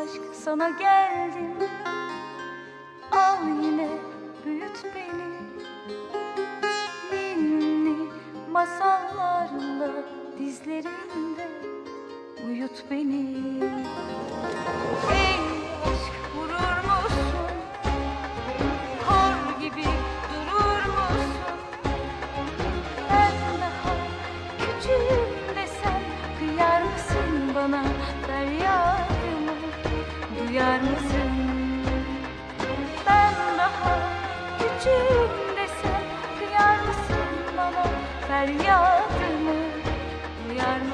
Aşk sana geldim, al yine büyüt beni. Ninni masallarla dizlerinde uyut beni. Ey aşk vurur musun? Kor gibi durur musun? Ben daha küçüğüm desem kıyar mısın bana feryadımı? Duyar mısın? Ben daha küçüğüm desem kıyar mısın bana feryadımı? Duyar mısın?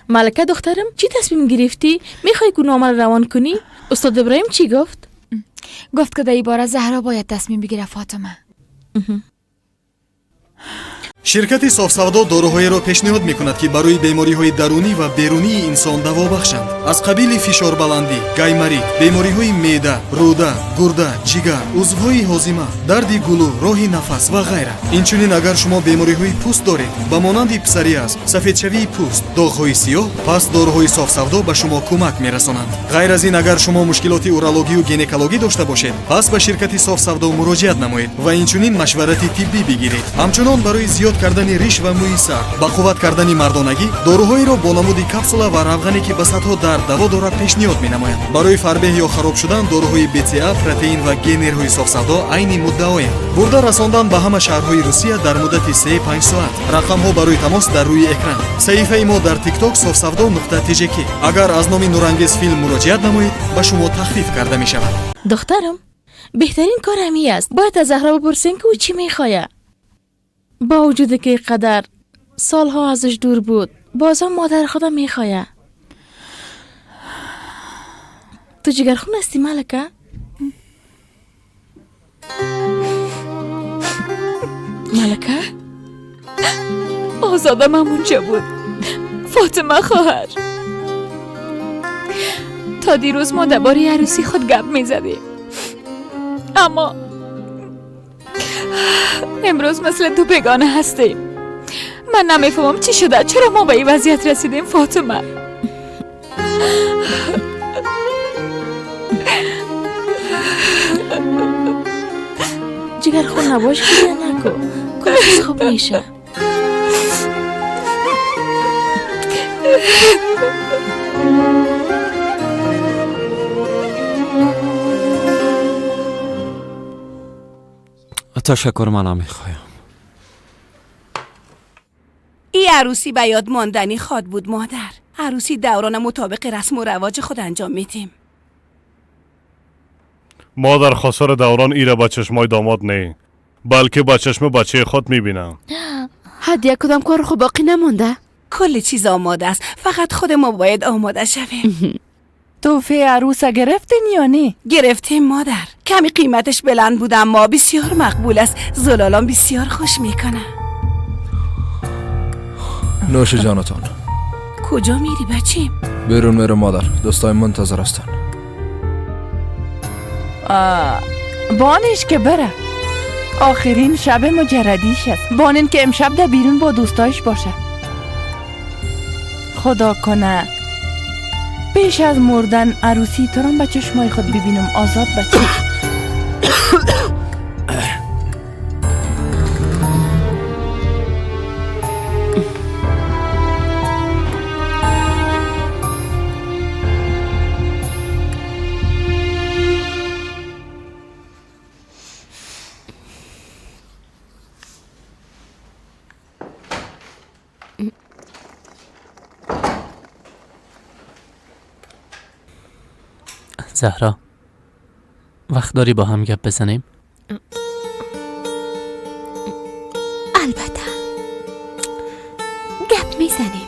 ملکه دخترم چی تصمیم گرفتی؟ میخوای که نامه رو روان کنی؟ استاد ابراهیم چی گفت؟ گفت که در این باره زهرا باید تصمیم بگیره فاطمه. شرکت صاف‌سودا داروهایی را پیشنهاد می‌کند که برای بیماری‌های درونی و بیرونی انسان دوا بخشند. از قبیل فشار بلندی، گایماریت، بیماری‌های معده، روده، گرده، جگر، عضوهای هاضمه، درد گلو، راه نفس و غیره. اینچنین اگر شما بیماری‌های پوست دارید، به مانند پسوریاز، سفیدشوی پوست، داغ‌های سیاه، پس داروهای صاف‌سودا به شما کمک می‌رسانند. غیر از این اگر شما مشکلات اورولوژی و گینکولوژی داشته باشید، پس به شرکت صاف‌سودا مراجعت نمایید و اینچنین مشورت طبی بگیرید. همچنان برای زیاد کردن ریش و موی سر، با قوت کردن مردانگی، داروهایی را با نمود کپسولا و روغنی که به صدها درد دوا دارد پیشنهاد می‌نماید. برای فربه یا خراب شدن داروهای BCA، پروتئین و گنرهای صاف‌سودا عین مدعایند. برده رساندن به همه شهرهای روسیه در مدت 3-5 ساعت. رقم ها برای تماس در روی اکران. صفحه ما در تیک تاک صاف‌سودا.tjk. اگر از نام نورانگیز فیلم مراجعت نمایید به شما تخفیف کرده می شود. دخترم، بهترین کار همی است. باید از زهرا بپرسیم که او چی می‌خواهد. با وجود که قدر سالها ازش دور بود، بازم مادر خودم میخوایه. تو جگرخون هستی ملکه؟ ملکه؟ آزاده من اونجا بود فاطمه خواهر. تا دیروز ما درباره عروسی خود گپ میزدیم، اما امروز مثل دو بیگانه هستیم. من نمیفهمم چی شده، چرا ما به این وضعیت رسیدیم فاطمه. جگر خون نباش، گریه نکن، کل چیز خوب میشه. تشکر، من نمیخوایم. ای عروسی به یاد ماندنی خواد بود مادر. عروسی دوران مطابق رسم و رواج خود انجام میدیم. مادر خسر دوران ایره با چشمای داماد نه، بلکه با چشم بچه خود میبینم. هدیه کدام کار خود باقی نمونده؟ کل چیز آماده است، فقط خود ما باید آماده شویم. توفه عروسه گرفتین یا نه؟ گرفتیم مادر. کمی قیمتش بلند بود اما بسیار مقبول است. زلالان بسیار خوش میکنه. نوش جانتان. کجا میری بچیم؟ بیرون میرم مادر، دوستای منتظر هستن. بانش که بره. آخرین شب مجردیش است. بانین که امشب در بیرون با دوستایش باشه. خدا کنه پیش از مردن عروسی تو را به چشمای خود ببینم. آزاد بچه. زهرا، وقت داری با هم گپ بزنیم؟ البته گپ میزنیم.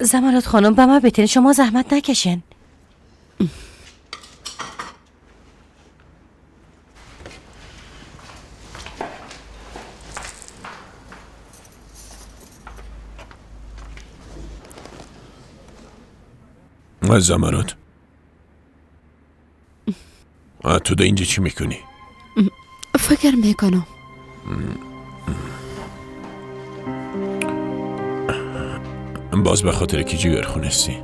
زمرد خانم به من بتین، شما زحمت نکشین. زمرد، تو در اینجا چی میکنی؟ فکر میکنم. باز به خاطر کی جگر خونستی؟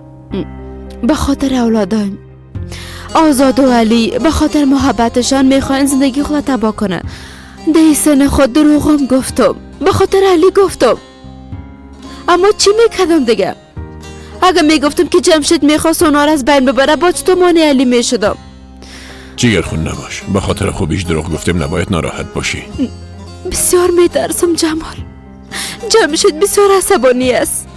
به خاطر اولادایم آزاد و علی، به خاطر محبتشان میخواین زندگی خود تباه کنه. ده سن خود دروغم گفتم، به خاطر علی گفتم. اما چی میکردم دیگه؟ اگه میگفتم که جمشید میخواست اونا را از بین ببره، با چطور مانع علی میشدم؟ جگر خون نباش، به خاطر خوبیش دروغ گفتم، نباید ناراحت باشی. بسیار میترسم جمال، جمشید بسیار عصبانی است.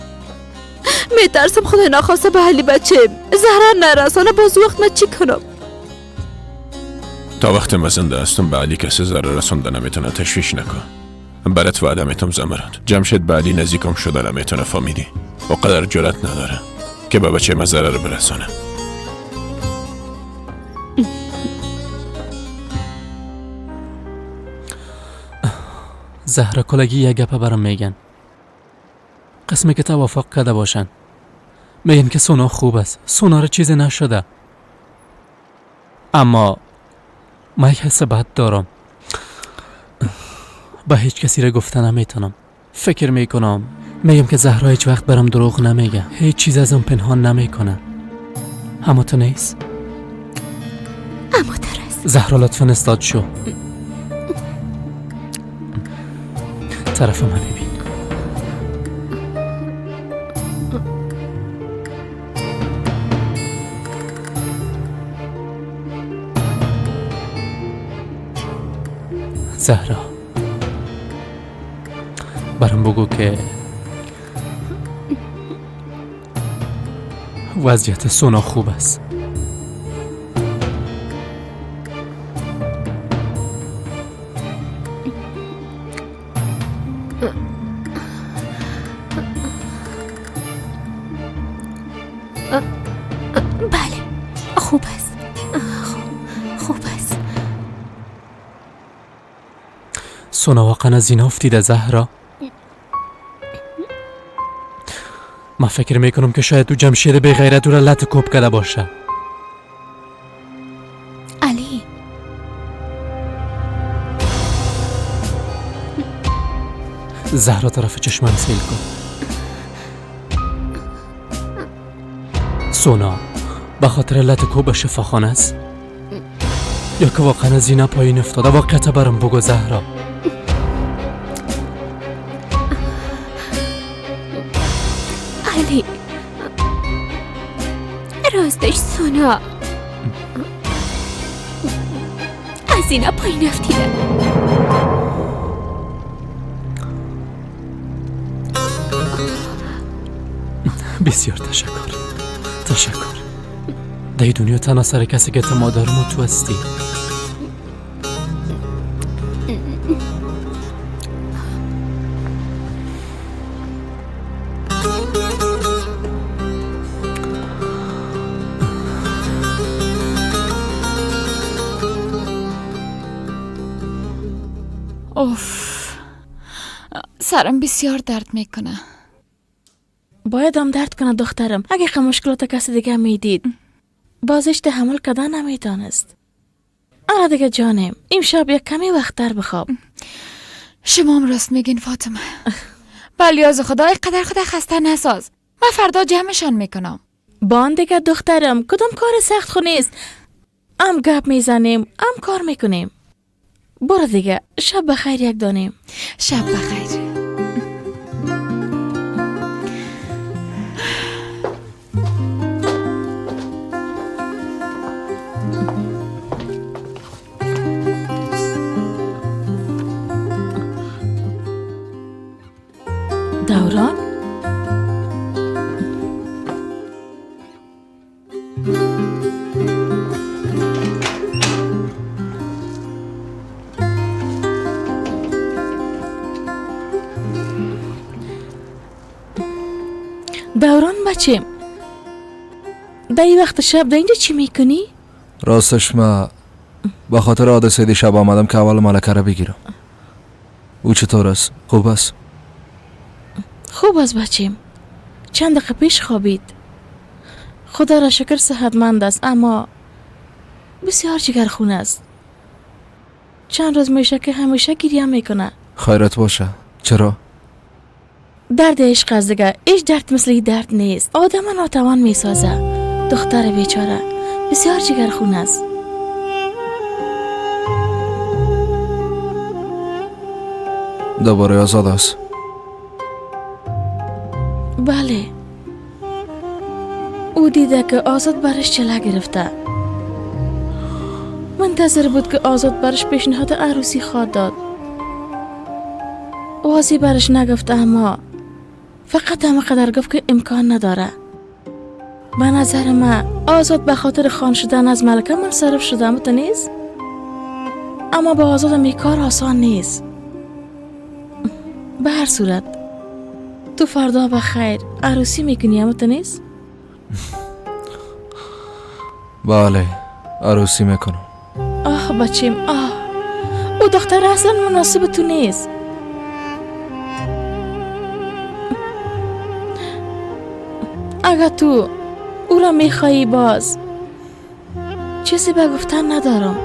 میترسم خدای ناخواسته به علی بچه زهرا نرسانه، باز وقت من چی کنم؟ تا وقت من زنده هستم به علی کسی ضرر رسونده نمیتونه، تشویش نکن. برات وعده میتم زمرد، جمشید به علی نزدیکم شده نمیتونه، فهمیدی؟ و قدر جرأت نداره که به بچه من ضرر برسانه. زهرا کلگی یک گپه برام میگن، قسمی که توافق کرده باشن. میگن که سونا خوب است، سونا را چیزی نشده. اما من یک حس بد دارم، به هیچ کسی را گفته نمیتونم. فکر میکنم میگم که زهرا هیچ وقت برام دروغ نمیگه، هیچ چیز ازم پنهان نمیکنه. اما تو نیست؟ اما ترس. زهرا لطفا استاد شو، طرف من ببین. زهرا برام بگو که وضعیت سونا خوب است. بله خوب است، خوب است. سونا واقعا از اینا افتیده زهرا. من فکر میکنم که شاید او جمشید بی غیرت او را لط کوب کرده باشه. علی زهرا طرف چشمم سیل کن. سونا به خاطر لط کوب شفاخانه است یا که واقعا از اینا پایین افتاده؟ واقعیت برام بگو زهرا. علی راستش سونا از اینا پایین افتیده. بسیار تشکر، تشکر. در دنیا تنها سر کسی که اعتماد دارم و تو هستی. اوف، سرم بسیار درد میکنه. باید هم درد کنه دخترم. اگه خه مشکلات کسی دیگه میدید بازش تحمل کردن نمیتانست. آره دیگه جانم، امشب یک کمی وقت تر بخواب. شما هم راست میگین فاطمه. بلیاز خدا قدر خدا خسته نساز. من فردا جمعشان میکنم. بان دیگه دخترم، کدام کار سخت خو نیست. ام گپ میزنیم، ام کار میکنیم. برو دیگه، شب بخیر یک دانیم. شب بخیر. دوران؟ دوران بچه، در این وقت شب در اینجا چی میکنی؟ راستش ما به خاطر حادثه دیشب آمدم که اول ملکه را بگیرم. او چطور است؟ خوب است؟ خوب است بچیم. چند دقیقه پیش خوابید. خدا را شکر صحتمند است، اما بسیار جگرخون است. چند روز میشه که همیشه گریه میکنه. خیرت باشه. چرا؟ درد عشق است دیگه. هیچ درد مثل این درد نیست. آدم ناتوان میسازه. دختر بیچاره بسیار جگرخون است. دوباره آزاد است؟ بله. او دیده که آزاد برش چله گرفته. منتظر بود که آزاد برش پیشنهاد عروسی خواد داد. واضح برش نگفت، اما فقط همه قدر گفت که امکان نداره. به نظر من آزاد به خاطر خان شدن از ملکه منصرف شده، اما نیست. اما با آزاد می کار آسان نیست. به هر صورت تو فردا به خیر عروسی میکنی، اما تو نیست؟ بله عروسی میکنم. آه بچیم، آه او دختر اصلا مناسب تو نیست. اگر تو او را میخوایی باز چیزی به گفتن ندارم.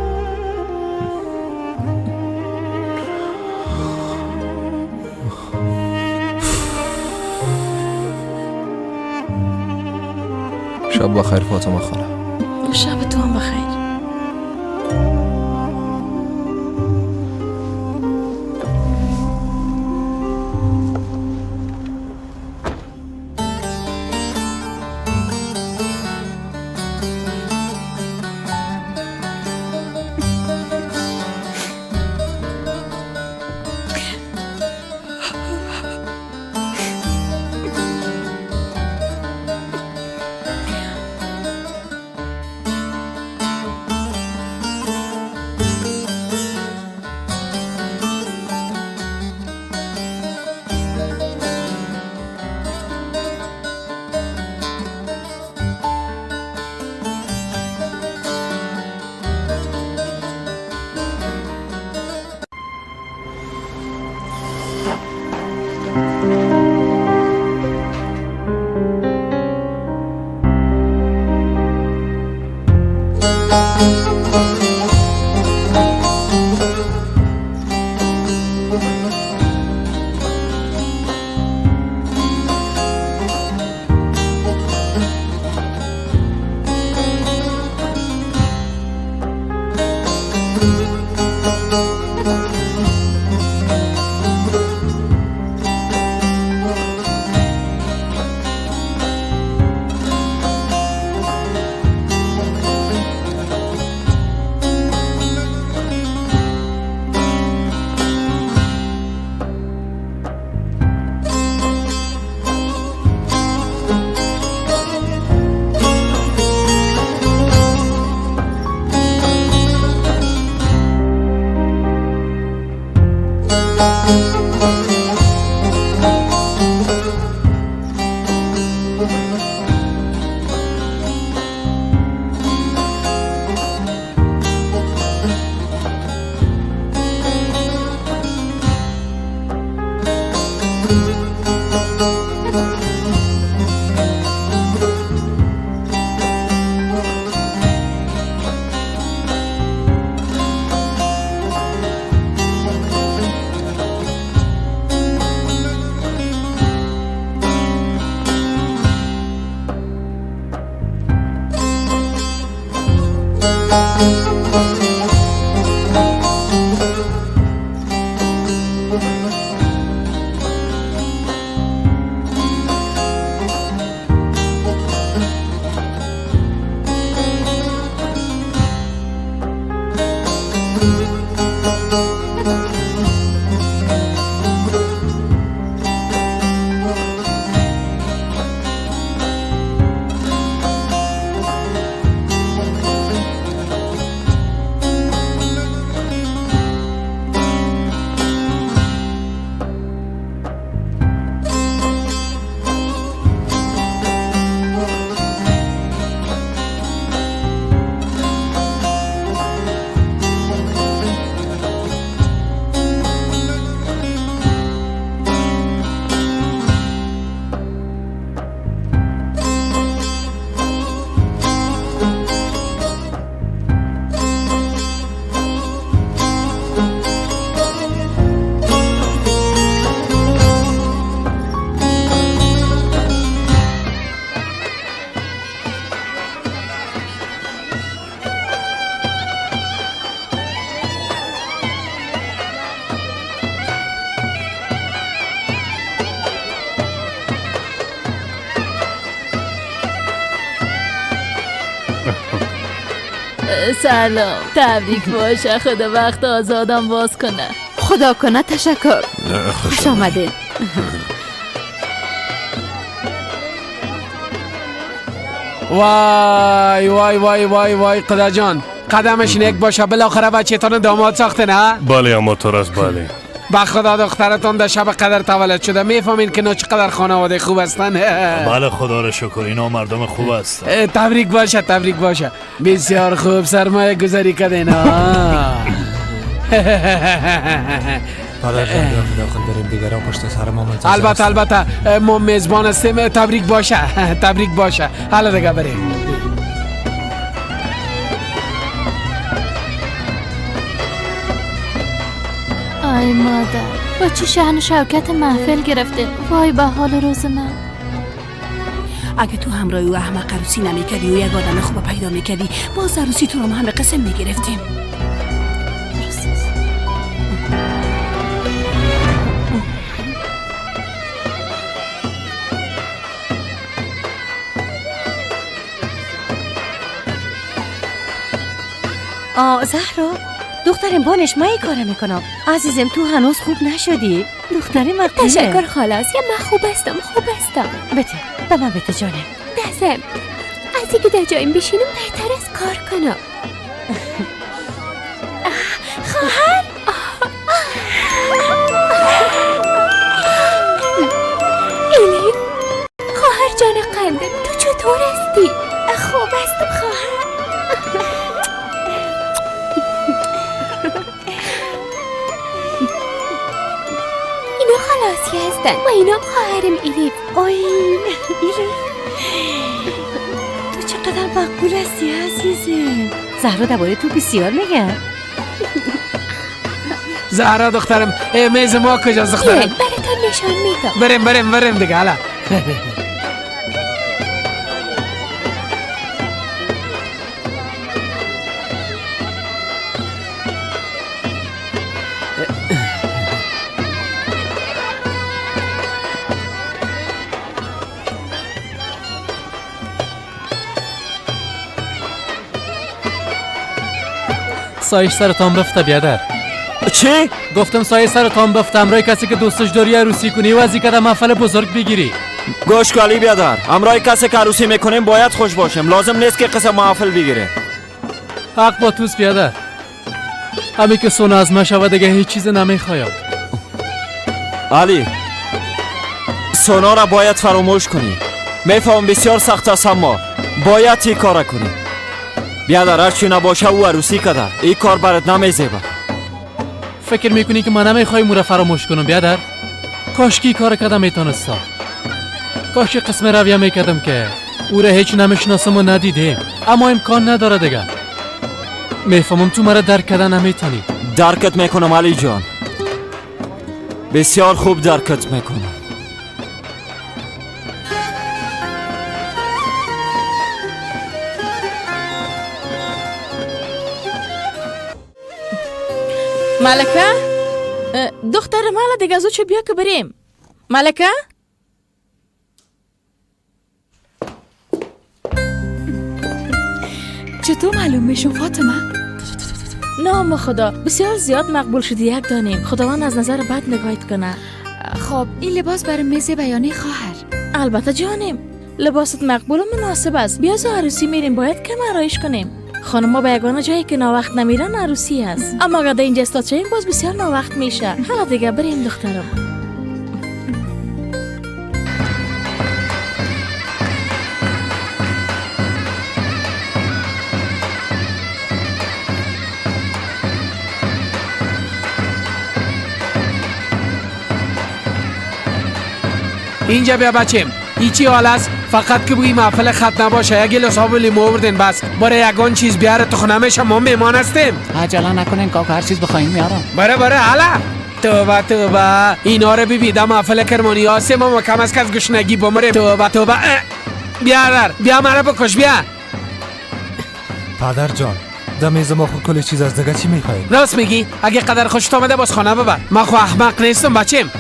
شب بخیر فاطمه خاله. شب تو هم بخیر. سلام، تبریک باشه، خدا وقت آزادم باز کنه. خدا کنه. تشکر، خوش آمدید. وای وای وای وای وای قدا جان، قدمش نیک باشه، بالاخره بچه‌تان داماد ساخته نه؟ بله اما تو راست، بله. با خدا دخترتان در شب قدر تولد شده، میفهمین که نه چقدر خانواده خوب هستن. بله خدا را شکر، اینا مردم خوب هستن. تبریک باشه، تبریک باشه، بسیار خوب سرمایه گذاری کردین. پدر جان داخل بریم، دیگران پشت سر ما منتظر. البته البته ما میزبان هستیم. تبریک باشه، تبریک باشه. حالا دیگه بریم. ای مادر، با چی شأن و شوکت محفل گرفته. وای به حال روز من. اگه تو همراه او احمق عروسی نمیکردی و یک آدم خوب پیدا میکردی، باز عروسی تو رو همه قسم میگرفتیم. زهرا دخترم، بانش من این کارو میکنم. عزیزم تو هنوز خوب نشدی دخترم. تشکر خلاص، یا من خوب هستم، خوب هستم. بده به من، بده جانم. دستم از اینکه در جایم بشینم بهتر از کار کنم. خواهر ایلیف، خواهر جان قندم، تو چطور هستی؟ خوب هستم خواهر. اینا خلاصی هستن و اینا خواهرم ایلیف. آی ایلیف، تو چقدر مقبول هستی عزیزم. زهرا درباره تو بسیار میگه. زهرا دخترم، میز ما کجاست دخترم؟ براتون نشان میدم. بریم بریم بریم دیگه. حالا سایش سرتان بفته بیادر. چی؟ گفتم سایه سرتان بفته، همراه کسی که دوستش داری عروسی کنی و از این کده محفل بزرگ بگیری. گوش کالی بیادر، همراه کسی که عروسی میکنیم باید خوش باشیم، لازم نیست که قسم محفل بگیره. حق با توست بیادر، همی که سونا از من شود دیگه هیچ چیز نمیخوایم. علی، سونا را باید فراموش کنی. میفهم بسیار سخت است، اما باید این کار کنی. بیادر هرچی نباشه او عروسی کده، این کار برات نمیزیبه. فکر میکنی که من نمیخوایم او را فراموش کنم بیادر؟ کاشکی کار کردم میتونستم، کاشکی قسم رویه میکردم که او را هیچ نمیشناسم و ندیدیم، اما امکان نداره دیگه. میفهمم تو مرا درک کردن نمیتونی. درکت میکنم علی جان، بسیار خوب درکت میکنم. ملکه دختر مالا دیگه زود چه بیا که بریم. ملکه چطور معلوم میشم فاطمه؟ نام خدا بسیار زیاد مقبول شدی یک دانیم. خداوند از نظر بد نگاهت کنه. خب این لباس برای میز بیانه خواهر. البته جانم لباست مقبول و مناسب است. بیا عروسی میریم، باید کم آرایش کنیم. خانم‌ها به یگانه جایی که ناوقت نمیرن عروسی است، اما اگر در اینجا استاد شویم باز بسیار ناوقت میشه. حالا دیگه بریم دخترم. اینجا بیا بچیم، هیچی حال است، فقط که بگی محفل خط نباشه. یک گلاس آب لیمو آوردین بس، باره یگان چیز بیاره تو خونه میشه، ما مهمان هستیم. عجله نکنین کاکا، هر چیز بخواین میارم. بره بره حالا توبه توبه، اینا رو ببین در محفل کرمانی هستیم، ما کم از کس گشنگی بمریم. توبه توبه، بیا در بیا مرا بکش بیا. پدر جان در میز ما خود کل چیز از دیگه چی میخواین؟ راست میگی، اگه قدر خوشت آمده باز خانه ببر. ما خو احمق نیستم بچیم.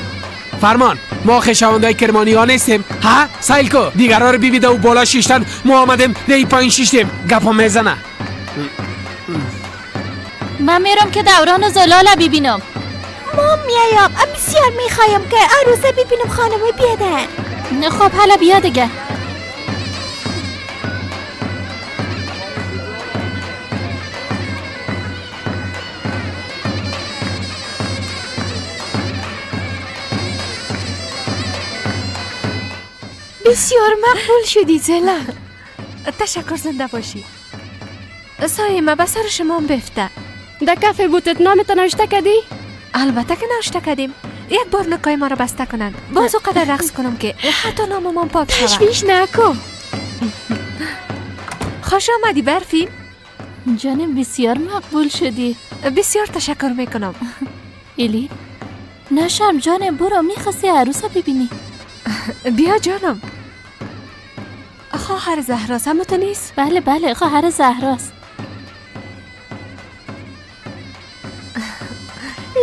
فرمان ما خویشاوندای کرمانی ها نیستیم. ها سایل کو دیگرا رو ببیده و بالا شیشتن، ما آمدیم دی پایین شیشتیم. گپا میزنه. من میرم که دوران زلال ببینم. ما میایم، بسیار میخوایم که عروسه ببینم خانم بیادر. خب حالا بیا دیگه. بسیار مقبول شدی زلال. تشکر، زنده باشی. سایمه به سر شما بفته. در کف بوتت نامت نوشته کردی؟ البته که نوشته کردیم. یک بار نکای ما را بسته کنند، باز قدر رقص کنم که حتی ناممان پاک شود. تشویش نکن. خوش آمدی برفی جانم، بسیار مقبول شدی. بسیار تشکر میکنم. ایلی نشم جانم، برو میخواستی عروسه ببینی. بیا جانم. خواهر زهراست هم تو نیست؟ بله بله، خواهر زهراست.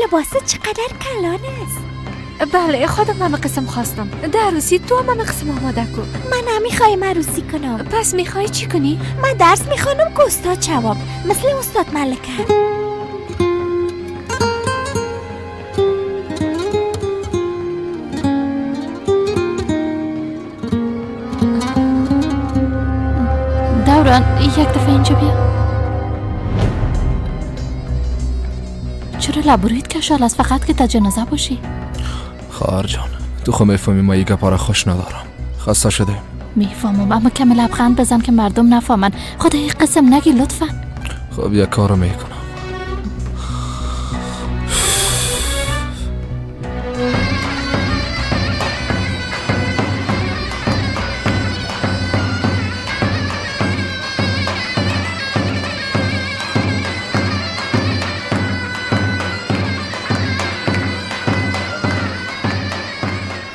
لباس چقدر کلان است. بله خودم هم قسم خواستم. در عروسی تو هم قسم آماده کن. من نمیخوایم عروسی کنم. پس میخوای چی کنی؟ من درس میخوانم که استاد شوم، مثل استاد ملکه. دوران یک دفعه اینجا بیا. چرا لبرویت کشال است؟ فقط که تا جنازه باشی. خواهر جان تو خو میفهمی ما یک گپا را خوش ندارم، خسته شده. میفهمم، اما کمی لبخند بزن که مردم نفهمن. خدای قسم نگی لطفا. خب یک کارو میکنم.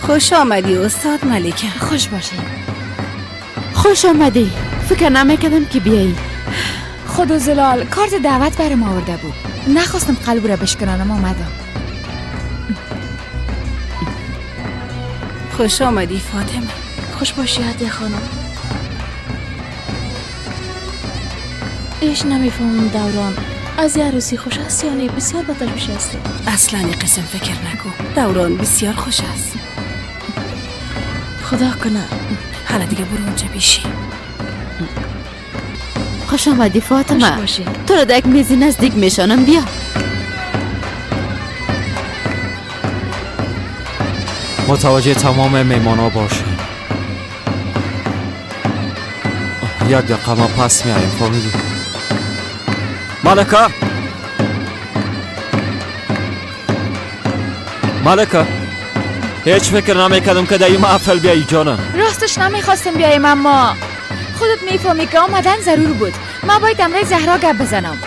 خوش آمدی استاد ملکه. خوش باشی. خوش آمدی. فکر نمیکردم که بیایی. خود و زلال کارت دعوت برم آورده بود، نخواستم قلب را بشکنانم آمدم. خوش آمدی فاطمه. خوش باشی هدیه خانم. ایش نمیفهمم دوران از یه عروسی خوش است یا نه. بسیار با تشویش هستی. اصلا قسم فکر نکن، دوران بسیار خوش است. خدا کنه. حالا دیگه برو اونجا بیشی. خوش آمدی فاطمه. تو را در یک میزی نزدیک میشانم، بیا. متوجه تمام میمانا باشی. یک دقیقه ما پس میاییم، فهمیدی؟ ملکه، ملکه، هیچ فکر نمیکردم که در این محفل بیایی جانم. راستش نمیخواستم بیایم، اما خودت میفهمی که آمدن ضرور بود. من باید امرای زهرا گپ بزنم.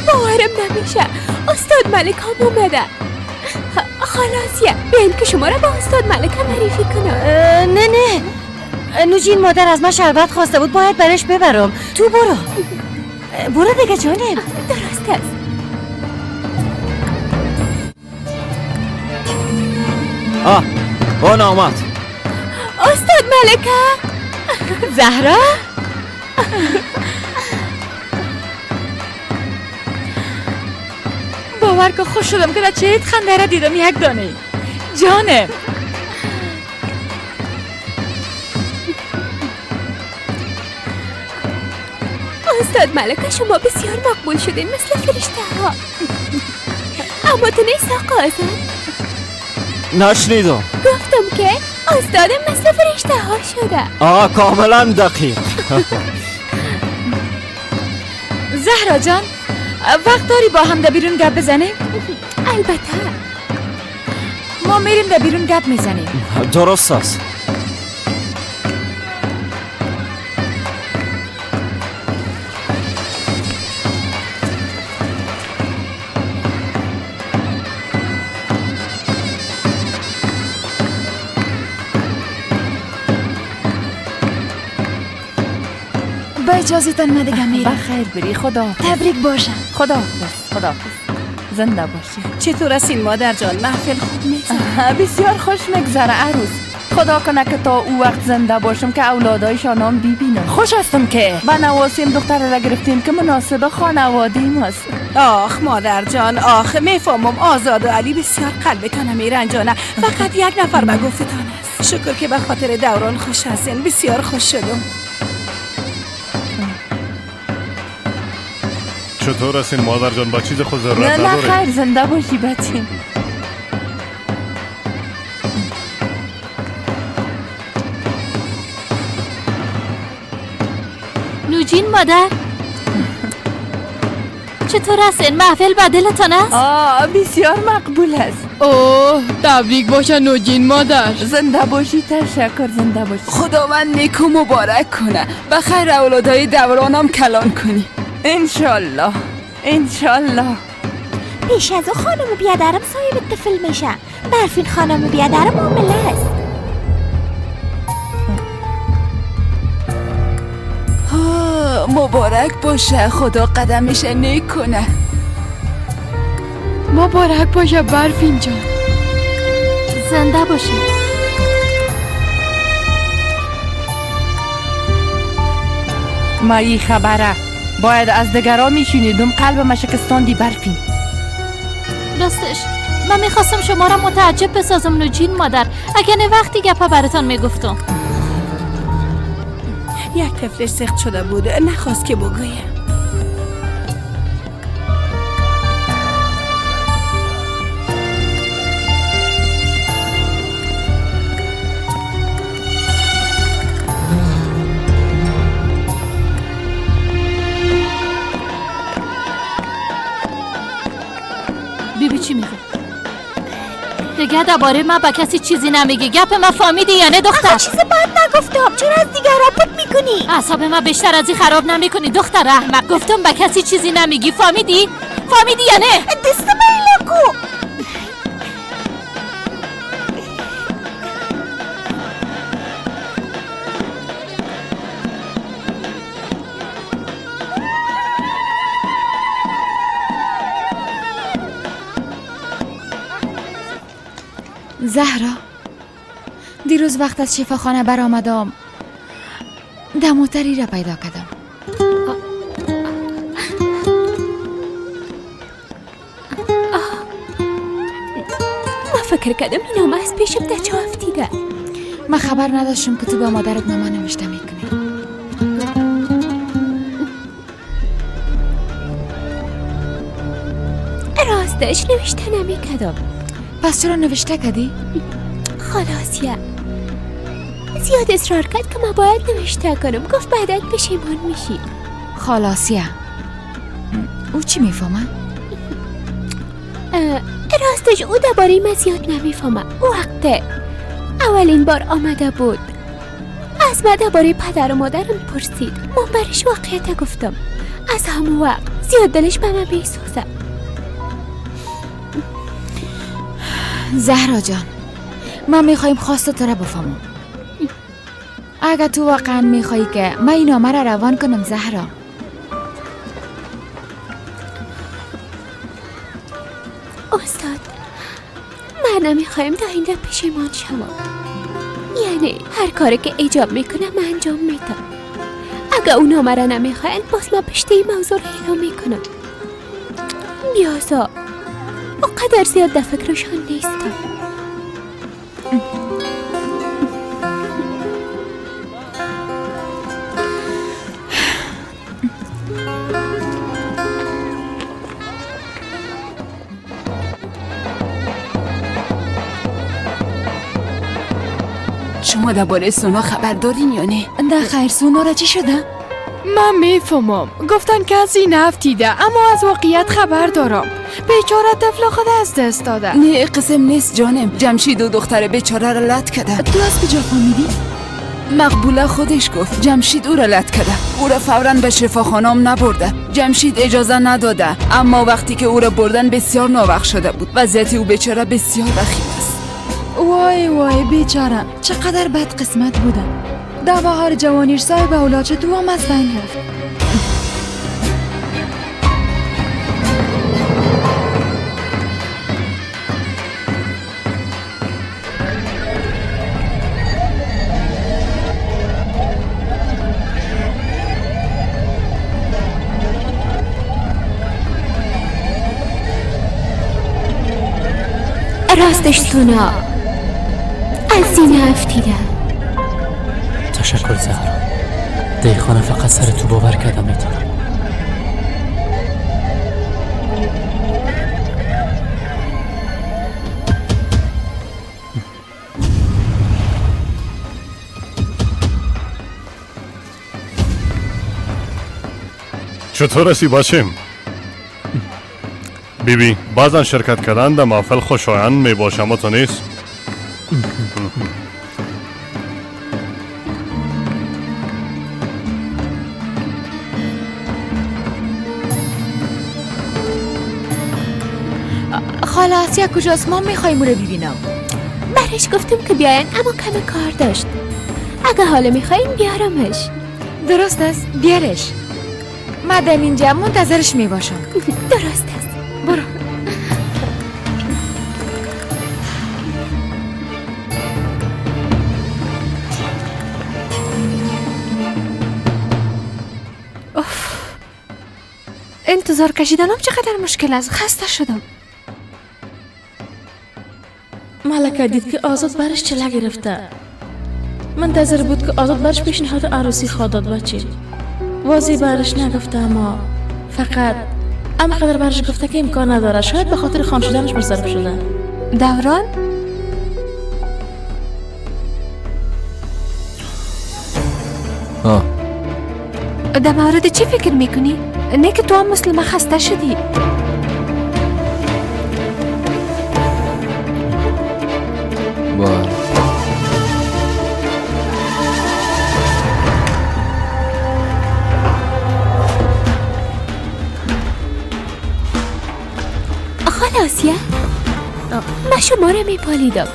باورم نمیشه استاد ملک هم اومده. خلاصیه بیاین که شما را با استاد ملکه معرفی کنم. نه نه نوجین، مادر از من شربت خواسته بود، باید برش ببرم. تو برو برو دیگه جانم. درست است. اون آمد. استاد ملکه. زهرا. باور که خوش شدم که در چهت خنده را دیدم یک دانه. جانم استاد ملکه شما بسیار مقبول شدین، مثل فرشته ها. اما تو نیست آقا آزاد. نشنیدم. گفتم که استادم مثل فرشته ها شده. کاملا دقیق. زهرا جان وقت داری با هم در بیرون گپ بزنیم؟ البته. ما میریم در بیرون گپ میزنیم. درست است. با اجازهتان من دیگه میرم. بخیر بری. خدا تبریک باشه. خدا حافظ. خدا حافظ. زنده باشی. چطور است این مادر جان؟ محفل خوب میگذره؟ بسیار خوش میگذره عروس. خدا کنه که تا او وقت زنده باشم که اولادایشانم ببینم. خوش هستم که به نواسیم دختر را گرفتیم که مناسب خانواده ماست. آخ مادر جان، آخ میفهمم آزاد و علی بسیار قلبتان میرنجانه. فقط یک نفر به گفتتان است. شکر که به خاطر دوران خوش هستین. بسیار خوش شدم. چطور هستین مادر جان؟ با چیز خود ضرورت نداره؟ نه خیر، زنده باشی بچیم. نوجین مادر چطور است این محفل به دلتان است؟ آه بسیار مقبول است. اوه تبریک باشه نوجین مادر. زنده باشی، تشکر، زنده باشی. خداوند نیکو مبارک کنه. بخیر اولادای دورانم کلان کنی. انشالله انشالله. پیش از او خانم بیادرم صاحب طفل میشه. برفین خانم بیادرم حامله است. مبارک باشه، خدا قدمش نیک کنه. مبارک باشه برفین جان. زنده باشه. ما این خبره باید از دیگران میشنیدم، قلب شکستاندی برفین. راستش من میخواستم شما را متعجب بسازم نوجین مادر، اگه نه وقتی گپا براتان میگفتم. یک طفلش سخت شده بود، نخواست که بگویم. بیبی چی میگه؟ دیگه درباره من با کسی چیزی نمیگه. گپ من فهمیدی یا نه دختر؟ آخه چیز بد نگفتم، چرا از دیگران پت میکنی؟ اعصاب من بیشتر از این خراب نمیکنی دختر احمق. گفتم با کسی چیزی نمیگی، فهمیدی؟ فهمیدی یا نه؟ دست من کو. زهرا، دیروز وقت از شفاخانه برآمدم، دموتری را پیدا کردم. ما فکر کردم این نامه از پیشم در چه افتیده. من خبر نداشتم که تو به مادرت نامه نوشته میکنی. راستش نوشته نمیکردم. پس چرا نوشته کردی؟ خلاصیه زیاد اصرار کرد که ما باید نوشته کنم. گفت بعدت پشیمان میشی. خلاصیه او چی میفهمه؟ راستش او درباره من زیاد نمیفهمه. او وقت اولین بار آمده بود از من درباره پدر و مادرم پرسید. من برش واقعیت گفتم. از همون وقت زیاد دلش به من میسوزه. زهرا جان، ما میخوایم خواست تو را بفهمم. اگه تو واقعا میخوایی که من این نامه را روان کنم زهرا. استاد، من نمیخوایم تا اینده پشیمان شوم. یعنی هر کاری که ایجاب میکنم من انجام میدم. اگه اون نامه را نمیخواین باز من پشت این موضوع را اعلام میکنم. بیازا اونقدر زیاد در فکرشان نیستم. شما درباره سونا خبر دارین یا نه؟ نه خیر. سونا را چی شده؟ من میفهمم. گفتن کسی نفتیده، اما از واقعیت خبر دارم. بیچاره طفل خود از دست داده. نه قسم نیست جانم. جمشید و دختر بیچاره را لط کرده. تو از کجا فهمیدی؟ مقبوله خودش گفت جمشید او را لط کرده. او را فوراً به شفاخانه‌ام نبرده. جمشید اجازه نداده، اما وقتی که او را بردن بسیار ناوقت شده بود. وضعیت او بیچاره بسیار وخیم است. وای وای بیچاره، چقدر بد قسمت بوده. در بهار جوانیش صاحب اولاد شد، او هم از بین رفت. خودش سونا از زینه افتیده. تشکر زهرا. دیخانه فقط سر تو باور کردم میتونم. چطور هستی بچیم؟ بیبی بعضا شرکت کردن در محفل خوشایند می باشه، اما تو نیست. خاله آسیا کجاست؟ ما میخوایم او رو ببینم. برش گفتم که بیاین، اما کم کار داشت. اگه حالا میخواین بیارمش. درست است، بیارش. من در اینجا منتظرش میباشم. درست است، برو. اوف، انتظار کشیدنم چقدر مشکل است. خسته شدم. ملکه دید که آزاد برش چله گرفته. منتظر بود که آزاد برش پیشنهاد عروسی خواد داد بچه. واضح برش نگفته، اما فقط اما قدر برش گفته که امکان نداره. شاید به خاطر خان شدنش مضطرب شده. دوران؟ در مورد چی فکر میکنی؟ نه که تو هم مثل من خسته شدی. بله. خاله آسیا، من شما را میپالیدم.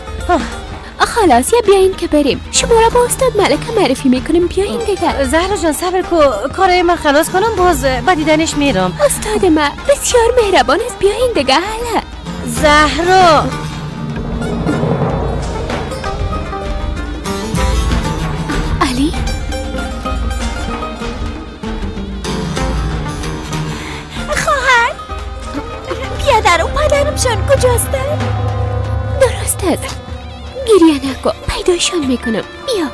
خاله آسیا بیاین که بریم. شما را با استاد ملکه معرفی میکنیم. بیاین دیگه. زهرا جان صبر کو، کارای من خلاص کنم باز با دیدنش میرم. استاد من بسیار مهربان است. بیاین دیگه. حالا زهرا. علی خواهر، بیادر و پدرمشان کجاستن؟ درست است، گریه نکن، پیدایشان میکنم. بیا.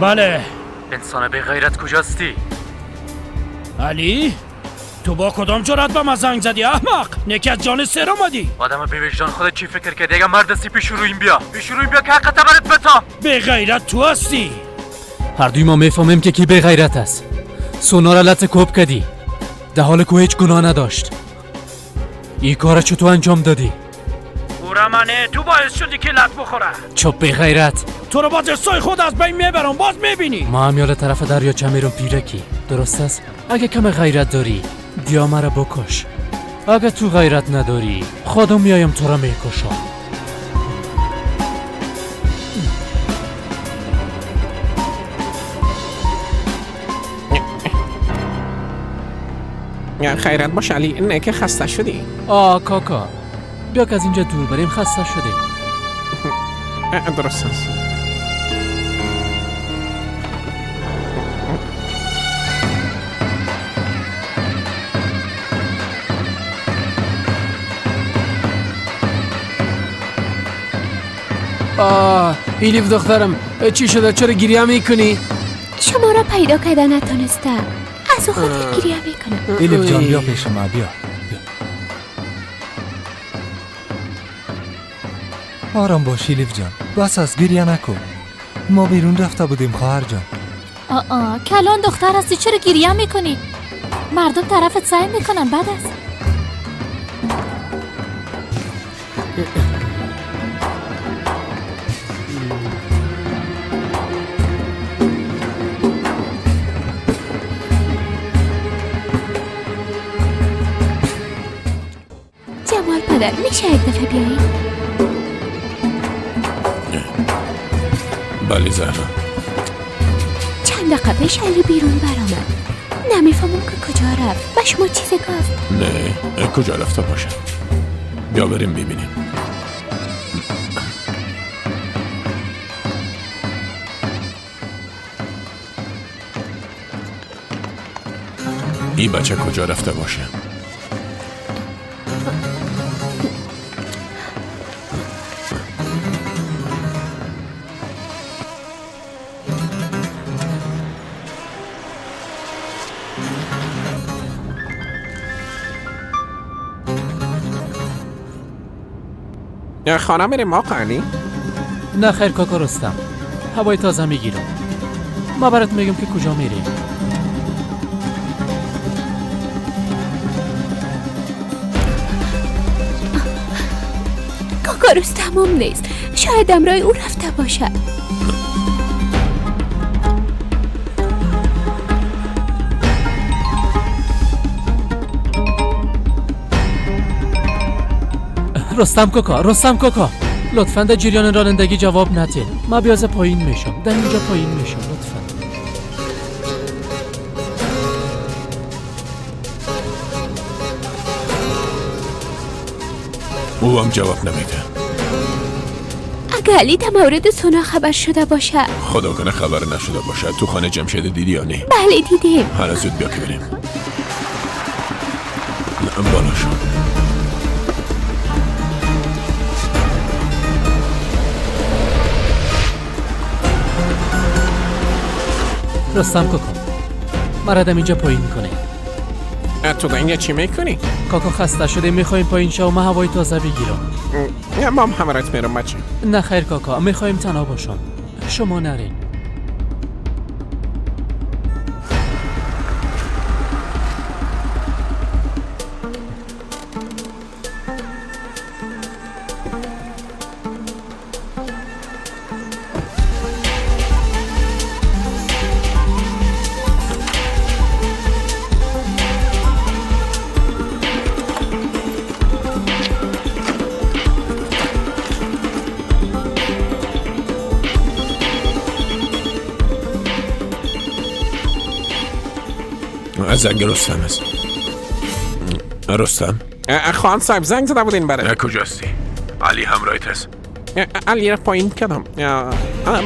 بله. انسان به غیرت کجاستی؟ علی، تو با کدام جرأت به من زنگ زدی احمق؟ نکی از جان سر اومدی. آدم به وجدان خودت چی فکر کردی؟ اگه مرد هستی پیش رویم بیا. پیش رویم بیا که حقت برات بتام. به غیرت تو هستی. هر دوی ما میفهمیم که کی به غیرت است. سونا را لط کوب کردی، در حال که هیچ گناه نداشت. این کار چطور انجام دادی؟ اورمنه تو باعث شدی که لط بخوره. چوب به غیرت، تو رو با دستای خود از بین میبرم. باز میبینی. ما هم یال طرف دریاچه میرم پیرکی. درست است؟ اگه کم غیرت داری بیا مرا بکش. اگه تو غیرت نداری خودم میایم تو را میکشم. خیرت باش علی، نه که خسته شدی. آه کاکا، بیا که از اینجا دور بریم، خسته شدیم. درست است. آه ایلیف دخترم، چی شده؟ چرا گریه میکنی؟ شما را پیدا کرده نتونستم، از او خاطر گریه میکنم. ایلیف جان بیا پیش ما، بیا. آرام باش ایلیف جان، بس از گریه نکن. ما بیرون رفته بودیم خواهر جان. آه کلان دختر هستی، چرا گریه میکنی؟ مردم طرفت سعی میکنن. بد است. جمال پدر، میشه یک دفعه بیایی؟ بله زهرا. چند دقیقه پیش علی بیرون برآمد. نمیفهمم که کجا رفت. به شما چیزی گفت؟ نه، کجا رفته باشه؟ بیا بریم ببینیم. این بچه کجا رفته باشه؟ خانه میریم آقا علی؟ نه خیر کاکا رستم، هوای تازه میگیرم. ما برات میگم که کجا میریم. کاکا رستم هم نیست، شاید امرای او رفته باشه. رستم کاکا، رستم کاکا، لطفاً در جریان رانندگی جواب نده. من بیازه پایین میشم، در اینجا پایین میشم لطفاً. او هم جواب نمیده. اگه علی در مورد سونا خبر شده باشه. خدا کنه خبر نشده باشه. تو خانه جمشید دیدی یا نه؟ بله دیدیم. حالا زود بیا که بریم. بالا شو. رستم کاکا، مرا دم اینجا پایین کنه. تو اینجا چی میکنی؟ کاکا خسته شده، میخوایم پایین شو، من هوای تازه بگیرم. ما هم همراهت میرم بچه. نه خیر کاکا، میخوایم تنها باشم، شما نرین. زنگ رستم است. رستم؟ خان صاحب زنگ زده بودین برای. کجاستی؟ علی همراهت است. علی را پایین کردم.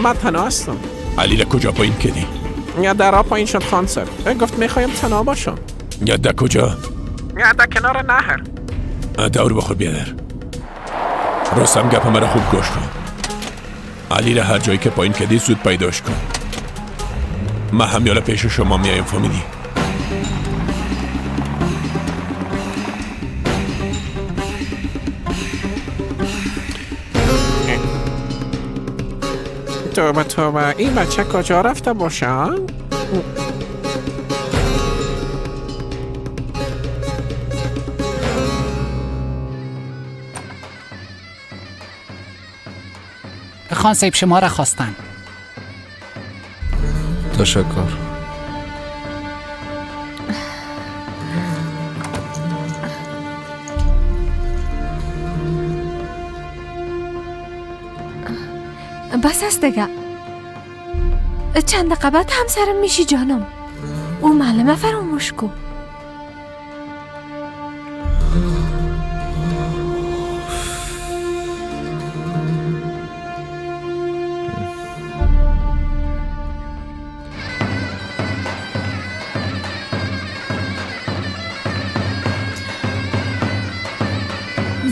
من تنها هستم. علی را کجا پایین کردی؟ درا پایین شد خان صاحب. گفت میخوایم تنها باشم. در کجا؟ در کنار نهر. دور بخور بیادر. رستم گپ مرا خوب گوش کن. علی را هر جایی که پایین کردی زود پیداش کن. من همیالا پیش شما میایم، فهمیدی؟ توبه توبه، این بچه کجا رفته باشن؟ خان صاحب شما را خواستن. تشکر. بس است دیگه. چند دقیقه بعد همسرم میشی جانم. او معلمه فراموش کو.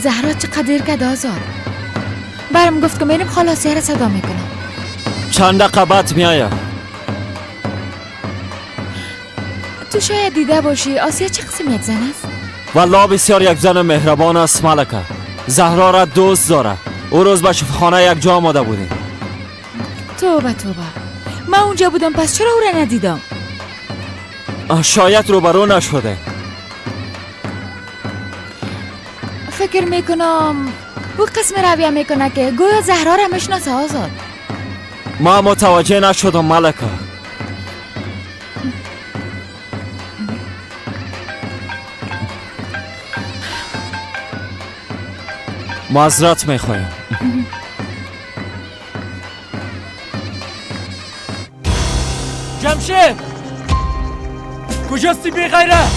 زهرا چقدر دیر کرد آزاد. برم گفت که میریم خلاصیه را صدا میکنم. چند دقیقه بعد میایم. تو شاید دیده باشی آسیا چه قسم یک زن است؟ والله بسیار یک زن مهربان است ملکه. زهرا را دوست داره. او روز به شفاخانه یک جا آمده بودیم. توبه توبه، من اونجا بودم، پس چرا او را ندیدم؟ شاید روبرو نشده. فکر میکنم او قسم رویه میکنه که گویا زهرا را میشناسه آزاد. ما متوجه نشدم ملکه. معذرت میخوایم. جمشید کجاستی بی غیرت؟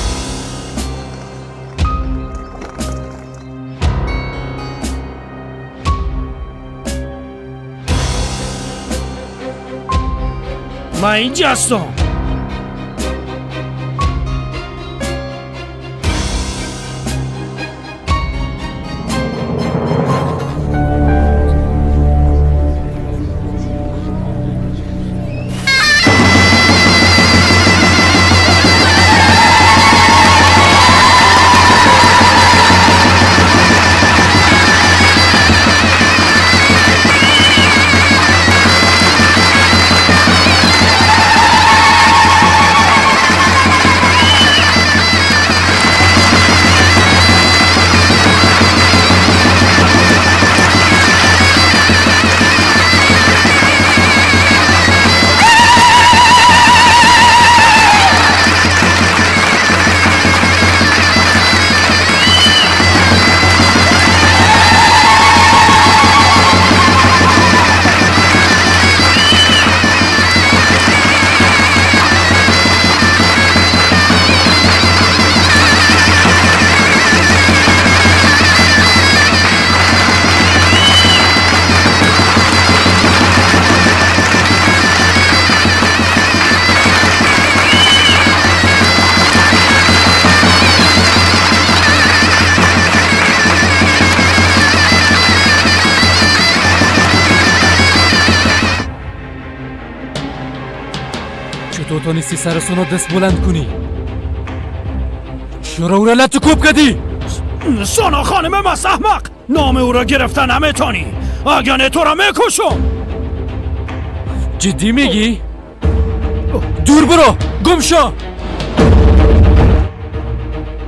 من اینجا هستم. چطور تونستی سر سونا دست بلند کنی؟ چرا او را لط و کوب کردی؟ سونا خانم ماست احمق، نام او را گرفتن نمیتونی، اگر نه تو را میکشم. جدی میگی؟ دور برو، گم شو.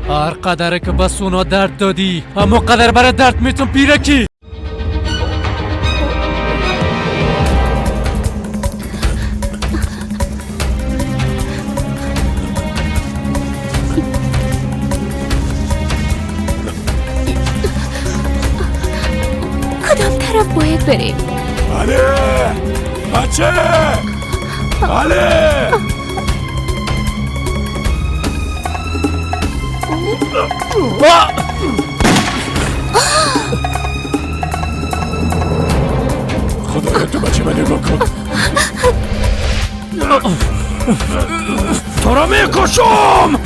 هر قدر که به سونا درد دادی اما قدر برای درد میتون پیرکی. کدام طرف باید بریم؟ علی بچه، علی خدایا تو بچه من نگاه کن. تو را میکشم.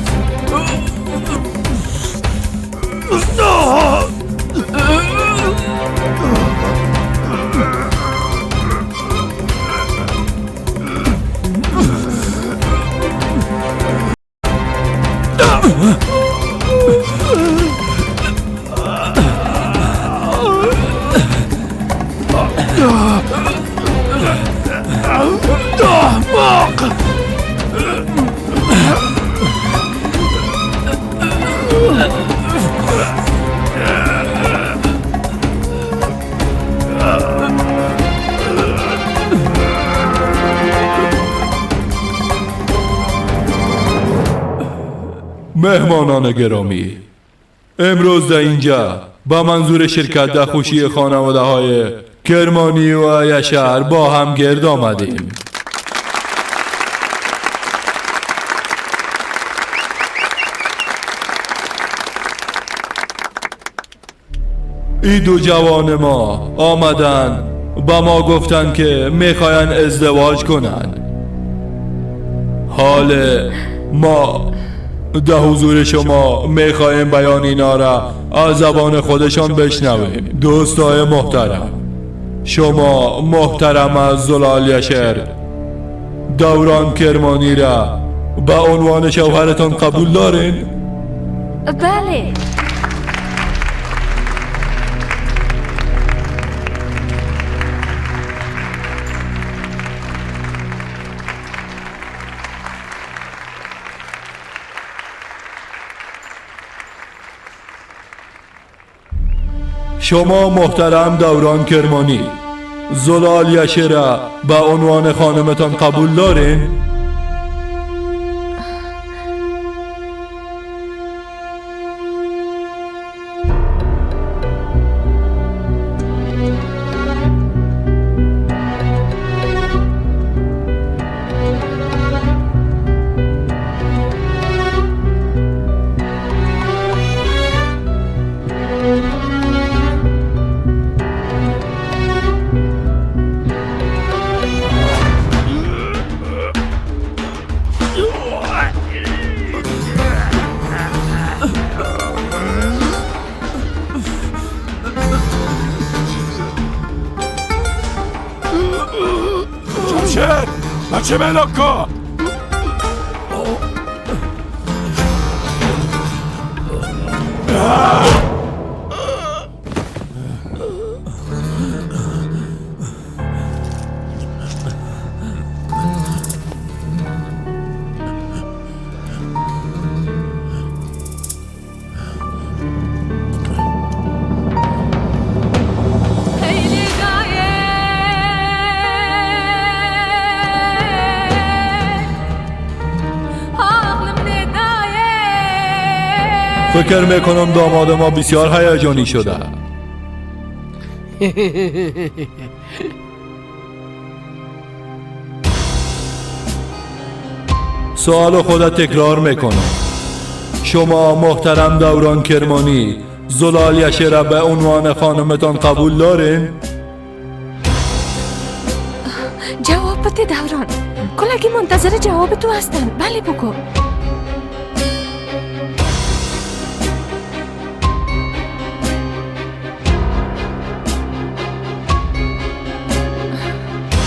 احمق. مهمانان گرامی، امروز در اینجا با منظور شرکت در خوشی خانواده های کرمانی و یشر با هم گرد آمدیم. این دو جوان ما آمدن با ما گفتن که میخواین ازدواج کنن. حال ما در حضور شما میخواهیم بیان اینا را از زبان خودشان بشنویم. دوستای محترم، شما محترم از زلال یشر دوران کرمانی را به عنوان شوهرتان قبول دارین؟ بله. شما محترم دوران کرمانی زلال یشر به عنوان خانمتان قبول دارین؟ بچه ملاکا. فکر میکنم داماد ما بسیار هیجانی شده. سوال خود تکرار میکنم. شما محترم دوران کرمانی زلال یشر به عنوان خانمتان قبول دارین؟ جواب بده دوران، کلگی منتظر جواب تو هستن. بله بگو.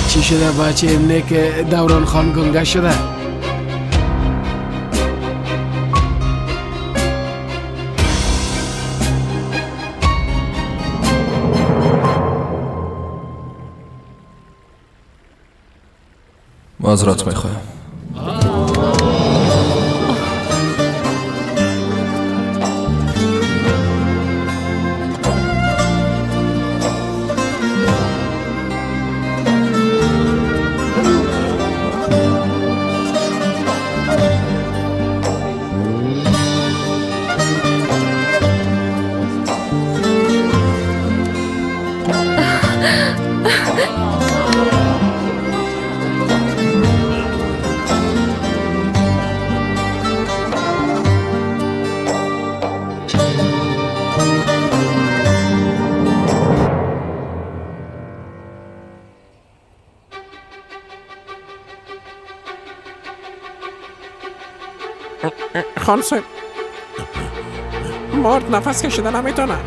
چی شده بچه؟ نه که دوران خان گنگه شده. معذرت میخوایم. خان صاحب مرد، نفس کشیده نمیتونه.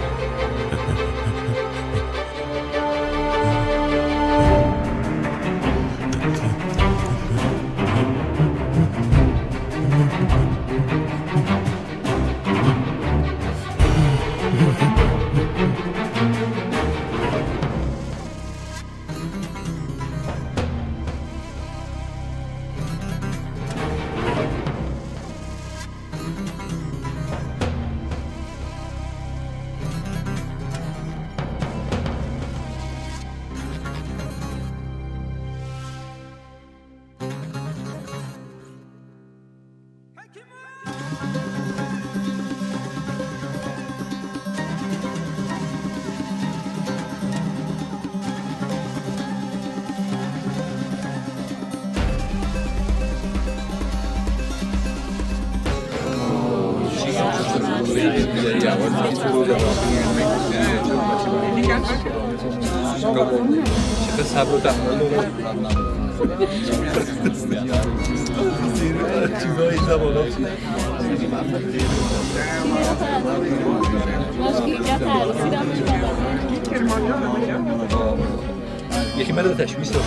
یکی مرا تشویش داد.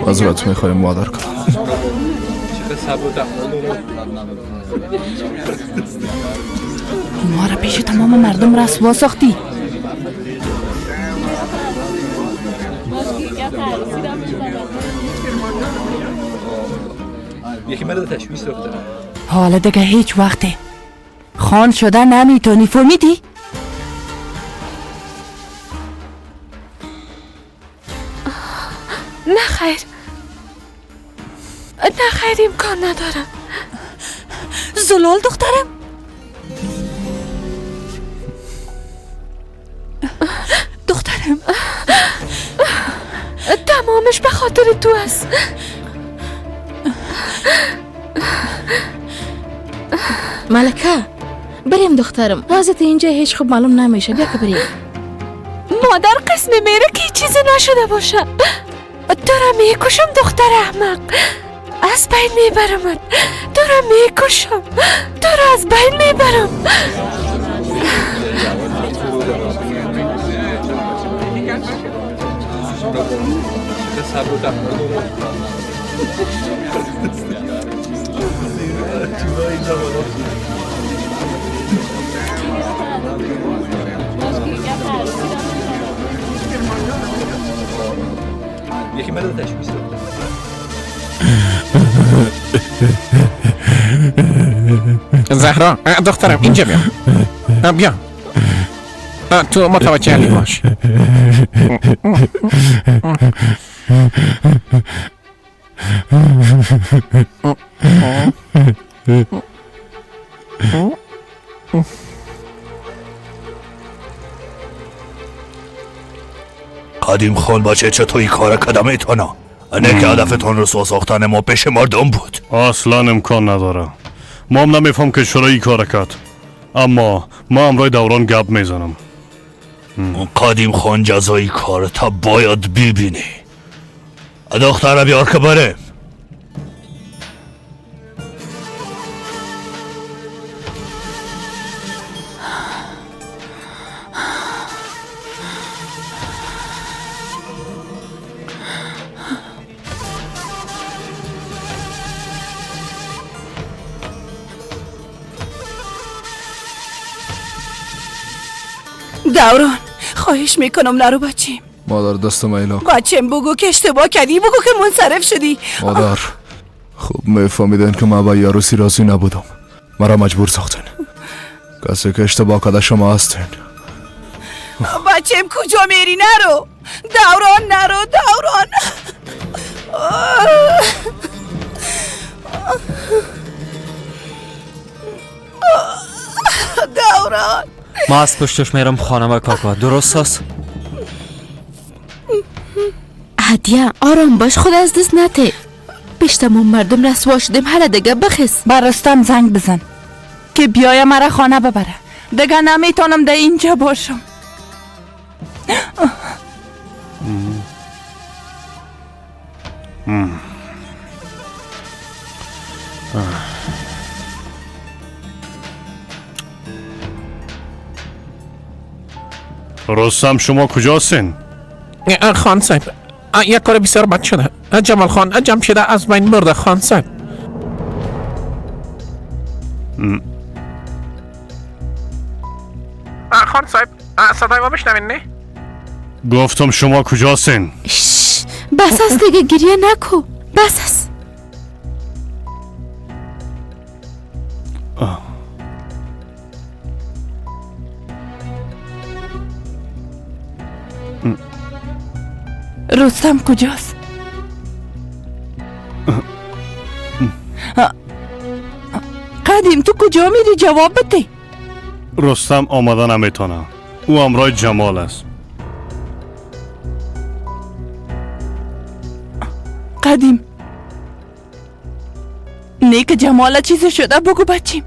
معذرت میخوایم مادر کنم. ما را پیش تمام مردم رسوا ساختی. یکی مرا تشویش داد. حالا دیگه هیچ وقته خان شده نمیتونی، فهمیدی؟ نه خیر، نه خیر، امکان نداره. زلال دخترم، دخترم، تمامش به خاطر تو است. ملکه بریم دخترم، وضعیت اینجا هیچ خوب معلوم نمیشه، بیا که بریم. مادر قسم میره که چیزی نشده باشه. تو را میکشم دختر احمق، از بین میبرمت. تو را میکشم، تو را از بین میبرم. یکی مرا تشویش داد. زهرا دخترم اینجا بیا، بیا تو متوجه علی باش. قدیم خان بچه چطور این کار کدام ایتانا؟ نه که هدفتان رسوا ساختن ما پیش مردم بود. اصلا امکان نداره. ما هم نمیفهم که چرا این کار کرد، اما ما همراه دوران گپ میزنم. قدیم خان جزایی کار تا باید ببینی. دختره بیار که بریم. دوران خواهش میکنم نرو بچیم. مادر دستم ایلا. بچیم بگو که اشتباه کردی، بگو که منصرف شدی. مادر خوب میفهمیدن که من با یاروسی راضی نبودم، مرا مجبور ساختن. کسی که اشتباه کرده شما هستین. بچیم کجا میری؟ نرو دوران، نرو دوران. دوران ما از پشتش میرم خانم کاکا، درست است؟ هدیه آرام باش، خود از دست نته. پیش ما مردم رسوا شدیم، حالا دیگه بخیز. برستم زنگ بزن که بیای مرا خانه ببره، دیگه نمیتونم در اینجا باشم. رستم شما کجاستین؟ خان صاحب یک کار بسیار بد شده. جمال خان جمشید از بین برده خان صاحب. خان صاحب صدای ما بشنوین نه؟ گفتم شما کجاستین؟ بس است دیگه، گریه نکو، بس است. رستم کجاست؟ قدیم تو کجا میری؟ جواب بده. رستم آمده نمیتونه، او همراه جمال است. قدیم نیک جمال چیزی شده بگو بچیم.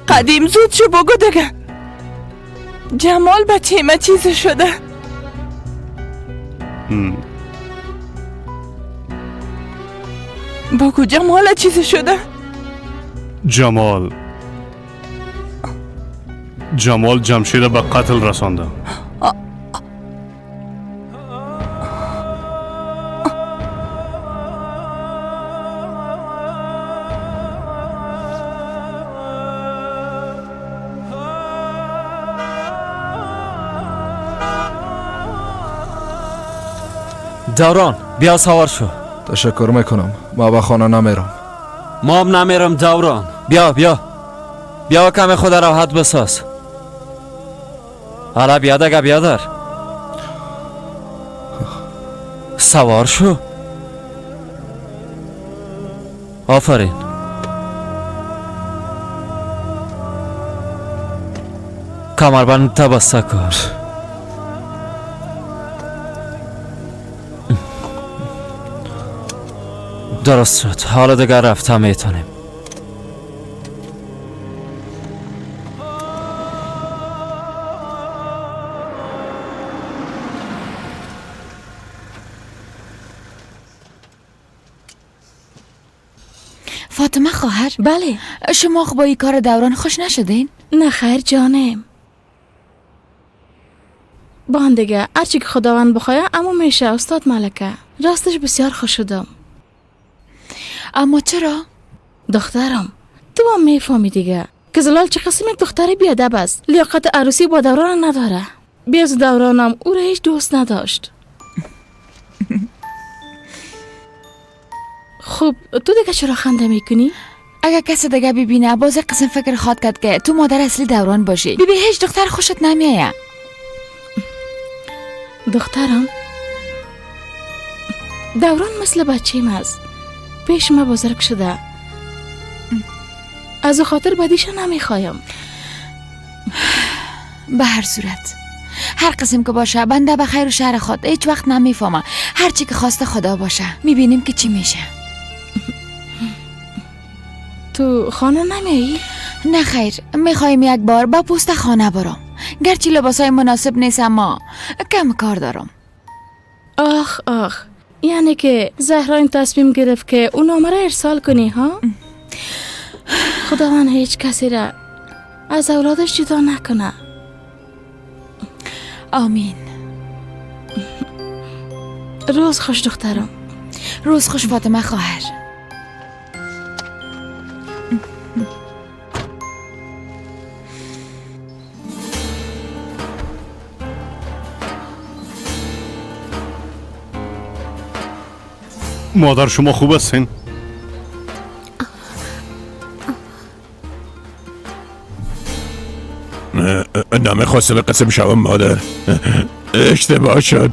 قدیم زود شو بگو دیگه. جمال بچه ما چیزی شده. بگو جمال چیزی شده. جمال جمشید به قتل رسانده. دوران بیا سوار شو. تشکر میکنم، ما به خانه نمیرم. ما هم نمیرم دوران. بیا بیا بیا کم خود راحت بساز. حالا بیا دیگه بیادر، سوار شو. آفرین. کمربند بسته کن. درست شد، حالا دیگر رفته میتونیم. فاطمه خواهر. بله. شما با این کار دوران خوش نشدین؟ نه خیر جانم. با دیگه هرچی که خداوند بخواه اما میشه استاد ملکه. راستش بسیار خوش شدم. اما چرا؟ دخترم تو هم میفهمی دیگه که زلال چه قسم یک دختر بیادب است، لیاقت عروسی با دوران نداره. بیز دورانم او را هیچ دوست نداشت. خب تو دیگه چرا خنده میکنی؟ اگه کسی دیگه ببینه باز قسم فکر خواد کرد که تو مادر اصلی دوران باشی. بیبی هیچ دختر خوشت نمیایه. دخترم دوران مثل بچه‌م است، پیش ما بزرگ شده، از خاطر بدیش نمیخوایم. به هر صورت هر قسم که باشه بنده به خیر و شر خود هیچ وقت نمیفهمه. هر چی که خواسته خدا باشه، میبینیم که چی میشه. تو خانه نمیایی؟ نه خیر، میخوایم یک بار با پوست خانه برم. گرچه لباسای مناسب نیست اما کم کار دارم. آخ آخ، یعنی که زهرا این تصمیم گرفت که اون نامه را ارسال کنی ها؟ خداوند هیچ کسی را از اولادش جدا نکنه. آمین. روز خوش دخترم. روز خوش فاطمه خواهر. مادر شما خوب هستین؟ نمیخواستم قسم شوم مادر، اشتباه شد.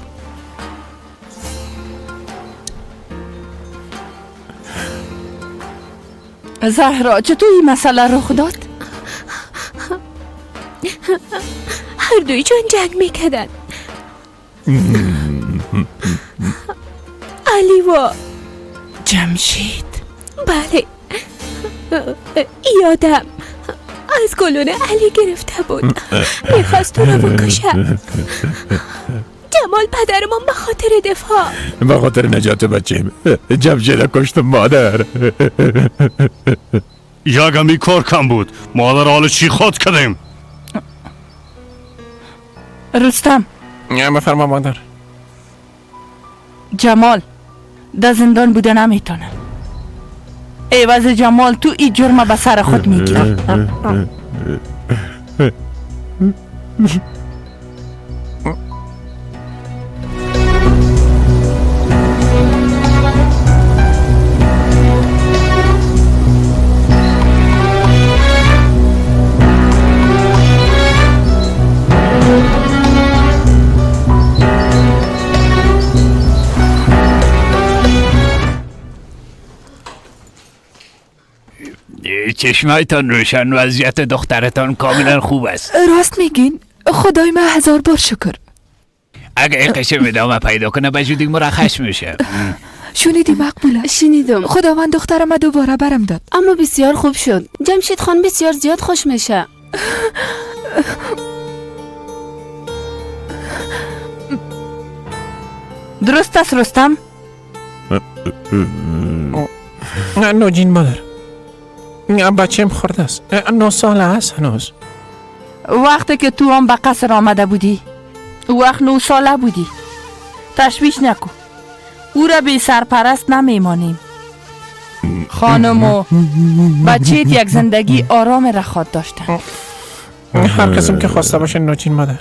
زهرا چطور این مسئله رخ داد؟ هر دوی جان جنگ میکردن. علی و جمشید. بله یادم از گلون علی گرفته بود، میخواست تو رو بکشه. جمال پدرمان به خاطر دفاع، به خاطر نجات بچیم جمشید کشتم مادر. یک همی کار کم بود مادر، حال چی خود کردیم؟ رستم. بفرما مادر. جمال در زندان بوده نمیتونه. عوض جمال تو این جرم به سر خود میگیری. چشمایتان روشن، وضعیت دخترتان کاملا خوب است. راست میگین؟ خدای من هزار بار شکر. اگه این قشم ادامه پیدا کنه به زودی مرخص میشه. شنیدی مقبوله؟ شنیدم. خداوند دخترم دوباره برم داد. اما بسیار خوب شد. جمشید خان بسیار زیاد خوش میشه. درست است رستم؟ نه نوجین مادر، بچیم خورده است، 9 ساله است هنوز. وقتی که تو هم به قصر آمده بودی وقت 9 ساله بودی. تشویش نکن، او را بی سرپرست نمیمانیم. خانم و بچهت یک زندگی آرام را خواد داشتن. هر قسم که خواسته باشه نوچین مادر.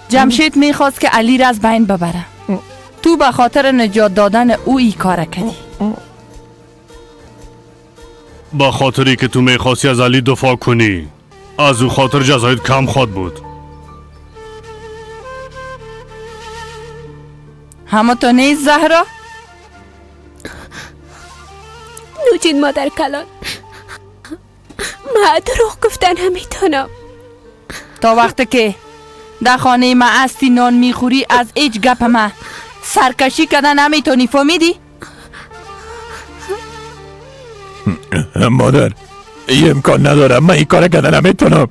جمشید میخواست که علی را از بین ببره. تو به خاطر نجات دادن او ای کار کردی. با خاطری که تو میخواستی از علی دفاع کنی، از او خاطر جزایت کم خواد بود. همه تو نیست زهرا؟ نوجین مادر کلان، من دروغ گفتن نمیتونم. تا وقتی که در خانه ما هستی نان میخوری از هیچ گپ ما سرکشی کردن نمیتونی، فهمیدی؟ مادر این امکان نداره، من این کار کردن نمیتونم.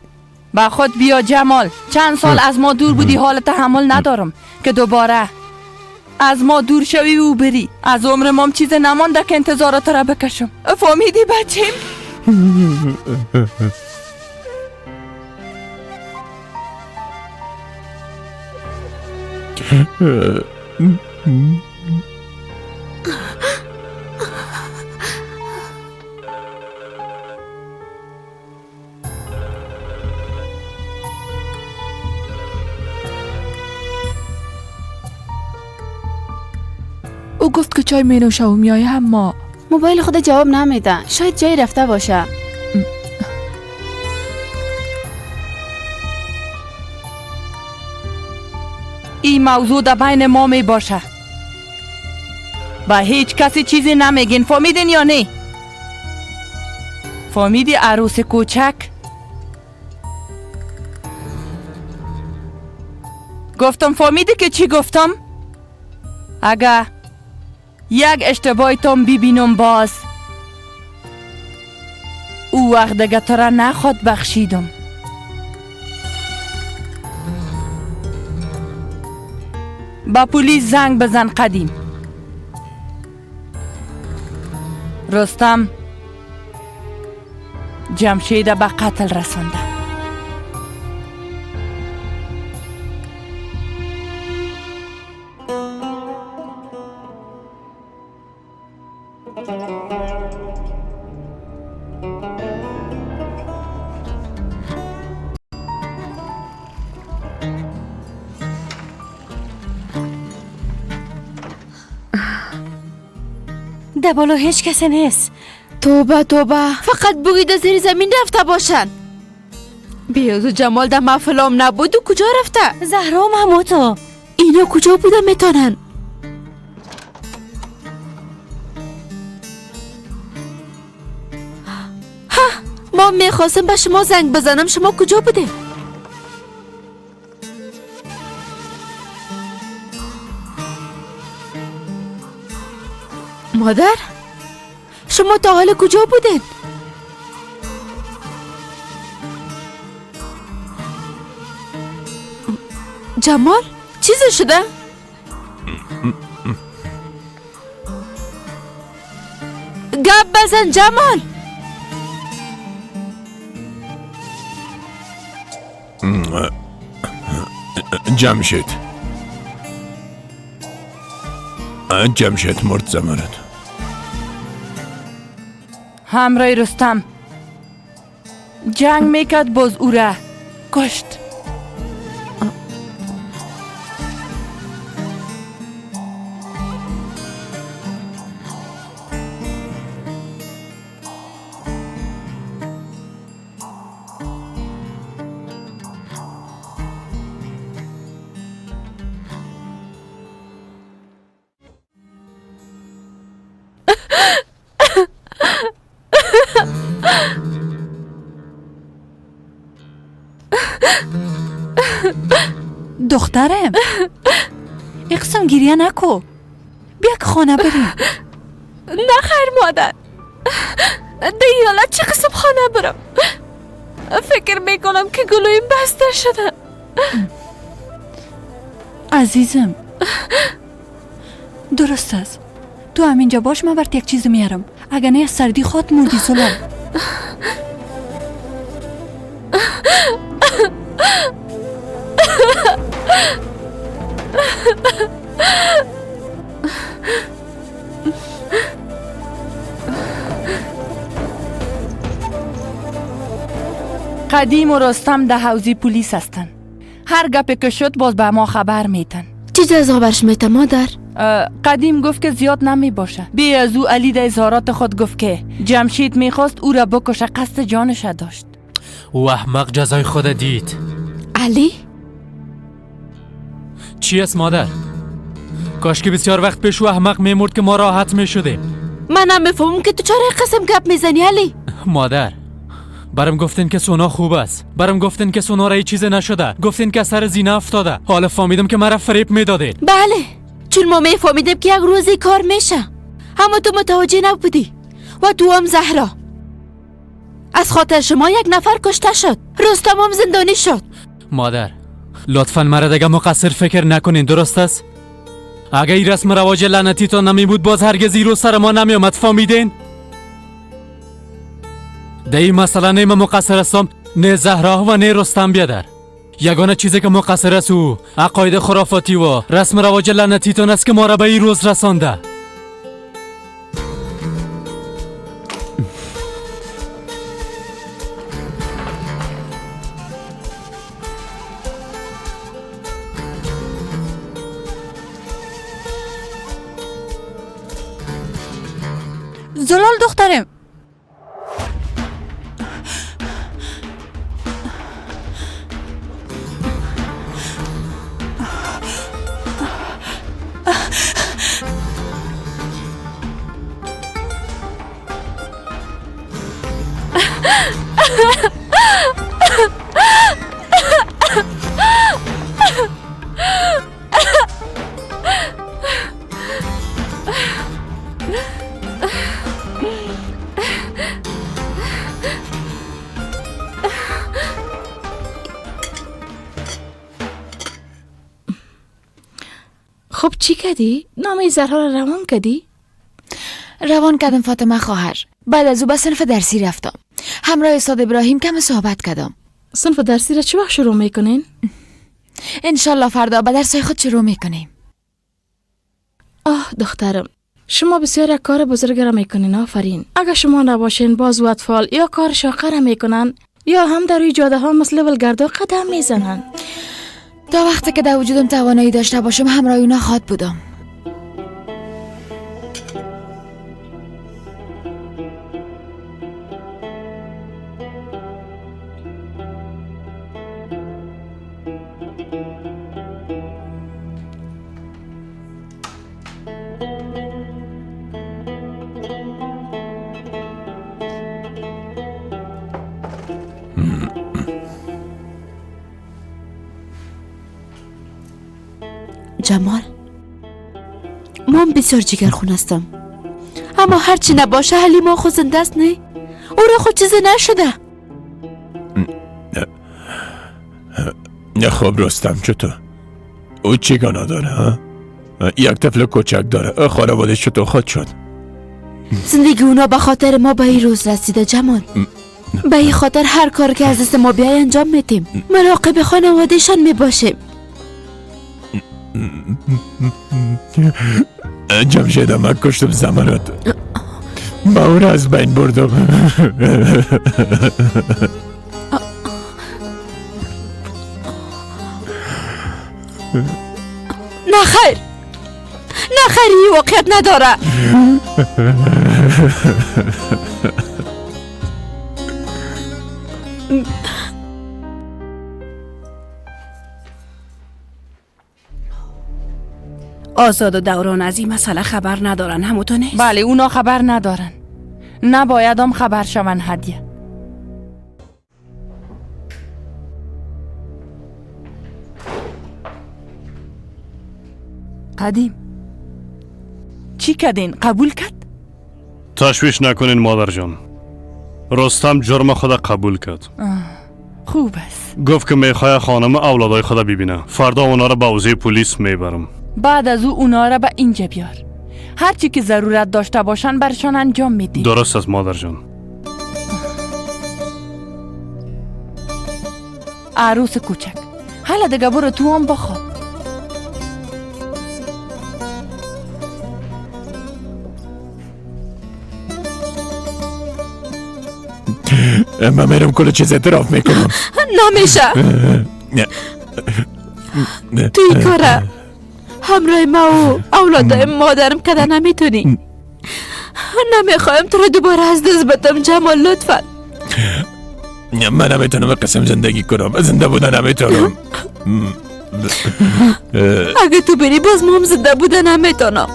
با خود بیا جمال، چند سال از ما دور بودی، حال تحمل ندارم که دوباره از ما دور شوی و بری. از عمر مام چیز نمانده که انتظارات را بکشم. فهمیدی بچیم؟ او گفت که چای می نوشه و میایه، اما موبایل خود جواب نمیده، شاید جایی رفته باشه. این موضوع در بین ما می باشه، با هیچ کسی چیزی نمیگین، فهمیدین یا نه؟ فهمیدی عروس کوچک؟ گفتم فهمیدی که چی گفتم؟ اگه یک اشتباهی تام ببینم باز، او وقت دیگه تو را نخواد بخشیدم. با پلیس زنگ بزن قدیم. رستم جمشید به قتل رسانده. در بالا هیچ کسی نیست. توبه توبه، فقط بگید از زیر زمین رفته باشن. بیاز و جمال در محفلام نبود و کجا رفته؟ زهرا و تو اینا کجا بودن میتونن؟ ها، ما میخواستم به شما زنگ بزنم، شما کجا بوده؟ مادر شما تا حال کجا بودین؟ جمال چیزی شده؟ گپ بزن جمال. جمشید، جمشید مرد زمرد. همراه رستم جنگ میکرد، باز او را کشت. دخترم اقسم گریه نکو، بیا که خانه بریم. نه خیر مادر، در این حالت چه قسم خانه برم؟ فکر میکنم که گلویم بسته شده. عزیزم درست است، تو همینجا باش، من برات یک چیز میارم، اگه نه از سردی خود مردی. سلام. قدیم و رستم در حوزی پلیس هستن. هر گپی که شد باز به ما خبر میتن. چی جزا برش میته مادر؟ قدیم گفت که زیاد نمی باشه. بی از او علی در اظهارات خود گفت که جمشید میخواست او را بکشه، قصد جانش داشت. او احمق جزای خود دید. علی؟ چی است مادر؟ کاش که بسیار وقت پیش او احمق میمرد که ما راحت میشدیم. من هم میفهمم که تو چرا قسم گپ میزنی علی. مادر برام گفتین که سونا خوب است، برام گفتین که سونا را چیز نشده، گفتین که سر زینه افتاده. حالا فهمیدم که مرا فریب میدادید. بله، چون ما میفهمیدیم که یک روزی کار میشه، اما تو متوجه نبودی و تو هم زهرا. از خاطر شما یک نفر کشته شد، رستم هم زندانی شد. مادر لطفا مرا دیگه مقصر فکر نکنین، درست است؟ اگه این رسم رواج لعنتی تا نمی بود باز هرگز این رو سر ما نمی آمد، فهمیدین؟ در این مسئله نه من مقصر هستم، نه زهرا و نه رستم بیادر. یگانه چیزی که مقصر است او عقاید خرافاتی و رسم رواج لعنتیتان است که ما را به این روز رسانده. زلال دخترم، خب چی کردی؟ نامه زهرا را روان کردی؟ روان کردم فاطمه خواهر. بعد از او به صنف درسی رفتم. همراه استاد ابراهیم کم صحبت کردم. صنف درسی را چه وقت شروع میکنین؟ انشالله فردا به درسای خود شروع میکنیم. آه دخترم، شما بسیار یک کار بزرگ را میکنین، آفرین. اگر شما نباشین باز و اطفال یا کار شاقه را میکنن یا هم در روی جاده ها مثل ولگردا قدم میزنن. تا وقتی که در وجودم توانایی داشته باشم همراه اونا خواد بودم. جمال، من بسیار جگرخون هستم، اما هرچی نباشه حلیمه خود زنده است. نه او را خود چیزی نشده. نه خب رستم چطور؟ او چی گناه داره ها؟ یک طفل کوچک داره، خانواده چطور خود شد؟ زندگی اونا به خاطر ما به این روز رسیده جمال. به این خاطر هر کار که از دست ما بیای انجام میدیم. مراقب خانوادهشان میباشیم. جمشید من کشتم زمرد، ما او را از بین بردم. نه خیر، نه خیر، این واقعیت نداره. آزاد و دوران از این مسئله خبر ندارن، همونطور نیست؟ بله اونا خبر ندارن، نباید هم خبر شون. هدیه قدیم چی کردین؟ قبول کرد؟ تشویش نکنین مادر جان، رستم جرم خود قبول کرد. خوب است. گفت که میخواه خانم اولادای خود ببینه. فردا اونا را به حوزه پلیس میبرم. بعد از او اونا را به اینجا بیار. هرچی که ضرورت داشته باشن برشان انجام میدیم. درست است مادر جان. عروس کوچک، حالا دیگه برو تو هم بخواب. من میرم کل چیز اعتراف میکنم. نمیشه. تو این کاره همراه ما و اولادای مادرم کده نمیتونی. نمیخوایم تو رو دوباره از دست بدم جمال، لطفا. من نمیتونم قسم زندگی کنم، زنده بودن نمیتونم. اگه تو بری باز ما هم زنده بودن نمیتونم.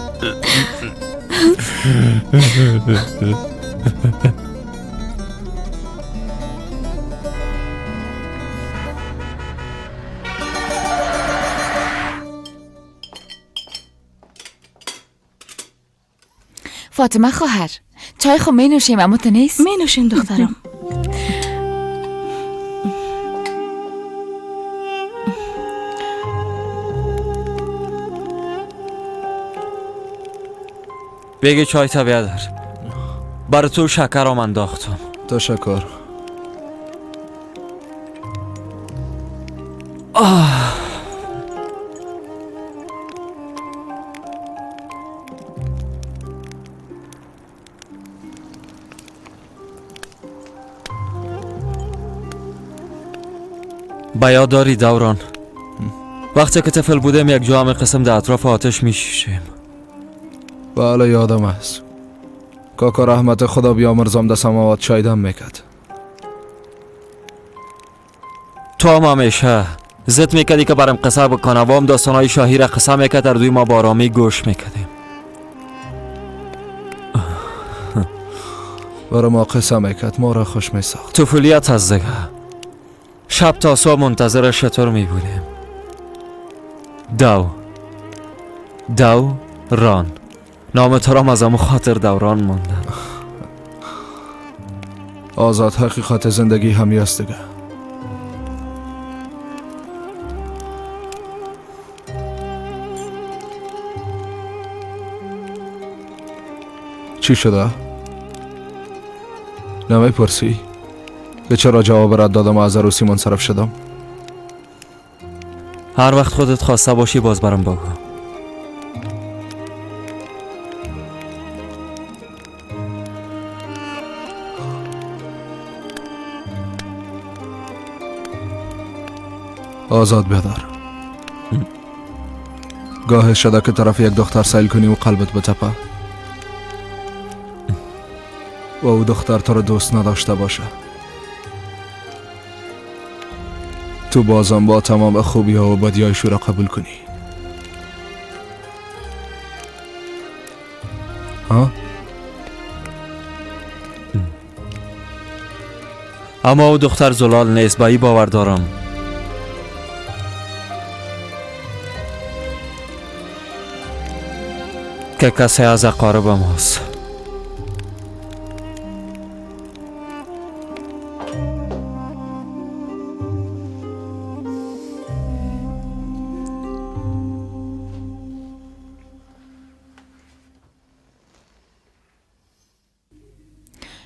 فاطمه خواهر، چای خو می نوشیم اما تو نیست؟ می نوشیم دخترم. بگی چای تا بیادر، برای تو شکرم انداختم. تشکر. آه. بیاد داری دوران، وقتی که طفل بودم یک جا همه قسم در اطراف آتش میشیم. بله یادم است. کاکا رحمت خدا بیامرزم در سماوات چایدم میکرد. تو هم همیشه زد میکردی که برم قصه بکنه و هم داستانهای شاهی را قصه میکرد، در دوی ما با آرامی گوش میکردیم. برای ما قصه میکرد، ما را خوش میساخت. طفولیت از دیگه، شب تا صبح منتظر شطور می بودیم. دو دو ران، نام تو را از امو خاطر دوران ماندن. آزاد حقیقت زندگی همی است دیگه. چی شده؟ نمیپرسی؟ به چرا جواب رد دادم و از عروسی منصرف شدم؟ هر وقت خودت خواسته باشی باز برام بگو. آزاد بدار. گاه شده که طرف یک دختر سیل کنی و قلبت بتپه و او دختر تو رو دوست نداشته باشه. تو بازم با تمام خوبی ها و بدی هایش را قبول کنی. ها؟ اما او دختر زلال نیست، با ای باور دارم. که کسی از اقارب ماست.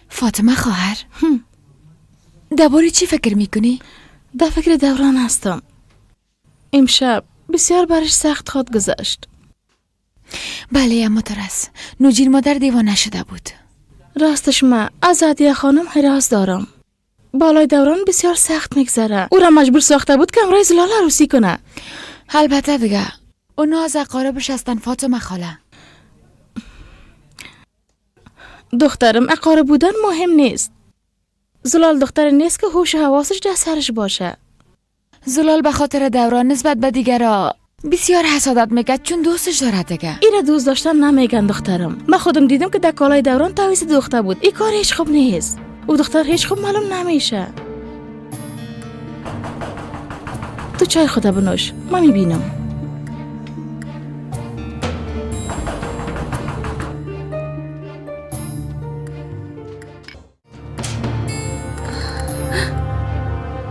فاطمه خواهر، درباره چی فکر میکنی؟ در فکر دوران هستم. امشب بسیار برش سخت خواد گذشت. بله اما ترس نوجین مادر دیوانه شده بود. راستش من از عدیه خانم حراس دارم. بالای دوران بسیار سخت میگذره. او را مجبور ساخته بود که امرای زلال عروسی کنه. البته دیگه اونا از اقاربش هستن فاطمه خاله. دخترم اقارب بودن مهم نیست. زلال دختر نیست که هوش و حواسش در سرش باشه. زلال به خاطر دوران نسبت به دیگرا بسیار حسادت میکرد چون دوستش دارد دیگه. ایره دوست داشتن نمیگن دخترم. من خودم دیدم که در کالای دوران تعویض دوخته بود. این کار هیچ خوب نیست. او دختر هیچ خوب معلوم نمیشه. تو چای خدا بنوش، من میبینم.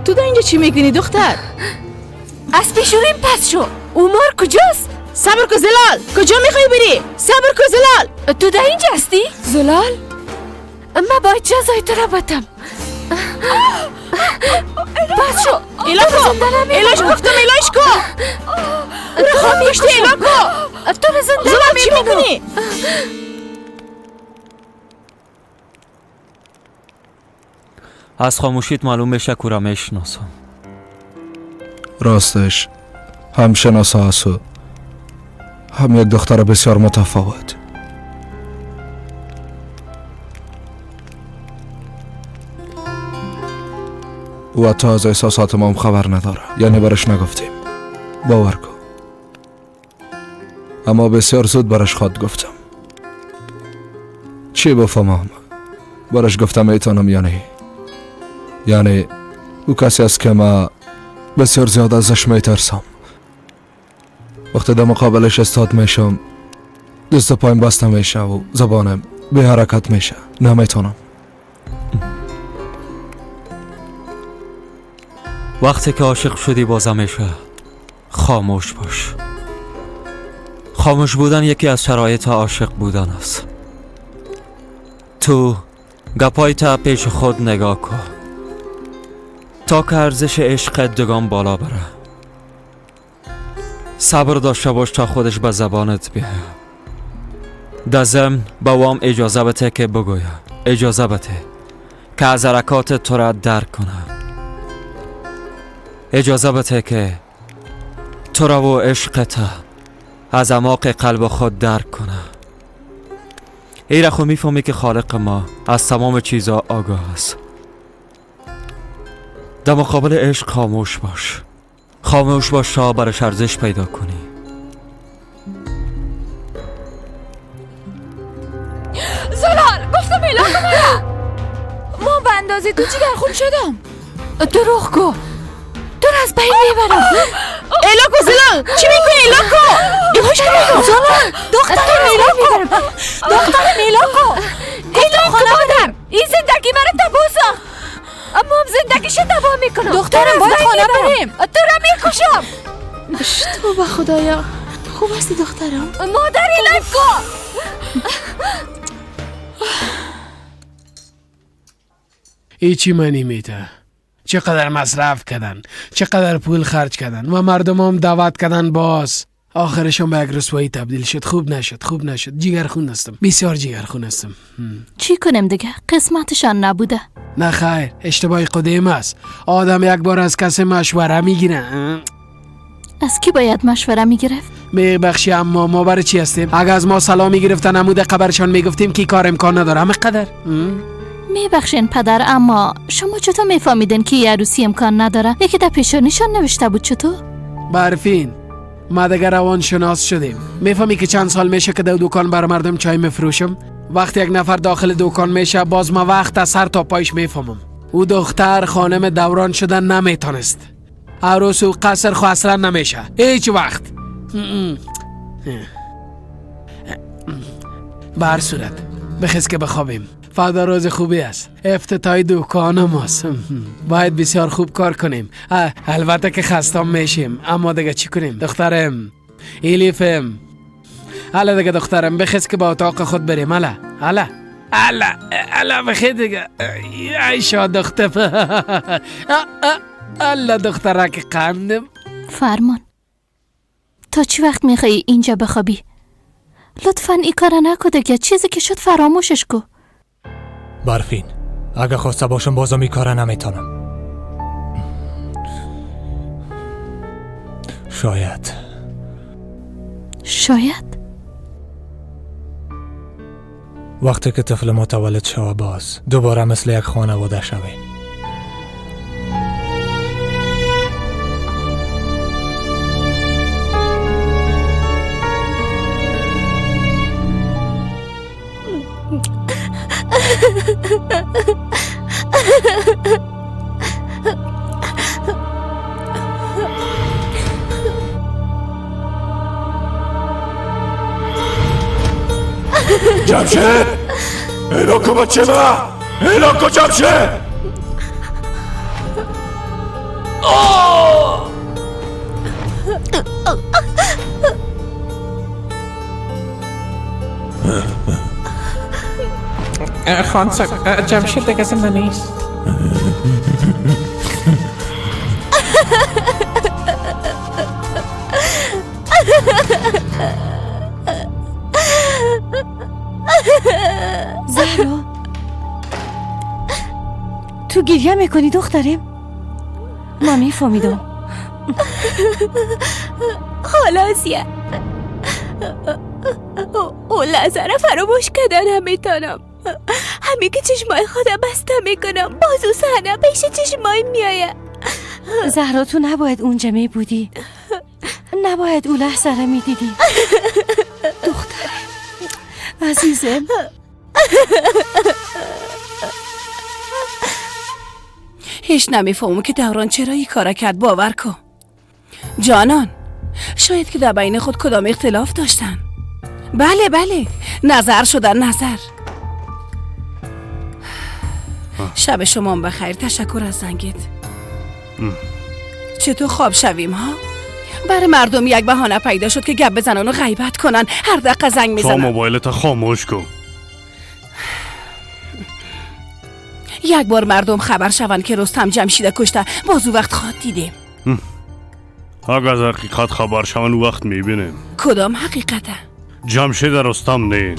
تو در اینجا چی میکنی دختر؟ از پیشوریم پس شو. عمر کجاست؟ صبر کو زلال، کجا میخوای بری؟ صبر کو زلال. تو در اینجا هستی؟ زلال؟ من باید جزای تو را بدم. پس شو. ایلا کو، ایلاش گفتم ایلاش کو. او را خواب کشتی. ایلا کو. تو را زنده زلال چی میکنی؟ از خاموشیت معلوم میشه که او را میشناسم. راستش هم شناسا است و هم یک دختر بسیار متفاوت. او حتی از احساسات ما هم خبر نداره، یعنی برش نگفتیم، باور کن. اما بسیار زود برش خواد گفتم. چی بفهمم؟ برش گفتم ایتانم یعنی او کسی است که ما بسیار زیاد ازش میترسم. وقتی در مقابلش استاد میشم دست پایم بسته میشه و زبانم به حرکت میشه، نمیتونم. وقتی که عاشق شدی باز همیشه خاموش باش. خاموش بودن یکی از شرایط عاشق بودن است. تو گپای تا پیش خود نگاه کن تا که ارزش عشق دگان بالا بره. صبر داشته باش تا خودش به زبانت بیاید. در ضمن به وام اجازه بده که بگوید، اجازه بده که از حرکات تو را درک کنه، اجازه بده که تو را و عشقت از اعماق قلب خود درک کنه. ای را خو میفهمی که خالق ما از تمام چیزها آگاه است. در مقابل عشق خاموش باش. خاموش باش تا برش ارزش پیدا کنی. زلال گفتم ایلا کنم. ما به اندازه تو جگر خون شدم. دروغ گو، تو را از بین میبرم. ایلا کو زلال، چی میکنی؟ ایلا کو، زلال دخترم ایلا کو، دخترم ایلا کو. ایلا کو مادر، این زندگی مرا تباه ساخت، اما هم زندگیش تباه میکنم. دخترم باید خانه بریم. تو را میکشم. تو به خدایا خوب هستی دخترم؟ مادر ایلا کو. هیچی منی میته. چقدر مصرف کردن، چقدر پول خرج کردن و مردم هم دعوت کردن، باز آخرشون به یک رسوایی تبدیل شد. خوب نشد، خوب نشد. جیگرخون هستم، بسیار جیگرخون هستم. چی کنم دیگه، قسمتشان نبوده. نه خیر، اشتباه قدیم است. آدم یک بار از کسی مشوره میگیره. از کی باید مشوره میگرفت؟ میبخشی اما ما برای چی هستیم؟ اگه از ما سلام میگرفتن عمود قبرشان میگفتیم که کار امکان نداره. همه قدر میبخشین پدر، اما شما چطور میفهمیدین که یه عروسی امکان نداره؟ یکی در پیشانیشان نوشته بود. چطور؟ برفین ما دیگه روانشناس شدیم. میفهمی که چند سال میشه که در دکان بر مردم چای میفروشم؟ وقتی یک نفر داخل دکان میشه باز ما وقت از سر تا پایش میفهمم. او دختر خانم دوران شدن نمیتونست. عروس و قصر خو اصلا نمیشه هیچ وقت. به هر صورت بخیز که بخوابیم. فردا روز خوبی است، افتتاح دکان ماست. باید بسیار خوب کار کنیم. البته که خستم میشیم، اما دیگه چی کنیم دخترم؟ ایلیفم حالا دیگه دخترم بخیز که با اتاق خود بریم. حالا حالا حالا حالا بخیر دیگه. ای شا دختر، الله دخترک قندم. فرمان، تا چی وقت میخوایی اینجا بخوابی؟ لطفا ای کار نکو دیگه، چیزی که شد فراموشش کو. برفین، اگه خواسته باشم بازم این کار نمیتونم. شاید وقتی که طفل متولد شوه باز دوباره مثل یک خانواده شویم. جمشید، اینا کو بچه من، اینا کو جمشید. خان صاحب، جمشید دیگه زنده نیست. زهرا، تو گریه میکنی دخترم؟ من میفهمیدم. خلاصیه، اون لحظه را فراموش کردن نمیتونم. همین که چشمای خودم بسته میکنم باز او صحنه پیش چشمای میآید. زهرا تو نباید اونجا می بودی، نباید او لحظه را میدیدی. دخترم عزیزم. هیچ نمیفهمم که دوران چرا این کارا کرد. باور کن جانان، شاید که در بین خود کدام اختلاف داشتن. بله بله، نظر شدن نظر. شب شما بخیر. تشکر از زنگت. چطور خواب شویم ها؟ برای مردم یک بهانه پیدا شد که گپ بزنن و غیبت کنن. هر دقیقه زنگ میزنن. تا موبایلت خاموش کن. یک بار مردم خبر شوند که رستم جمشید کشته، باز او وقت خواد دیدیم. اگر از حقیقت خبر شوند وقت میبینیم. کدام حقیقته؟ جمشید رستم نه،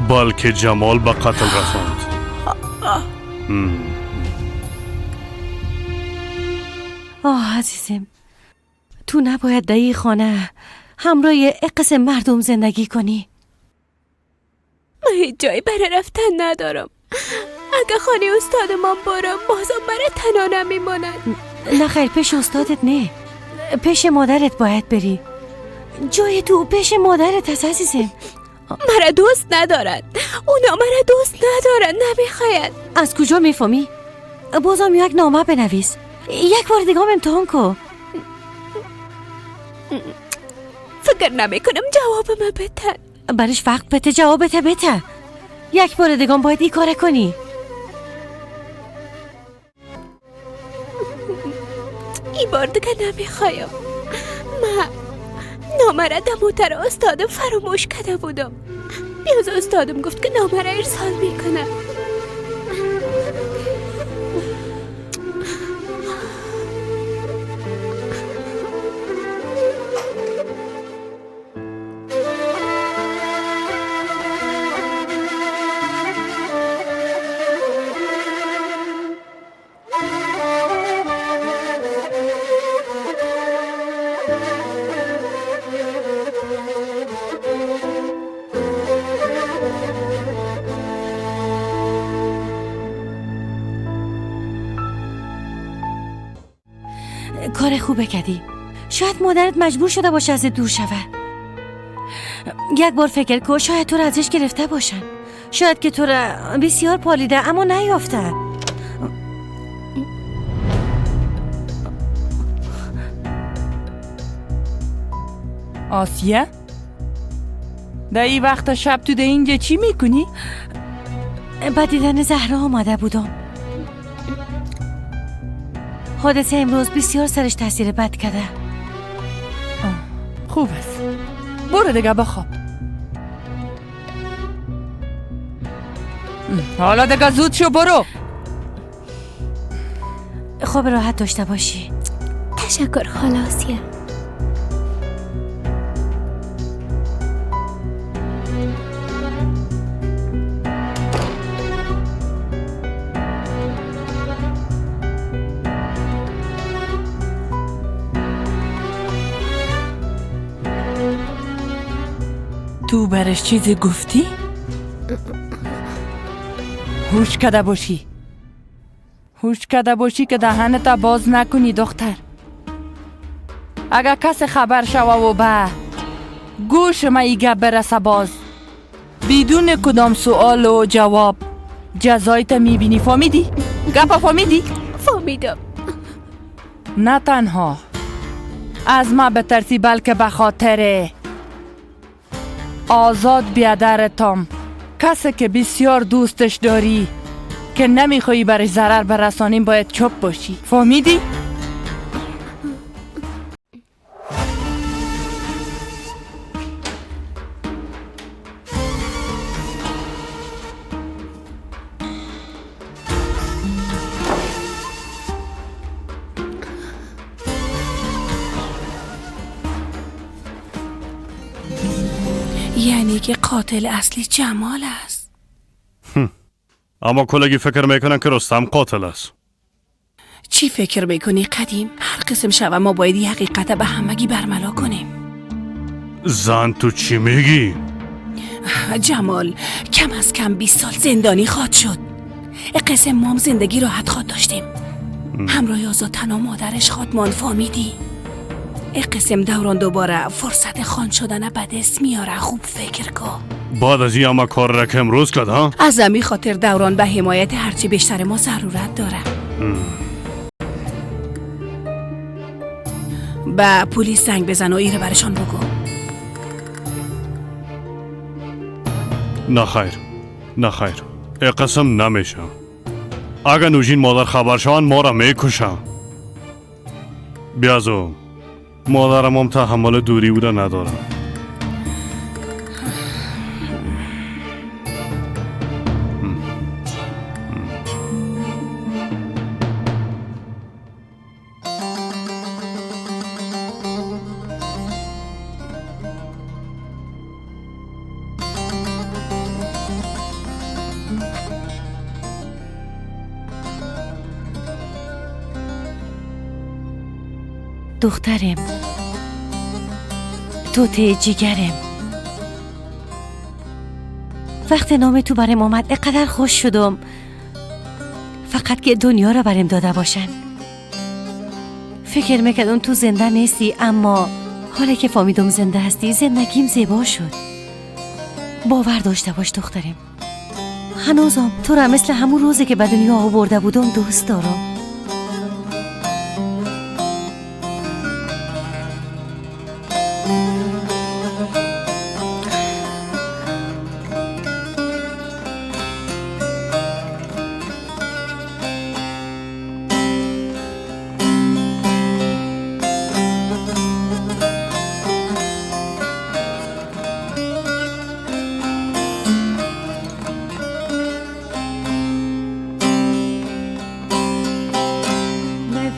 بلکه جمال به قتل رساند. آه عزیزم، تو نباید در این خانه همراه قسم مردم زندگی کنی. من هیچ جایی برای رفتن ندارم. اگه خانه استاد من برم بازم برای تنها نمیماند. نه خیر، پیش استادت نه، پیش مادرت باید بری. جای تو پیش مادرت هست عزیزم. مرا دوست ندارد، اونا مرا دوست ندارد، نمیخواید. از کجا میفهمی؟ بازم یک نامه بنویس، یک بار دیگه هم امتحان کن. فکر نمیکنم جواب ما بده. برش وقت بده، جوابت بده. یک بار دیگه هم باید این کار کنی. این بار دیگه نمیخوایم. من نامه را دموتر استادم فراموش کرده بودم. بیاز استادم گفت که نامه را ارسال میکنه. کار خوبه کردی. شاید مادرت مجبور شده باشه از دور شوه. یک بار فکر کن، شاید تو را ازش گرفته باشن. شاید که تو را بسیار پالیده اما نیافته. آسیه؟ در این وقت شب تو در اینجا چی میکنی؟ به دیدن زهرا آمده بودم. حادثه امروز بسیار سرش تاثیر بد کرده. خوب است، برو دیگه بخواب. حالا دیگه زود شو برو. خواب راحت داشته باشی. تشکر خاله آسیه. تو برش چیزی گفتی؟ هوش کده باشی، هوش کده باشی که دهنت باز نکنی دختر. اگر کس خبر شوه و به گوش ما ای گپ برسه، باز بدون کدام سوال و جواب جزایت میبینی. فهمیدی؟ گپ فهمیدی؟ فهمیدم. نه تنها از ما بترسی، بلکه به خاطر آزاد بیادرتم، کسی که بسیار دوستش داری که نمیخوایی برش ضرر برسانیم، باید چپ باشی. فهمیدی؟ یعنی که قاتل اصلی جمال است. اما کلگی فکر میکنن که رستم قاتل است. چی فکر میکنی قدیم؟ هر قسم شوه ما باید یه حقیقت به همگی برملا کنیم. زن تو چی میگی؟ جمال کم از کم 20 سال زندانی خواد شد. قسم ما هم زندگی راحت خواد داشتیم. همراه آزاد تنها مادرش خواد مان. فهمیدی؟ قسم دوران دوباره فرصت خان شدن به دست میاره. خوب فکر کن. بعد از این همه کار را که امروز کرد ها؟ از همین خاطر دوران به حمایت هرچی بیشتر ما ضرورت داره. به پلیس زنگ بزن و ایره برشان بگو. نه خیر، نه خیر، ای قسم نمیشه. اگر نوژین مادر خبر شوند ما را میکشن. بیازو مادرم هم تحمل دوری او را ندارم. دخترم، توته جیگرم، وقت نام تو برم آمد اقدر خوش شدم، فقط که دنیا را برم داده باشن. فکر میکردم تو زنده نیستی، اما حالا که فهمیدم زنده هستی زندگیم زیبا شد. باور داشته باش دخترم، هنوزم تو را مثل همون روزی که به دنیا آورده بودم دوست دارم.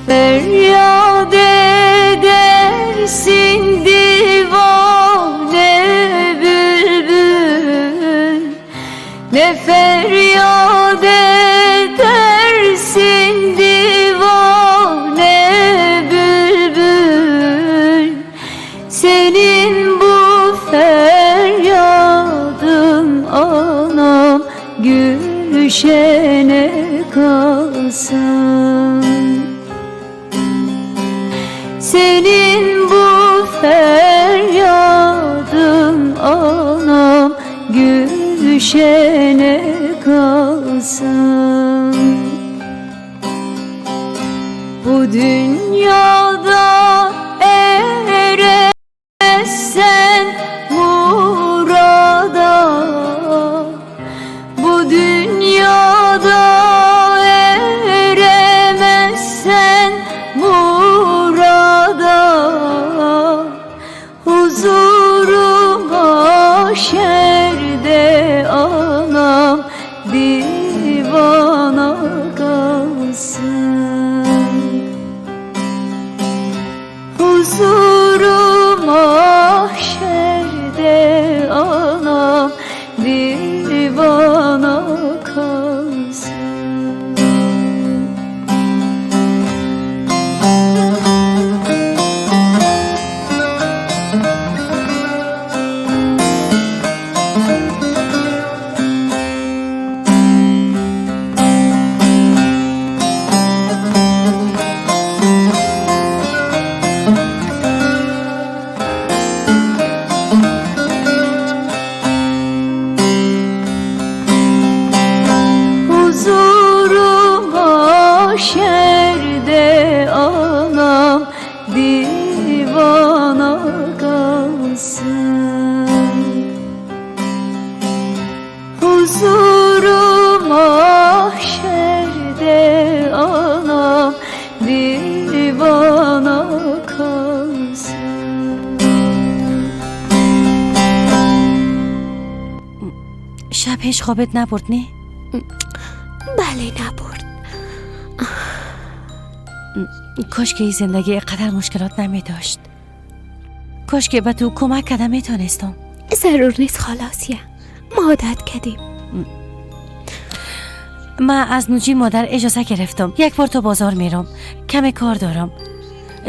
فریاد edersin divane bülbül, ne feryat edersin divane bülbül. Senin bu feryadın anam gülşene kalsın. Senin bu feryadın anam gülşene kalsın. Bu dünyada eresen muradına, kalsın. Huzurum mahşerde anam bir bana kalsın. شب هیچ خوابت نبرد نه؟ بله نبرد. کاش که این زندگی قدر مشکلات نمی داشت. کاش که به تو کمک کردم میتونستم. ضرور نیست خلاصیه، ما عادت کردیم. من از نوجی مادر اجازه گرفتم یک بار تو بازار میرم، کم کار دارم.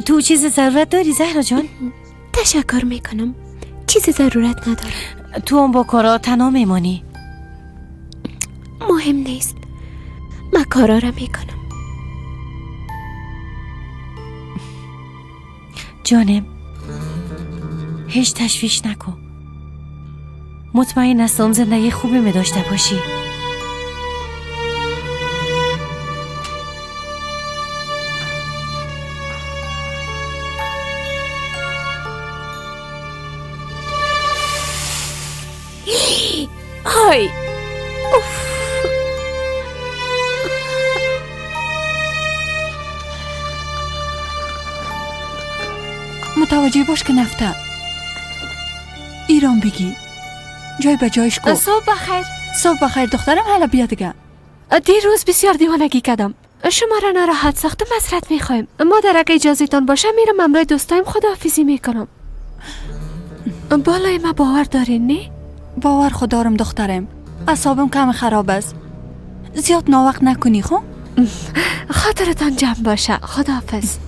تو چیز ضرورت داری زهرا جان؟ تشکر میکنم، چیز ضرورت ندارم. تو هم با کارا تنها میمانی. مهم نیست، من کارا را میکنم. جانم هیچ تشویش نکن، مطمئن هستم زندگی خوبی می داشته باشی. های اوف. متوجه باش که نفته ایران بگی جای به جایش کو. صبح بخیر. صبح بخیر دخترم. حالا بیا دیگه. دیروز بسیار دیوانگی کردم، شما را ناراحت ساختم، معذرت میخوایم. مادر اگه اجازهتان باشه میرم همراه دوستایم خداحافظی میکنم. بالای ما باور دارین نه؟ باور خود دارم دخترم، اعصابم کم خراب است، زیاد ناوقت نکنی خو. خاطرتان جمع باشه، خداحافظ.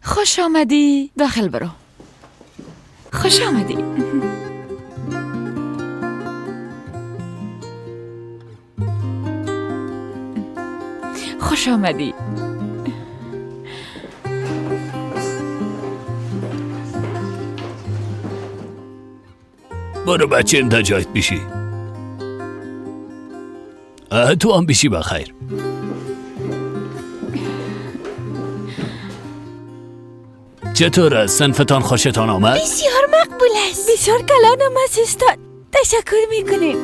خوش آمدی، داخل برو. خوش آمدی. خوش آمدی. برو بچه تا جایت بیشی. تو هم بیشی بخیر. چطور است؟ صنفتان خوشتان آمد؟ بسیار مقبول است. بسیار کلانم است استاد، تشکر میکنیم.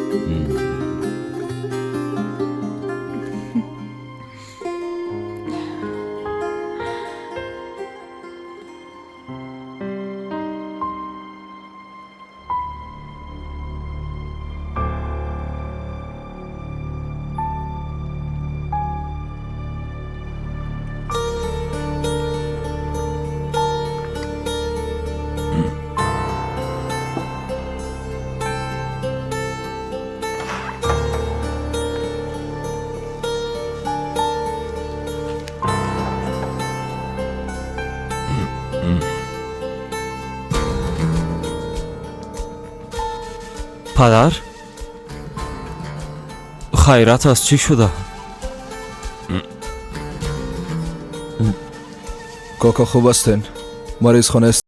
پدر خیرات از چی شده؟ کاکا خوب هستین؟ مریض خانه است؟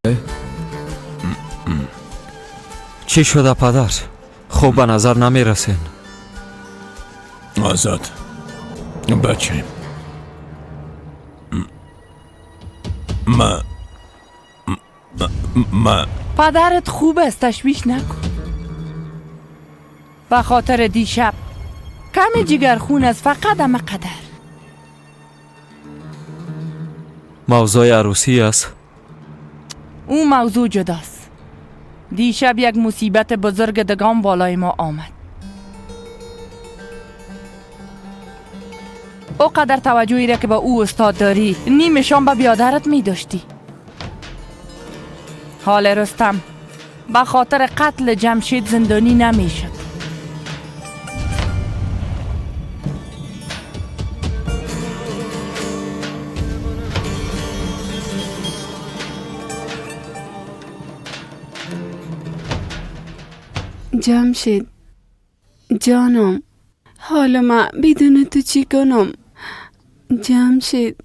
چی شده پدر؟ خوب به نظر نمی رسین. آزاد بچه ما پدرت خوب است، تشویش نکن. به خاطر دیشب کمی جگرخون است، فقط اما قدر. موضوع عروسی است؟ او موضوع جداست. دیشب یک مصیبت بزرگ دگان بالای ما آمد. او قدر توجهی را که با او استاد داری نیمشان به بیادرت می داشتی. حال رستم به خاطر قتل جمشید زندانی نمی شد. جمشید جانم، حالا من بدون تو چی کنم؟ جمشید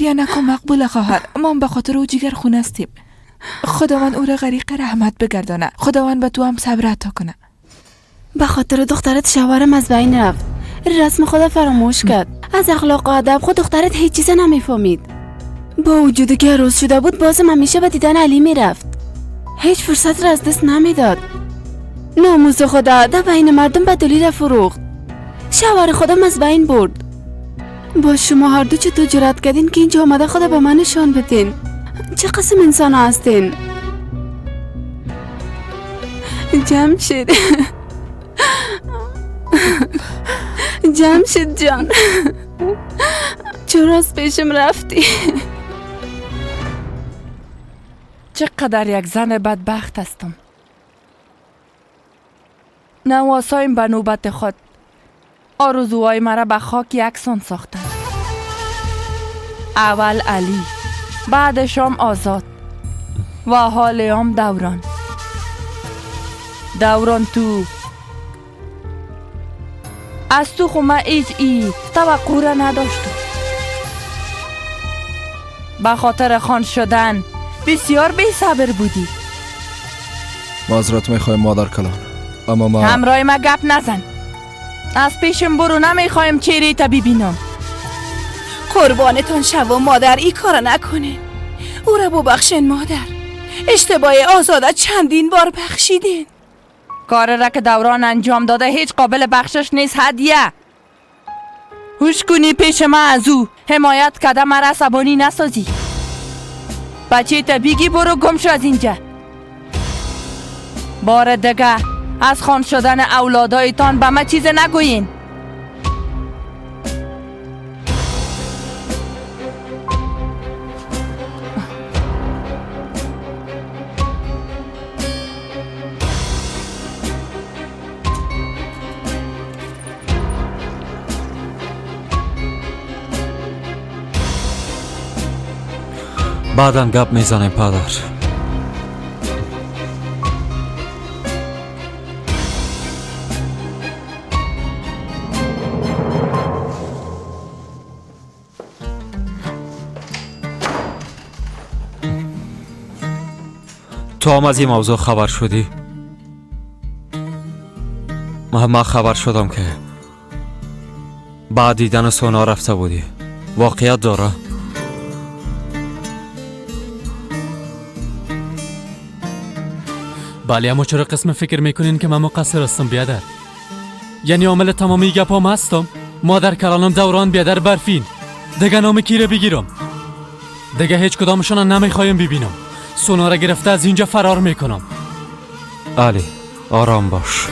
گریه نکن مقبول خواهر، ما به خاطر او جگر خون هستیم. خداوند او را غریق رحمت بگردانه. خداوند به تو هم صبر عطا کنه. به خاطر دخترت شوهرم از بین رفت. رسم خدا فراموش کرد. از اخلاق و ادب خود دخترت هیچ چیز نمیفهمید. با وجود که عروس شده بود بازم همیشه به دیدن علی میرفت. هیچ فرصت را از دست نمیداد. ناموس خدا در بین مردم به دلی را فروخت. شوهر خودم از بین برد. با شما هر دو چطور جرأت کردین که اینجا آمده خدا به من نشان بدین؟ چه قسم انسان هستین؟ جمشید، جمشید جان، چرا از پیشم رفتی؟ چقدر یک زن بدبخت هستم. نواسایم به نوبت خود آرزوهای مرا به خاک یکسان ساختند. اول علی، بعدشام آزاد و حالیام دوران. دوران تو از تو خو من هیچ ای توقع را نداشتم. به خاطر خان شدن بسیار بی صبر بودی. معذرت میخوایم مادر کلان، اما ما همراه ما گپ نزن. از پیشم برو، نمیخوایم چهره تا ببینم. قربانتان شوم مادر، ای کارا نکنین. او را ببخشین مادر. اشتباه آزاده چندین بار بخشیدین. کار را که دوران انجام داده هیچ قابل بخشش نیست. هدیه هوش کنی پیش ما از او حمایت کده مرا عصبانی نسازی. بچه تا بیگی برو گم شو از اینجا. بار دیگه از خان شدن اولادایتان به ما چیز نگویین. بعدا گپ میزنیم پدر. تو هم از این موضوع خبر شدی؟ من خبر شدم که بعد دیدن سونا رفته بودی. واقعیت داره؟ بله، اما چرا قسم فکر میکنین که من مقصر هستم بیادر؟ یعنی عامل تمامی گپام هستم؟ مادر کلانم دوران بیادر برفین. دیگه نام کی رو بگیرم؟ دیگه هیچ کدامشون نمیخوایم ببینم. سونا را گرفته از اینجا فرار میکنم. علی آرام باش.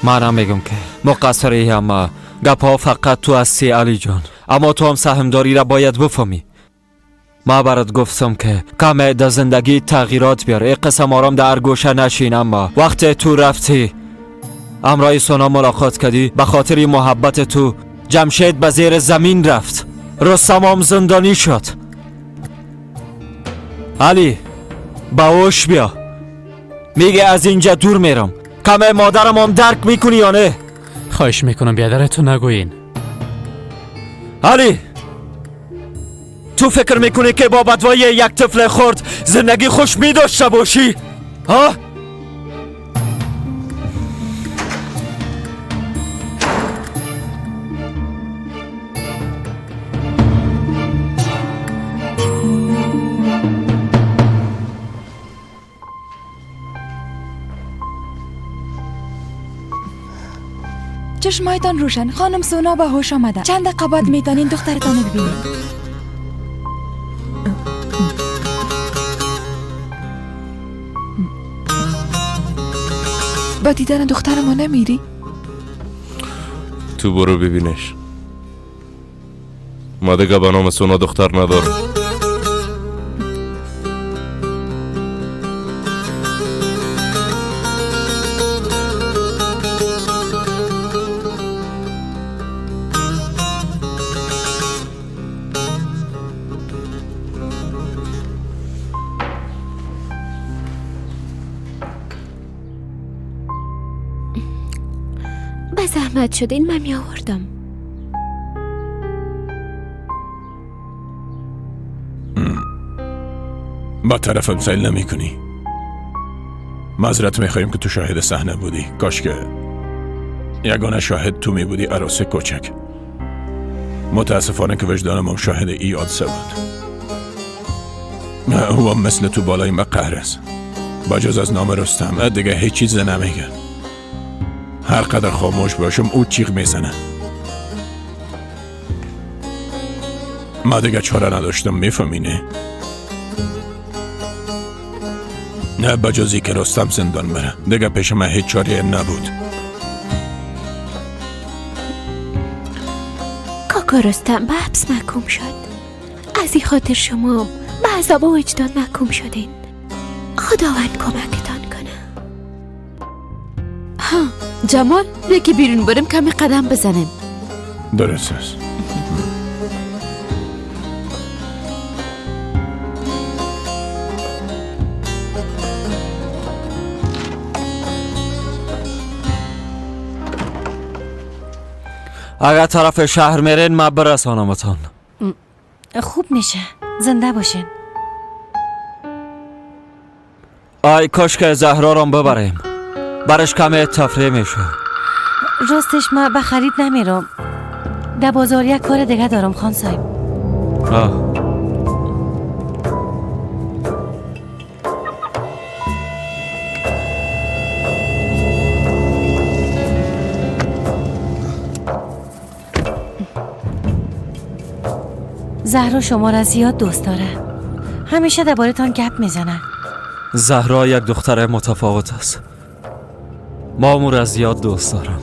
من میگم که مقصری اما گپا فقط تو هستی علی جان، اما تو هم سهمداری را باید بفهمی. ما برات گفتم که کم در زندگی تغییرات بیار، ای قسم آرام در گوشه نشین. اما وقتی تو رفتی امرای سونا ملاقات کردی، به خاطر محبت تو جمشید به زیر زمین رفت، رستم هم زندانی شد. علی باوش بیا، میگه از اینجا دور میرم. کم مادرم هم درک میکنی یا نه؟ خواهش میکنم بیادر تو نگوین. علی تو فکر میکنی که با بدوای یک طفل خرد زندگی خوش میداشته باشی؟ ها؟ چشمایتان روشن خانم سونا به هوش آمده. چند دقیقه بعد میتونین دخترتان رو ببینید. با دیدن دختر ما نمیری؟ تو برو ببینش. ما دیگه به نام سونا دختر ندارم. زحمت شد این من می آوردم. با طرفم سیل نمی کنی. معذرت میخوایم که تو شاهد صحنه بودی. کاش که یگانه شاهد تو می بودی عروس کوچک. متاسفانه که وجدانم هم شاهد ای حادثه بود. او هم مثل تو بالای ما قهر است. با جز از نام رستم دیگه هیچ چیز نمیگه. هر قدر خاموش باشم او چیغ میزنه. ما دیگه چاره نداشتم، میفهمی نه؟ نه بجز که رستم زندان بره دیگه پیش من هیچ چاره نبود. کاکا رستم به حبس محکوم شد. از این خاطر شما به عذاب وجدان محکوم شدین. خداوند کمکتان کنه. ها جمال، بیا که بیرون بریم کمی قدم بزنیم. درست است. اگر طرف شهر میرین ما برسانمتان. خوب میشه، زنده باشین. ای کاش که زهرا را ببریم، برش کمی تفریح میشه. راستش ما به خرید نمیرم، در بازار یک کار دیگه دارم خان صاحب. زهرا شما را زیاد دوست داره، همیشه درباره‌تان گپ میزنه. زهرا یک دختر متفاوت است. ما او را زیاد دوست دارم.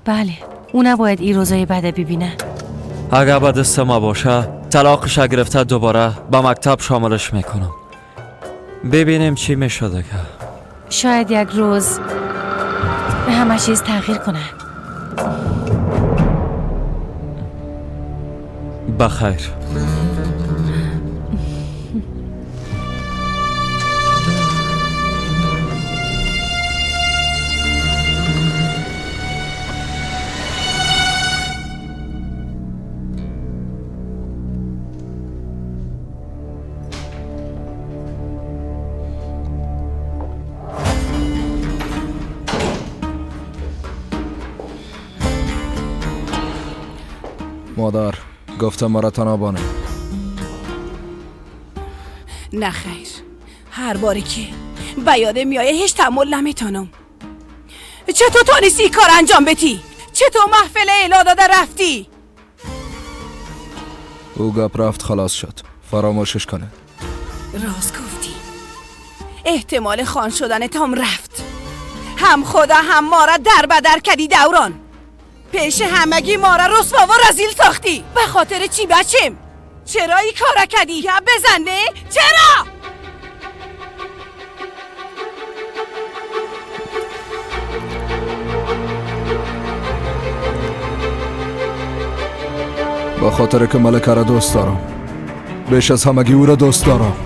بله، او نباید این روزای بده ببینه. اگر به دست ما باشه طلاقش گرفته دوباره به مکتب شاملش میکنم. ببینیم چی میشه دیگه. شاید یک روز همه چیز تغییر کنه. بخیر. مادر گفتم مرا تنها بانه. نه خیر، هر باری که به یادم میایه هیچ تحمل نمیتونم. چطور تونستی کار انجام بدی؟ چطور محفل اعلا داده رفتی؟ او گپ رفت خلاص شد، فراموشش کنه. راست گفتی، احتمال خان شدن تام رفت. هم خدا هم ما را در بدر کردی دوران. پیش همگی ما را رسوا و رزیل ساختی. به خاطر چی بچم؟ چرا این کارا کردی؟ یا بزنه؟ چرا؟ به خاطر که ملکه را دوست دارم، بیش از همگی او را دوست دارم.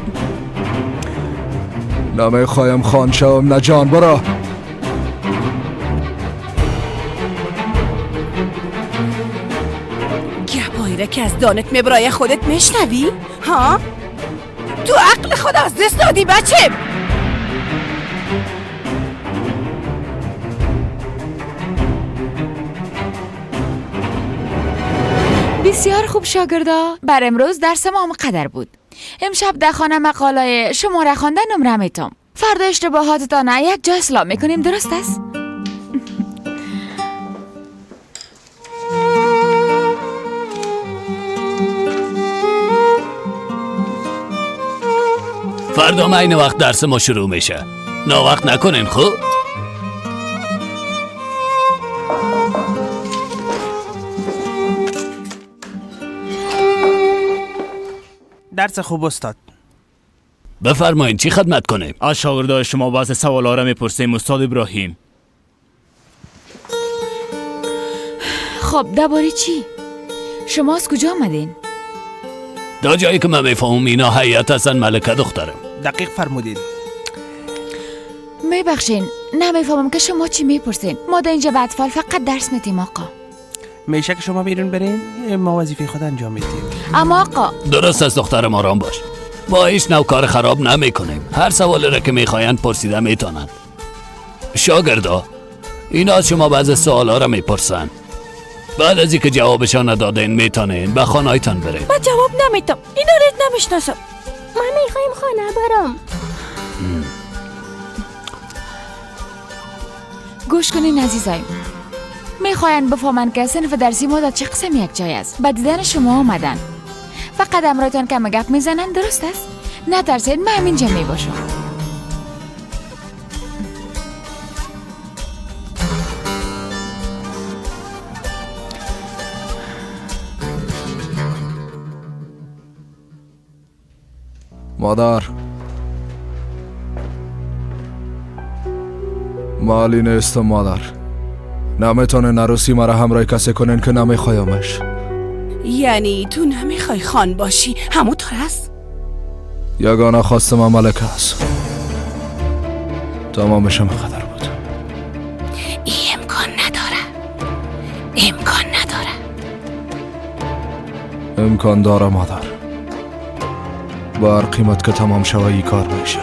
نمیخوایم خان شوم نه جان. برا گپایی که از دانت میبرای خودت میشنوی؟ ها؟ تو عقل خود از دست دادی بچه. بسیار خوب شاگردا، بر امروز درس ما مقدر بود. امشب در خانه مقاله شما را خواندن نمره میتم. فردا اشتباهاتتان یک جا اصلاح میکنیم، درست است؟ فردا ما این وقت درس ما شروع میشه. ناوقت نکنین خب؟ درس خوب استاد. بفرمایین چی خدمت کنیم؟ از شاگردای شما بعض سوالا را میپرسیم استاد ابراهیم. خب درباره چی؟ شما از کجا آمدین؟ دا جایی که من میفهمم اینا هیئت هستن ملکه دخترم. دقیق فرمودین. میبخشین نمیفهمم که شما چی میپرسین. ما در اینجا به اطفال فقط درس میتیم آقا. میشه که شما بیرون برین، ما وظیفه خود انجام میدیم. اما آقا درست است دخترم، آرام باش. ما هیچ نوع کار خراب نمیکنیم. هر سوالی را که میخواهند پرسیده میتونند. شاگردا، اینا از شما بعض سوالا را میپرسن. بعد از اینکه جوابشان ندادین میتونین به خانه‌تان برین. من جواب نمیتم، اینا را نمیشناسم. ما میخوایم خانه برم. گوش کنین عزیزایم، میخواین بفهمن که صنف درسی ما در چه قسم یک جای است. به دیدن شما آمدن، فقط امرایتان کم گپ میزنن، درست است؟ نترسید، من همینجا میباشم. مادر، مالی نیستم مادر. نمیتونه نروسی مرا همراه کسی کنین که نمیخوایمش. یعنی تو نمیخوای خان باشی، همونطور است؟ یگانه خواستم ملکه است. تمامش هم قدر بود. ای امکان نداره، امکان نداره. امکان داره مادر. با هر قیمت که تمام شوه ای کار میشه.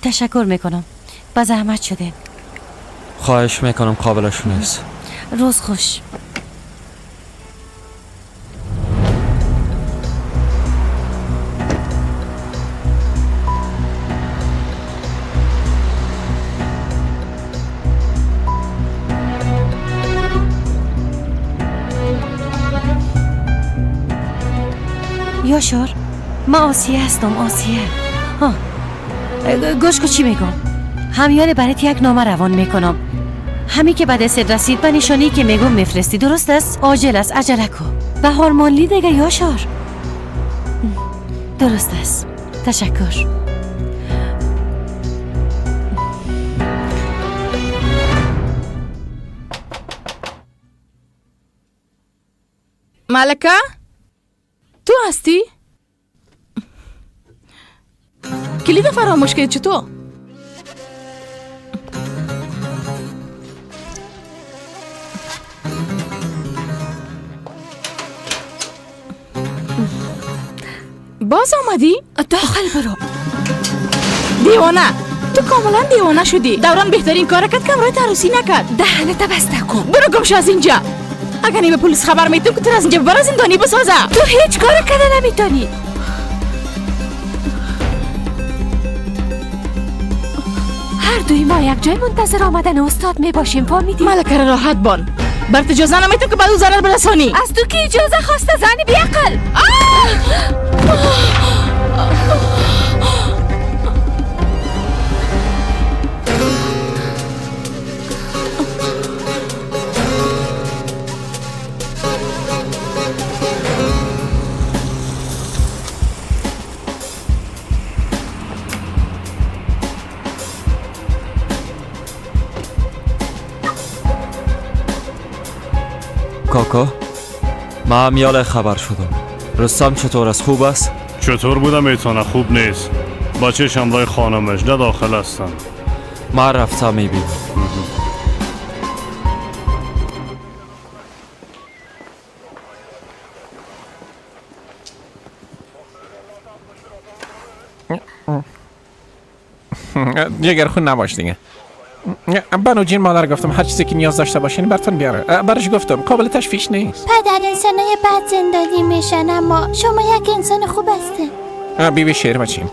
تشکر میکنم، با زحمت شده. خواهش میکنم، قابلش نیست. روز خوش. یاشار، من آسیه هستم، آسیه. ها گوش کو چی میگم. همیان برات یک نامه روان میکنم. همی که بعد دست رسید به نشانی که میگم میفرستی، درست است؟ عاجل است، عجله کو. بهار مالی دیگه یاشار. درست است، تشکر. ملکه تو هستی؟ کلید فراموش کردی چطور؟ باز آمدی؟ داخل برو. دیوانه، تو کاملا دیوانه شدی. دوران بهترین کار کرد که امرای عروسی نکرد. دهنت بسته کن. برو گم شو از اینجا. اگر به پلیس خبر میتم که تو از اینجا برا زندانی بسازم. تو هیچ کار کرده نمیتونی. هر دوی ما یک جای منتظر آمدن استاد می باشیم، فهمیدی؟ ملکه را راحت بان. برات اجازه نمیتم که بعد او ضرر برسانی. از تو که اجازه خواسته زن بیعقل. کاکا، من همیال خبر شدم. رستم چطور است؟ خوب است؟ چطور بودم میتونه، خوب نیست. بچهش همراه خانمش ده داخل هستن. من رفتم میبینم. جگر خون نباش دیگه. بانو جین مادر گفتم هر چیزی که نیاز داشته باشین براتون بیاره. برش گفتم قابل تشویش نیست. پدر انسانای بد زندانی میشن، اما شما یک انسان خوب هستین. بیبی شیر بچیم،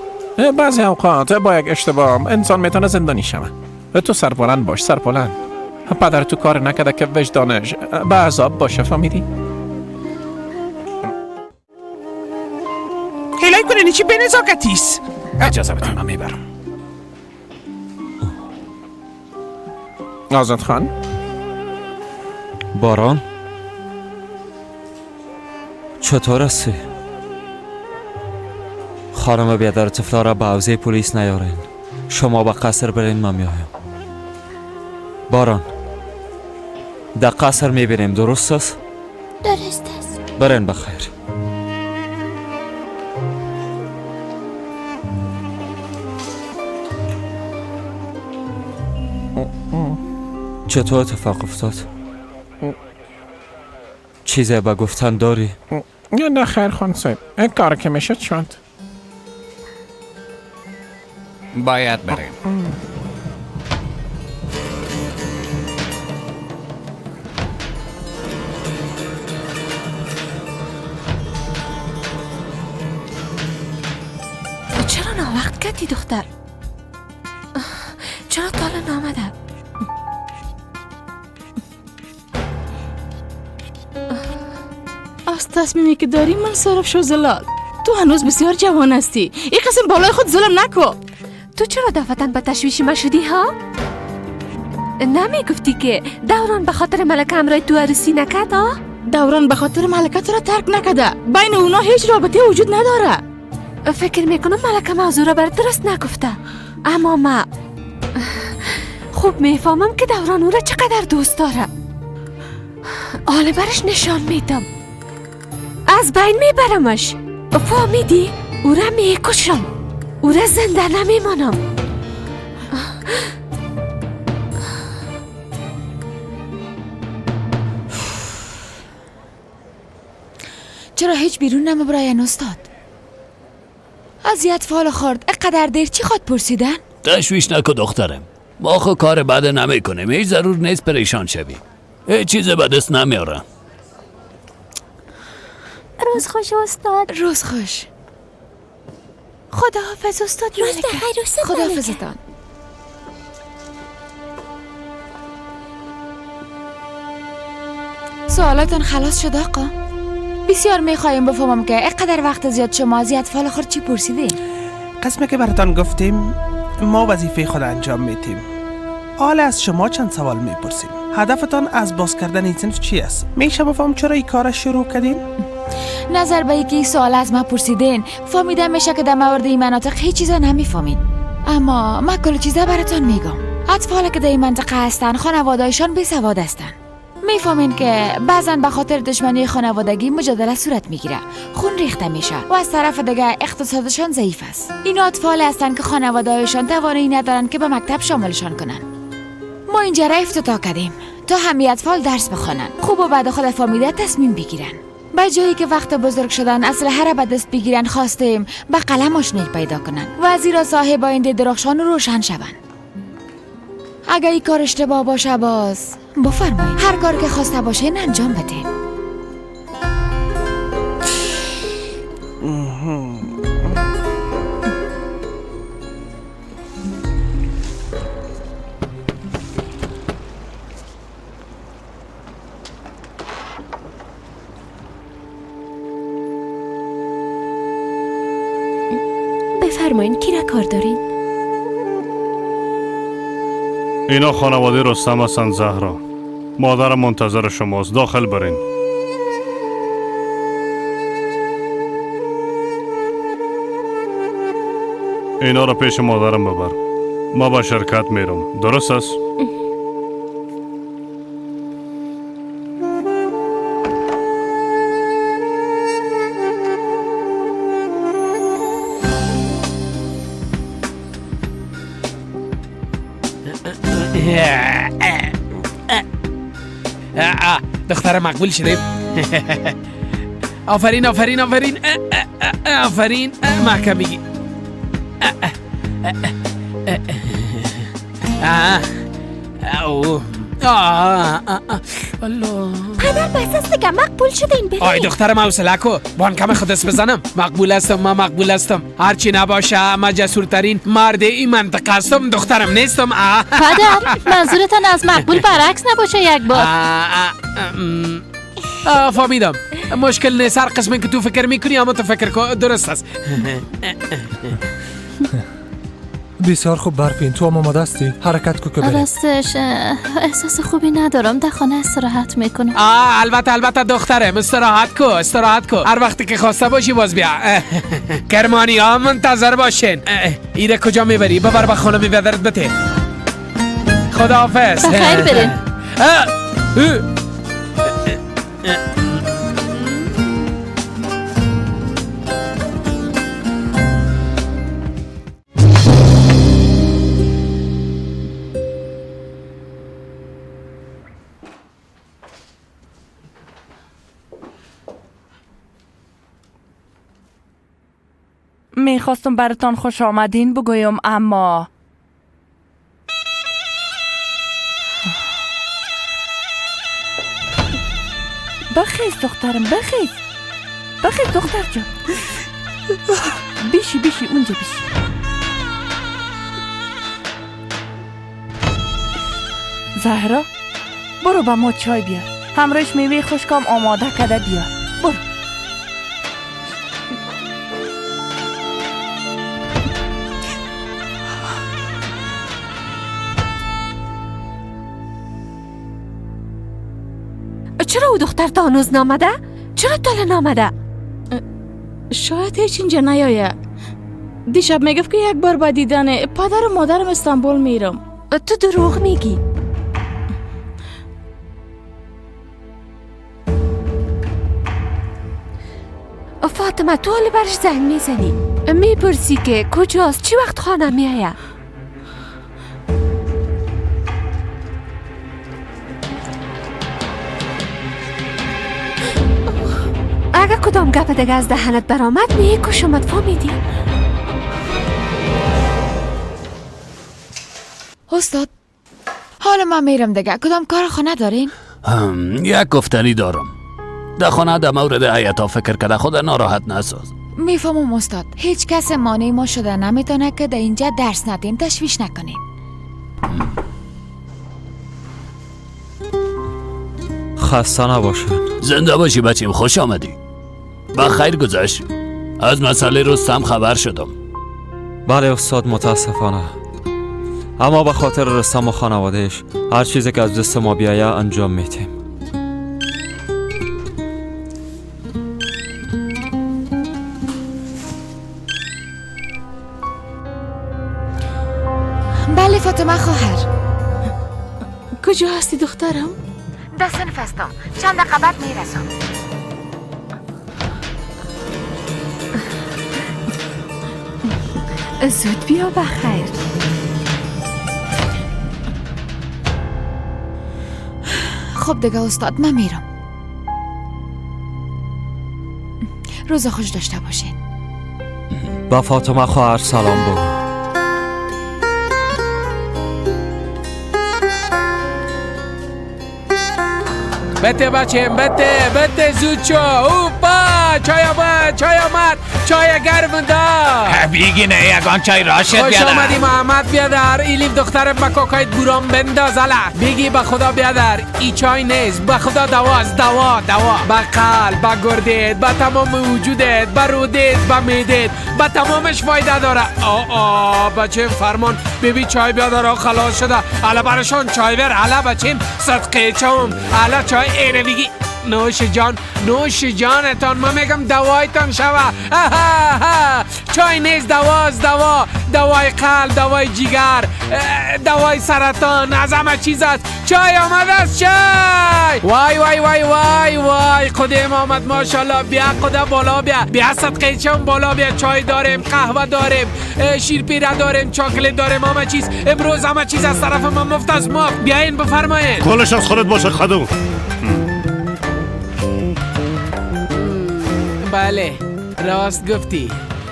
بعضی اوقات با یک اشتباه انسان میتونه زندانی شود. تو سربلند باش، سربلند. پدر تو کار نکرده که وجدانش به عذاب باشه، فهمیدی؟ الهی کنین چی بی‌نزاکتی است. اجازه بده من میبرم. آزاد خان. باران چطور هستی؟ خانم بیادر طفلا را به حوزه پلیس نیارین. شما به قصر برین، من میایم. باران در قصر میبینیم، درست است؟ درست است. برین بخیر. چطور اتفاق افتاد؟ چیزی به گفتن داری؟ نه خیر خان صاحب، این کار که میشد شد. باید بریم. چرا ناوقت کردی دختر؟ چرا تا حالا نامده؟ از تصمیمی که داری من صرف شو زلال. تو هنوز بسیار جوان هستی، این قسم بالای خود ظلم نکو. تو چرا دفعتاً به تشویش ما شدی ها؟ نمی گفتی که دوران به خاطر ملکه همراه تو عروسی نکرد ها؟ دوران به خاطر ملکه تو را ترک نکرده، بین اونا هیچ رابطه وجود نداره. فکر میکنم ملکه موضوع را بر درست نگفته، اما ما خوب میفهمم که دوران او را چقدر دوست داره. حالا برش نشان میدم، از بین میبرمش. فهمیدی؟ او را میکشم، او را زنده نمیمانم. چرا هیچ بیرون نمیبراین استاد؟ از اطفال خورد اقدر دیر چی خواد پرسیدن؟ تشویش نکن دخترم، ما خو کار بد نمی کنیم. هیچ ضرور نیست پریشان شوی، هیچ چیز به دست نمیارم. روز خوش استاد. روز خوش. خداحافظ استاد ملکه. خداحافظتان. سوالاتان خلاص شد آقا؟ بسیار میخوایم بفهمم که اقدر وقت زیاد شما از اطفال خود چی پرسیدین؟ قسمه که براتان گفتیم ما وظیفه خود انجام میتیم. حالا از شما چند سوال میپرسیم. هدفتان از باز کردن این صنف چی است؟ میشه بفهم چرا این کار شروع کردین؟ نظر به اینکه این سوال از ما پرسیدین فهمیدم میشه که در مورد این مناطق هیچ چیزا نمیفهمین، اما ما کل چیزا براتون میگم. اطفال که در این منطقه هستن خانوادهایشان بی سواد هستن. میفهمین که بعضا به خاطر دشمنی خانوادگی مجادله صورت میگیره، خون ریخته میشه و از طرف دیگه اقتصادشان ضعیف است. این اطفال هستند که خانوادهایشان توانایی ندارن که به مکتب شاملشان کنن. ما اینجا را افتتاح کردیم تا همه اطفال درس بخوانن، خوب و بعد خود فهمیده تصمیم بگیرن. به جایی که وقت بزرگ شدن اسلحه را به دست بگیرن، خواستیم به قلم آشنایی پیدا کنن و زیرا صاحب آینده درخشان و روشن شوند. اگر این کار اشتباه باشه باز بفرمایید، هر کار که خواسته باشین انجام بدین. بفرمایین کی را کار دارین؟ اینا خانواده رستم هستن زهرا. مادرم منتظر شماست، داخل برین. اینا را پیش مادرم ببر. ما با شرکت میرم، درست است؟ دختر مقبول شده. آفرین آفرین آفرین آفرین. محکمی. پدر بس است دیگه، مقبول شده این بریم. آی دخترم حوصله کو، بانکم خود دست بزنم. مقبول هستم، ما مقبول هستم. هرچی نباشه ما جسورترین مرد این منطقه هستم، دخترم نیستم. پدر منظورتان از مقبول برعکس نباشه یک بار. فهمیدم. مشکل نیست، هر قسمی که تو فکر میکنی اما تو فکر کن درست است. بسیار خوب برفین، تو هم آماده هستی؟ حرکت کو که بریم. راستش احساس خوبی ندارم، در خانه استراحت میکنم. البته البته دخترم، استراحت کو استراحت کو، هر وقتی که خواسته باشی باز بیا. کرمانی ها منتظر باشین. ایره کجا میبری؟ ببر به خانه میبرد بته. خداحافظ. بخیر برین. میخواستم براتان خوش آمدین بگویم، اما بخیز دخترم، بخیز بخیز دختر جان، بیشی بیشی اونجا بیشی. زهرا برو با ما چای بیار، همراهش میوه خشکم آماده کده بیار، برو. چرا او دختر تا هنوز نامده؟ چرا تا نامده؟ شاید هیچ اینجا نیایه. دیشب میگفت که یک بار با دیدن پدر و مادرم استانبول میرم. تو دروغ میگی. فاطمه تو حالا برش زنگ میزنی، میپرسی که کجاست، چی وقت خانه میایه. اگه کدام گپ دیگه از دهنت برآمد میکشمت، فهمیدی؟ استاد حالا من میرم دیگه، کدام کار خانه دارین؟ یک گفتنی دارم. در خانه در مورد حیاتا فکر کرده خود ناراحت نساز. میفهمم استاد، هیچ کس مانع ما شده نمیتونه که در اینجا درس ندین، تشویش نکنین. خسته نباشین. زنده باشی بچیم، خوش آمدی. با خیر گذشت. از مسئله رستم خبر شدم. بله استاد، متاسفانه، اما به خاطر رستم و خانوادهش هر چیزی که از دست ما بیایه انجام میتیم. بله فاطمه خواهر. کجا هستی دخترم؟ در صنف هستم، چند دقیقه بعد میرسم. زود بیا بخیر. خب دیگه استاد من میرم. روز خوش داشته باشین. با فاطمه خواهر سلام بگو. بته بچه، بته بته، زود شو. اوپا چای آمد، چای آمد، چای گرم دا. بیگی نه یگان چای راشد بیادر. خوش آمدی محمد بیادر. ایلیف دختر مکاکایت بورام بنداز. الا بیگی به خدا بیادر، ای چای نیست، به خدا دواست، دوا دوا. به قلب، به گردید، به تمام وجودت، به رودت، به معدت، به تمامش فایده داره. آ بچه فرمان بیبی چای بیادر خلاص شده. الا برشان چای بر. الا بچیم صدقه چم. الا چای اینه بیگی. نوش جان، نوش جانتان، من میگم دوایتان شوه. چای نیست، دواست، دوا، دوای قلب، دوای جیگر، دوای سرطان، از همه چیز است. چای آمده است، چای. وای وای وای وای وای، قدیم آمد ماشاءالله. بیا قدا بالا بیا، بیا صدقه چم بالا بیا. چای داریم، قهوه داریم، شیرپیره داریم، چاکلت داریم، همه چیز. امروز همه چیز از طرف من مفت است، مفت. بیاین بفرمایید. کلش از خودت باشه خدو. بله راست گفتی،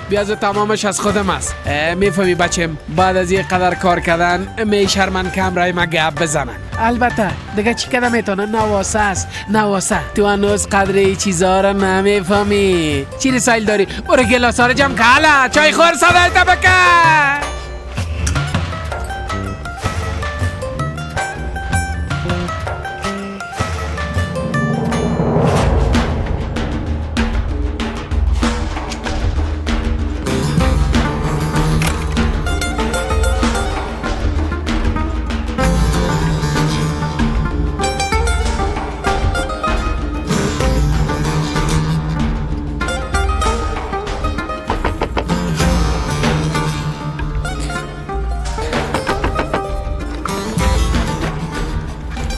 بیاز تمامش از خودم است. میفهمی بچم، بعد از یه قدر کار کردن میشرمن که همراه ما گپ بزنن. البته دیگه چی کده میتونه، نواسه است، نواسه. تو هنوز قدر این چیزا رو نمیفهمی. چی رسایل داری؟ برو گلاس ها رو جمع کلا، چای خور صدای بکن.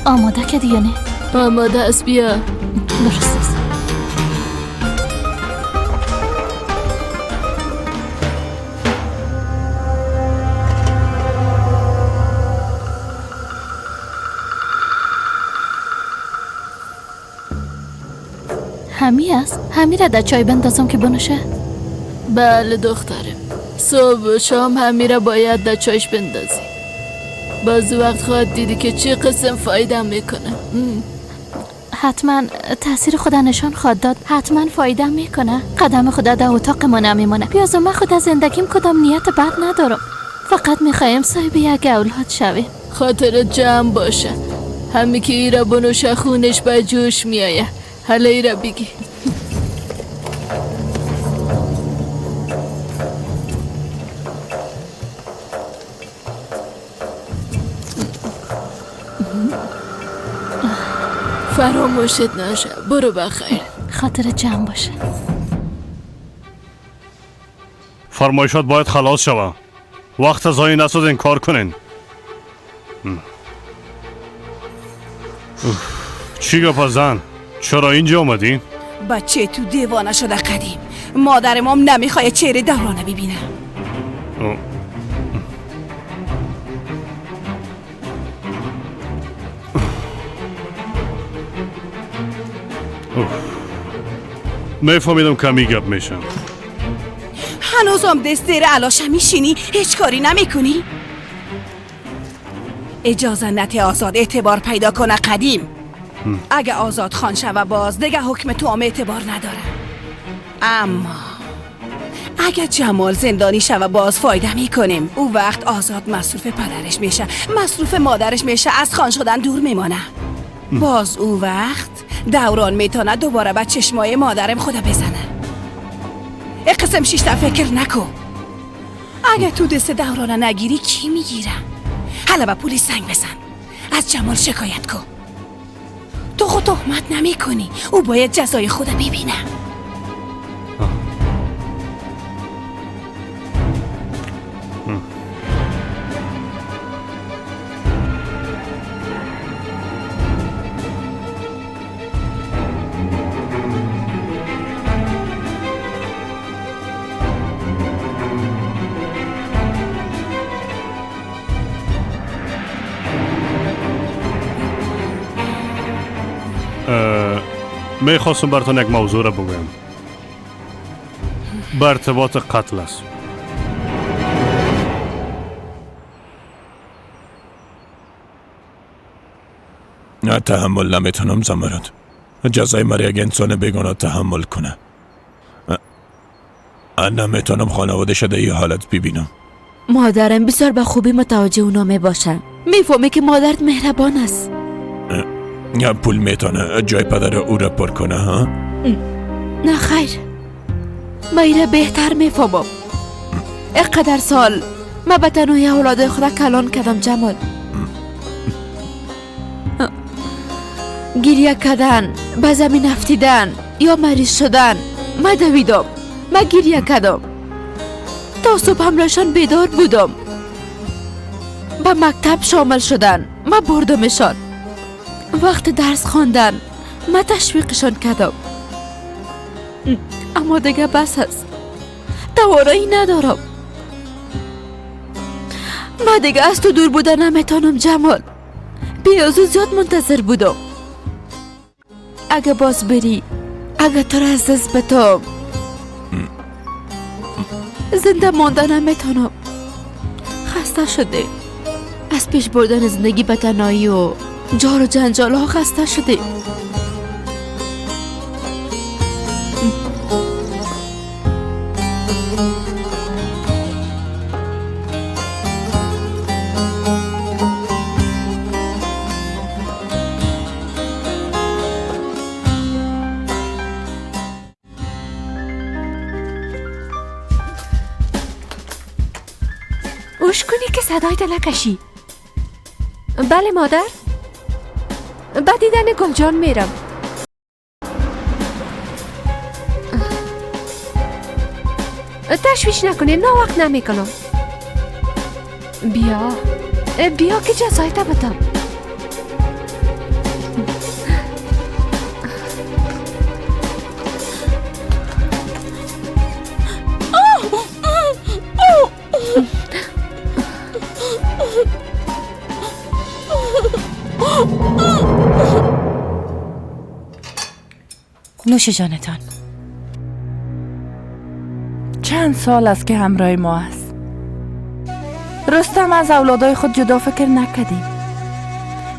آماده کردی یا نه؟ آماده است، بیا. درست است. همی است؟ همی را در چای بندازم که بنوشه؟ بله دخترم، صبح و شام همی را باید در چایش بندازی. باز وقت خواهد دیدی که چه قسم فایده میکنه. حتما تاثیر خدا نشان خواهد داد، حتما فایده میکنه. قدم خدا در اتاق ما نمیمانه. بیازم من خود از زندگیم کدام نیت بد ندارم، فقط میخوایم صاحب یک اولاد شویم. خاطرت جمع باشه، همی که ایرا بنوشه خونش به جوش میآید. حالا ایرا بگی. فراموشت نشه، برو بخیر. خاطر جمع باشه. فرمایشات باید خلاص شوه. وقت ضایع نسازین، کار کنین. چی گپ زن؟ چرا اینجا آمدی؟ بچه تو دیوانه شده قدیم. مادر مام نمیخواد چهره دورانه ببینه. میفهمیدم کمی گپ میشم. هنوزم دست زیر علاشه میشینی؟ هیچ کاری نمیکنی؟ اجازه نته آزاد اعتبار پیدا کنه قدیم. اگه آزاد خان شوه باز دیگه حکم تو هم اعتبار نداره. اما اگه جمال زندانی شوه باز فایده میکنیم. او وقت آزاد مصروف پدرش میشه، مصروف مادرش میشه، از خان شدن دور میمانه. باز او وقت دوران میتونه دوباره به چشمای مادرم خدا بزنه. قسم شیشتا فکر نکن. اگه تو دست دورانه نگیری کی میگیره؟ حالا به پلیس زنگ بزن، از جمال شکایت کن. تو خود تهمت نمی کنی، او باید جزای خود ببینه. میخواستم براتون یک موضوع را بگویم. به ارتباط قتل است. نه تحمل نمیتونم زمرد. جزای مرا یک انسان بیگناه تحمل کنه. نمیتونم خانواده شده ای حالت ببینم. مادرم بسیار به خوبی متوجه اونا میباشه. میفهمه که مادرت مهربان است. یا پول میتونه جای پدر او را پر کنه ها؟ نه خیر، من ایره بهتر میفهمم. اقدر سال من به تنهایی اولاد خود کلان کردم جمال. گریه کردن، به زمین افتیدن یا مریض شدن، من دویدم، من گریه کردم. تا صبح همراهشان بیدار بودم. به مکتب شامل شدن، من بردمشان. وقت درس خواندن من تشویقشان کردم. اما دیگه بس است، توانایی ندارم. من دیگه از تو دور بودن نمیتونم جمال. بیازو زیاد منتظر بودم. اگه باز بری، اگه تو را از دست بدم، زنده ماندن نمیتونم. خسته شده از پیش بردن زندگی به تنهایی و جار و جنجال ها خسته شده. اوش کنی که صدایت نکشی. بله مادر، به دیدن گلجان میرم. تشویش نکنی، نه وقت نمیکنم. بیا بیا که جزایت بدم. نوش جانتان. چند سال است که همراه ما است. رستم از اولادای خود جدا فکر نکردیم.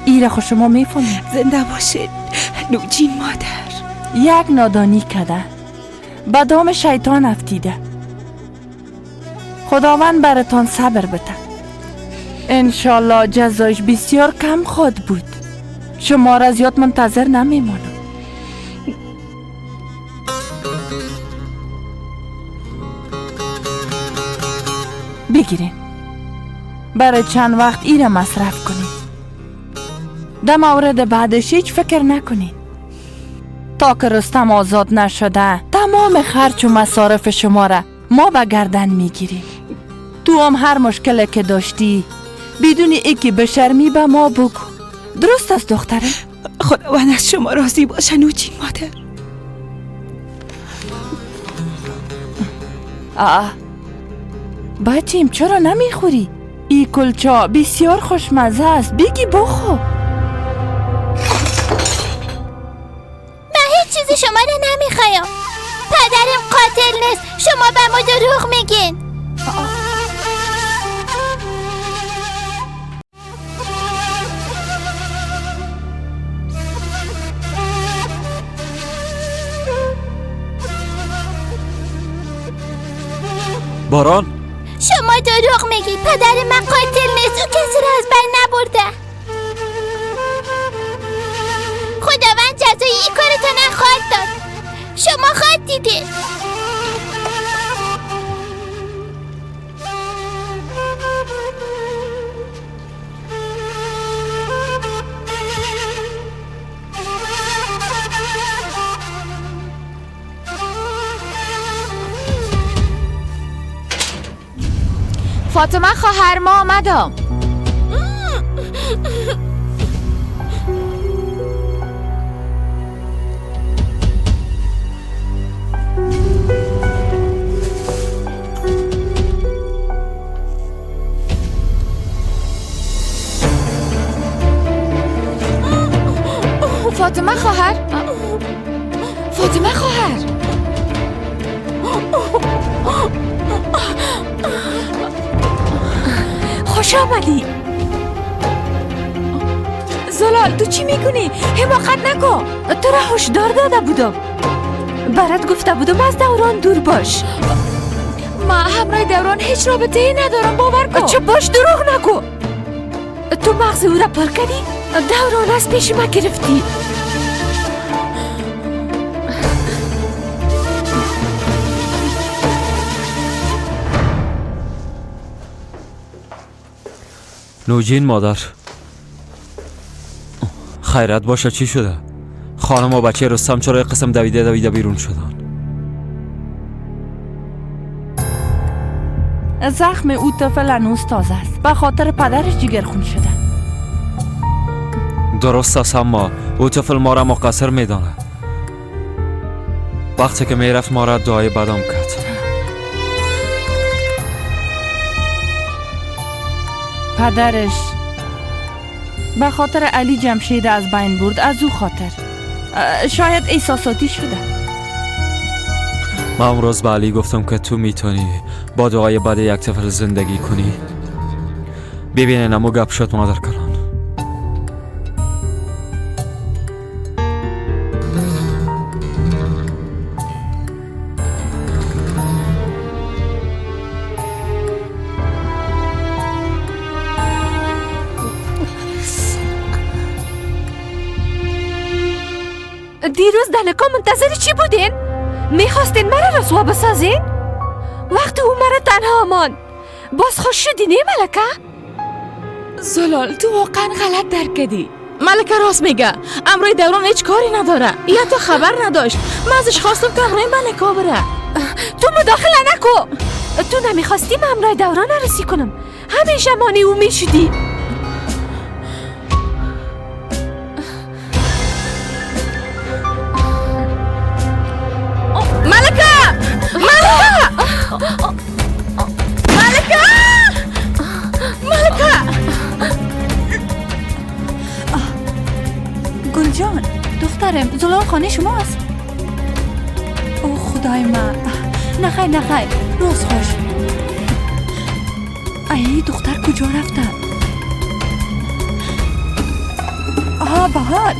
ایره خود شما میفهمید. زنده باشید نوجین مادر. یک نادانی کده، به دام شیطان افتیده. خداوند براتان صبر بده. انشالله جزایش بسیار کم خود بود. شما را زیاد منتظر نمیمانم. بگیرین، برای چند وقت ایره مصرف کنین. در مورد بعدش هیچ فکر نکنین. تا که رستم آزاد نشده تمام خرچ و مصارف شما را ما به گردن میگیریم. تو هم هر مشکل که داشتی بدون ایکی بشرمی به ما بگو. درست است دختره؟ خداوند از شما راضی باشه نوجین مادر. آه بچیم چرا نمیخوری؟ ای کلچا بسیار خوشمزه است، بگی بخور. من هیچ چیزی شما را نمیخوایم. پدرم قاتل نیست، شما به ما دروغ میگین. باران، شما دروغ میگی. پدر من قاتل نیست، او کسی را از بین نبرده. خداوند جزای این کارتان خواهد داد. شما خواهد دیدید. فاطمه خواهر ما آمدم. فاطمه خواهر، فاطمه خواهر، خوش آمدی. زلال تو چی میکنی؟ حماقت نکن. تو را هشدار داده بودم، برات گفته بودم از دوران دور باش. ما همراه دوران هیچ رابطه ای ندارم، باور کن. چه باش، دروغ نگو. تو مغز او را پر کردی، دوران از پیش ما گرفتی. نوجین مادر، خیرت باشه چی شده؟ خانم و بچه رستم چرا قسم دویده دویده بیرون شدن؟ زخم او طفل هنوز تازه است، به خاطر پدرش جگرخون شده. درست است، اما او طفل ما را مقصر میدانه. وقتی که میرفت ما را دعای بدم کرد. پدرش به خاطر علی جمشید از بین برد، از او خاطر شاید احساساتی شده. من امروز به علی گفتم که تو میتونی با دعای بد یک طفل زندگی کنی. ببینه نمو گپ شد مادر کلان. دیروز دلکا منتظر چی بودین؟ میخواستین مرا رسوا بسازین؟ وقتی او مرا تنها ماند باز خوش شدی نه ملکه؟ زلال تو واقعا غلط درک کردی. ملکه راست میگه، امروی دوران هیچ کاری نداره، یا تو خبر نداشت. من ازش خواستم که امروی ملکه بره. تو مداخله نکو. تو نمیخواستی من امروی دوران عروسی کنم، همیشه مانع او میشدی. ملکه! ملکه! ملکه! ملکه! گل جان، دخترم، زلال خانه شماست؟ نخیر نخیر، روز خوش. ای دختر کجا رفته؟ آها بهار،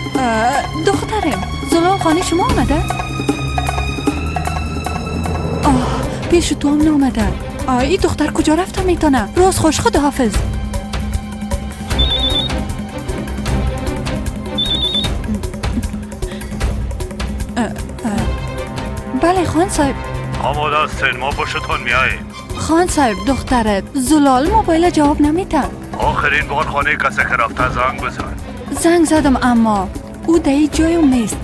دخترم زلال خانه شما آمده؟ آه پیش تو هم نامده. این دختر کجا رفته میتونه؟ روز خوش، خداحافظ. بله خان صاحب. آماده هستین، ما پشتتون میاییم. خان صاحب دخترت زلال موبایل جواب نمیده. آخرین بار خانه کسی که رفته زنگ بزن. زنگ زدم اما او در هیچ جایم نیست.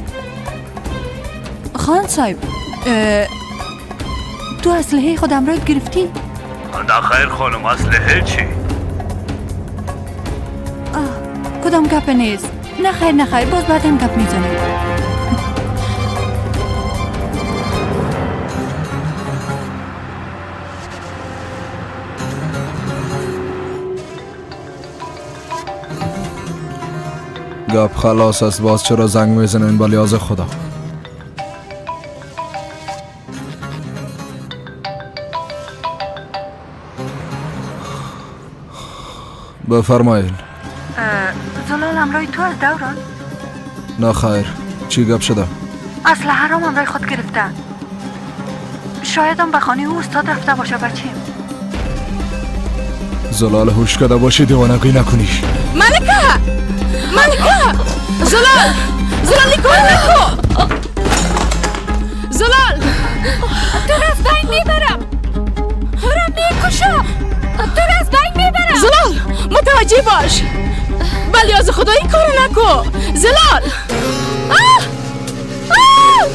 خان صاحب تو اسلحه خودم را گرفتی؟ نه خیر خانم، اسلحه چی؟ کدام گپ نیست. نه خیر نه خیر، باز بعدم گپ میزنیم. گپ خلاص است، باز چرا زنگ میزنین؟ با لیاز خدا. بفرمایید. زلال امرای تو از دوران؟ نه خیر، چی گپ شده؟ اسلحه را امرای خود گرفته. شاید هم به خانه او استاد رفته باشه. بچیم زلال هوش کرده باشی، دیوانگی نکنی. ملکه، ملکه، زلال، زلال کار نکن. زلال، تو را از بین میبرم، تو را میکشم، تو را از بین میبرم. زلال متوجه باش، ولی از خدا این کارو نکن. زلال، آه! آه!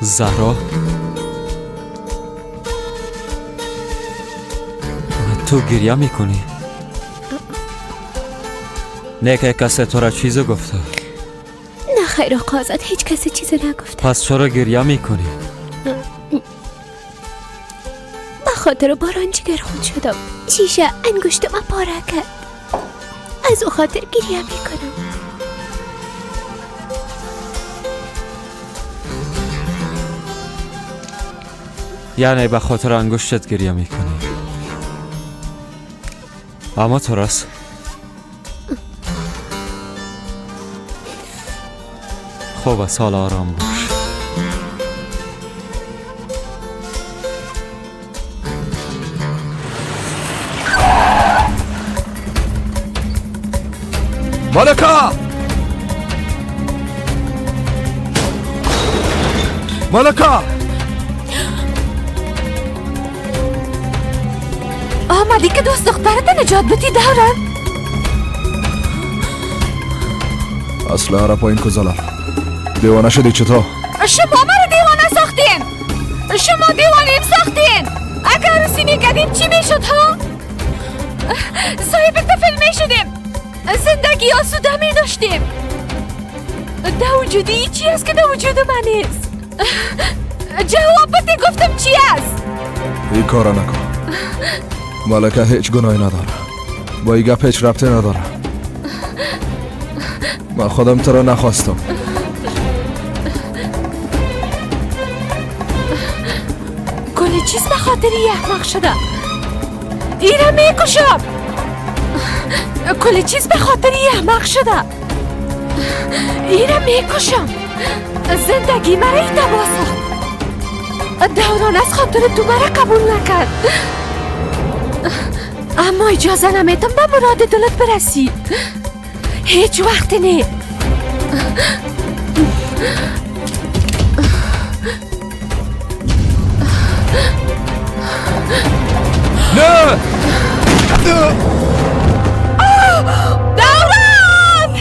زهرا، تو گریه میکنی؟ نه که کسی تو را چیزی گفته؟ نه خیر آقا آزاد، هیچ کسی چیزی نگفته. پس چرا گریه میکنی؟ به خاطر باران جگر خون شدم، شیشه انگشت من پاره کرد، از او خاطر گریه میکنم. یعنی به خاطر انگشتت گریه میکنی؟ اما تو راست. خوب، سال آرام باش. ملکه، ملکه، آمدی که دوست دخترت نجات بدی دوران. اسلحه را پایین کو زلال. دیوانه شدی چطور؟ شما مرا دیوانه ساختین، شما دیوانیم ساختین. اگر عروسی میکردیم چی میشد ها؟ صاحب طفل میشدیم، زندگی آسوده میداشتیم. در وجودی چی است که در وجود من نیست؟ جواب بده، گفتم چی است؟ این کارا نکن ملکه، هیچ گناهی نداره، با این گپ هیچ ربطی نداره. من خودم تو را نخواستم. کل چیز به خاطر یه احمق شده. ایره میکشم. کل چیز به خاطر یه احمق شده. ایره میکشم. زندگی مرا ای تباه ساخت. دوران از خاطر تو مرا قبول نکرد، اما اجازه نمیدم به مراد دلت برسی. هیچ وقت نه. نه. دوران!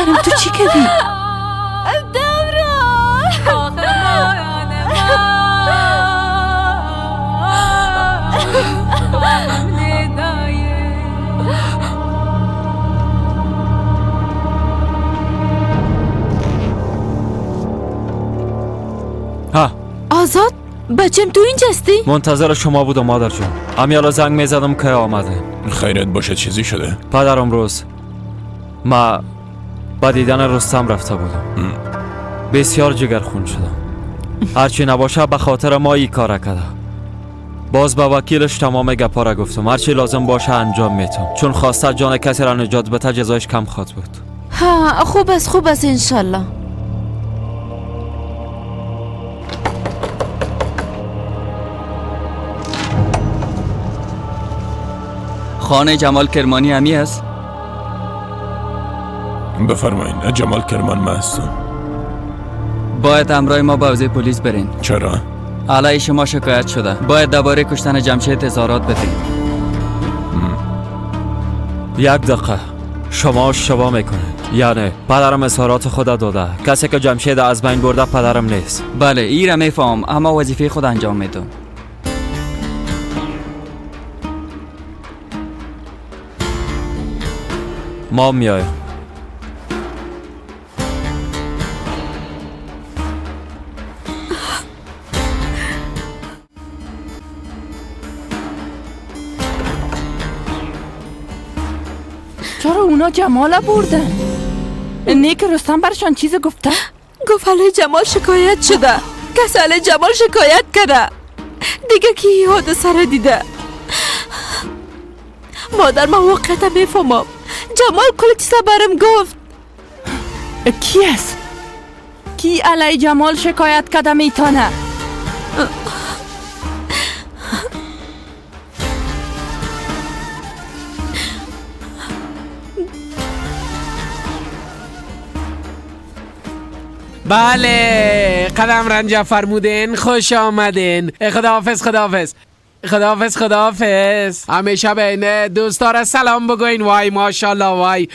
دخترم تو چی کردی؟ ها آزاد بچم تو اینجا هستی؟ منتظر شما بودم مادر جون. امیالا زنگ میزدم که آمده. خیرت باشه، چیزی شده؟ پدرم روز ما با دیدن رستم رفته بودم. بسیار جگرخون شدم. هرچی نباشه به خاطر ما ای کار کرده. باز به وکیلش تمام گپا را گفتم. هرچی لازم باشه انجام میتم، چون خواسته جان کسی را نجات بده جزایش کم خواد بود. ها خوب است، خوب است انشالله. خانه جمال کرمانی همی است؟ بفرمایین، جمال کرمان ما هستم. باید همراه ما به حوزه پلیس برین. چرا؟ علیه شما شکایت شده. باید درباره کشتن جمشید اظهارات بدین. یک دقیقه، شما اشتباه میکنید. یعنی پدرم اظهارات خود داده. کسی که جمشید از بین برده پدرم نیست. بله ای را میفهم، اما وظیفه خود انجام میدم. ما میایم. چرا اونا جمال بردن؟ نیک رستم برشان چیز گفته؟ گفت علی جمال شکایت شده. کس علی جمال شکایت کرده. دیگه کی حادثه را دیده؟ مادر من واقعیت میفهمم. جمال کل چیزا برم گفت. کی است؟ کی علی جمال شکایت کرده میتونه؟ بله قدم رنجه فرمودین، خوش آمدین. خداحافظ، خداحافظ، خداحافظ، خداحافظ. همیشه به این دوستاره سلام بگوین. وای ماشاءالله، وای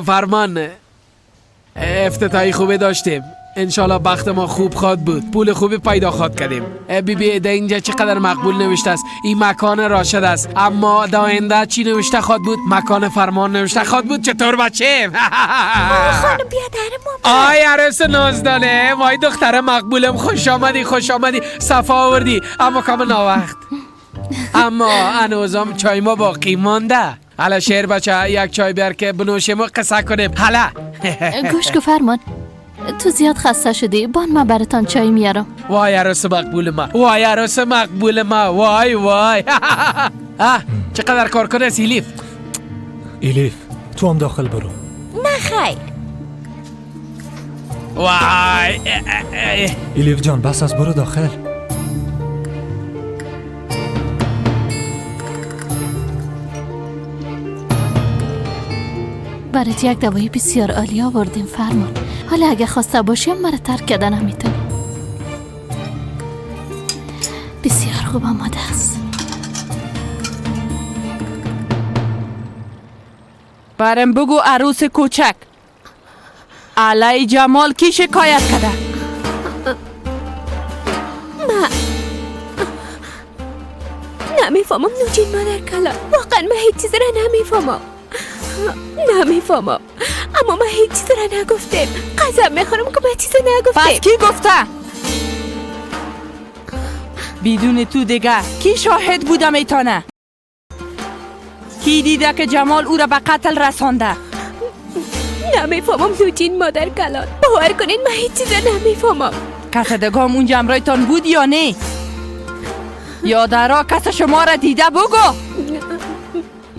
فرمان افتتاحی خوبی داشتیم. انشالله بخت ما خوب خواد بود، پول خوبی پیدا خواد کردیم. بی بی در اینجا چقدر مقبول نوشته است. این مکان راشد است، اما در آینده چی نوشته خواد بود؟ مکان فرمان نوشته خواد بود. چطور بچه؟ خانم بیادر ما. آی عروس نازدانه، وای دختر مقبولم، خوش آمدی، خوش آمدی، صفا آوردی. اما کم ناوقت، اما هنوزم چای ما باقی مانده. حالا شیر بچه یک چای بیار که بنوشیم و قصه کنیم. حالا گوش کو فرمان، تو زیاد خسته شدی، بان من براتان چای میارم. وای عروس مقبول ما، وای عروس مقبول ما، وای وای. چقدر کار کنه ایلیف. ایلیف تو هم داخل برو. نه خیر. وای ایلیف جان بس از، برو داخل. برات یک دوای بسیار عالی آوردیم فرمان. حالا اگه خواسته باشیم مرا ترک کردن نمیتونی. بسیار خوب آماده است. برم بگو عروس کوچک علی جمال کی شکایت کرده؟ ما نمیفهمم نوجین مادر کلا، واقعا من هیچ چیز را نمیفهمم، نمیفهمم. اما من هیچ چیز را نگفتم. قسم میخورم که من چیز نگفتم. پس کی گفته؟ بدون تو دیگه کی شاهد بوده میتونه؟ کی دیده که جمال او را به قتل رسانده؟ نمیفهمم نوجین مادر کلان، باور کنین من هیچ چیز نمیفهمم. کس دیگه هم اونجا همراهتان بود یا نه؟ یا در راه کس شما را دیده؟ بگو.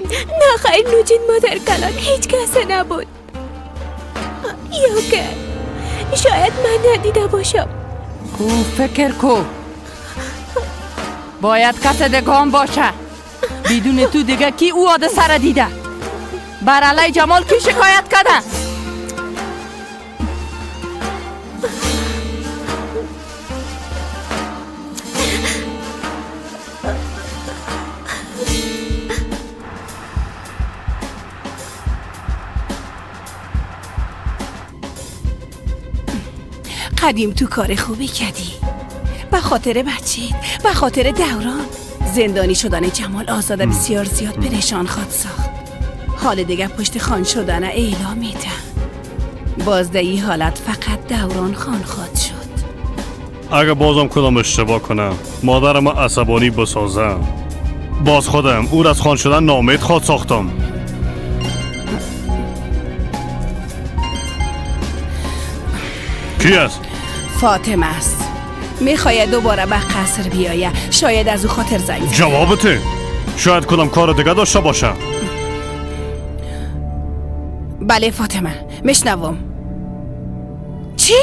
نه خیر نوجین مادر کلان، هیچ کس نبود. یا که شاید من ندیده باشم. کو فکر کو، باید کس دیگه هم باشه. بدون تو دیگه کی او حادثه را دیده؟ بر علی جمال کی شکایت کرده؟ قدیم تو کار خوبی کردی. به خاطر بچه‌ت، به خاطر دوران. زندانی شدن جمال آزاده بسیار زیاد پریشان خواد ساخت. حال دیگه پشت خان شدن اعلام میده. بازدهی حالت فقط دوران خان خواد شد. اگه بازم کدام اشتباه کنم، مادرم عصبانی بسازم، باز خودم او از خان شدن نامید خواد ساختم. کی است؟ فاطمه است. میخواید دوباره به قصر بیایه. شاید از او خاطر زنگ زد. جوابته. شاید کدام کار دیگه داشته باشم. بله فاطمه، میشنوم. چی؟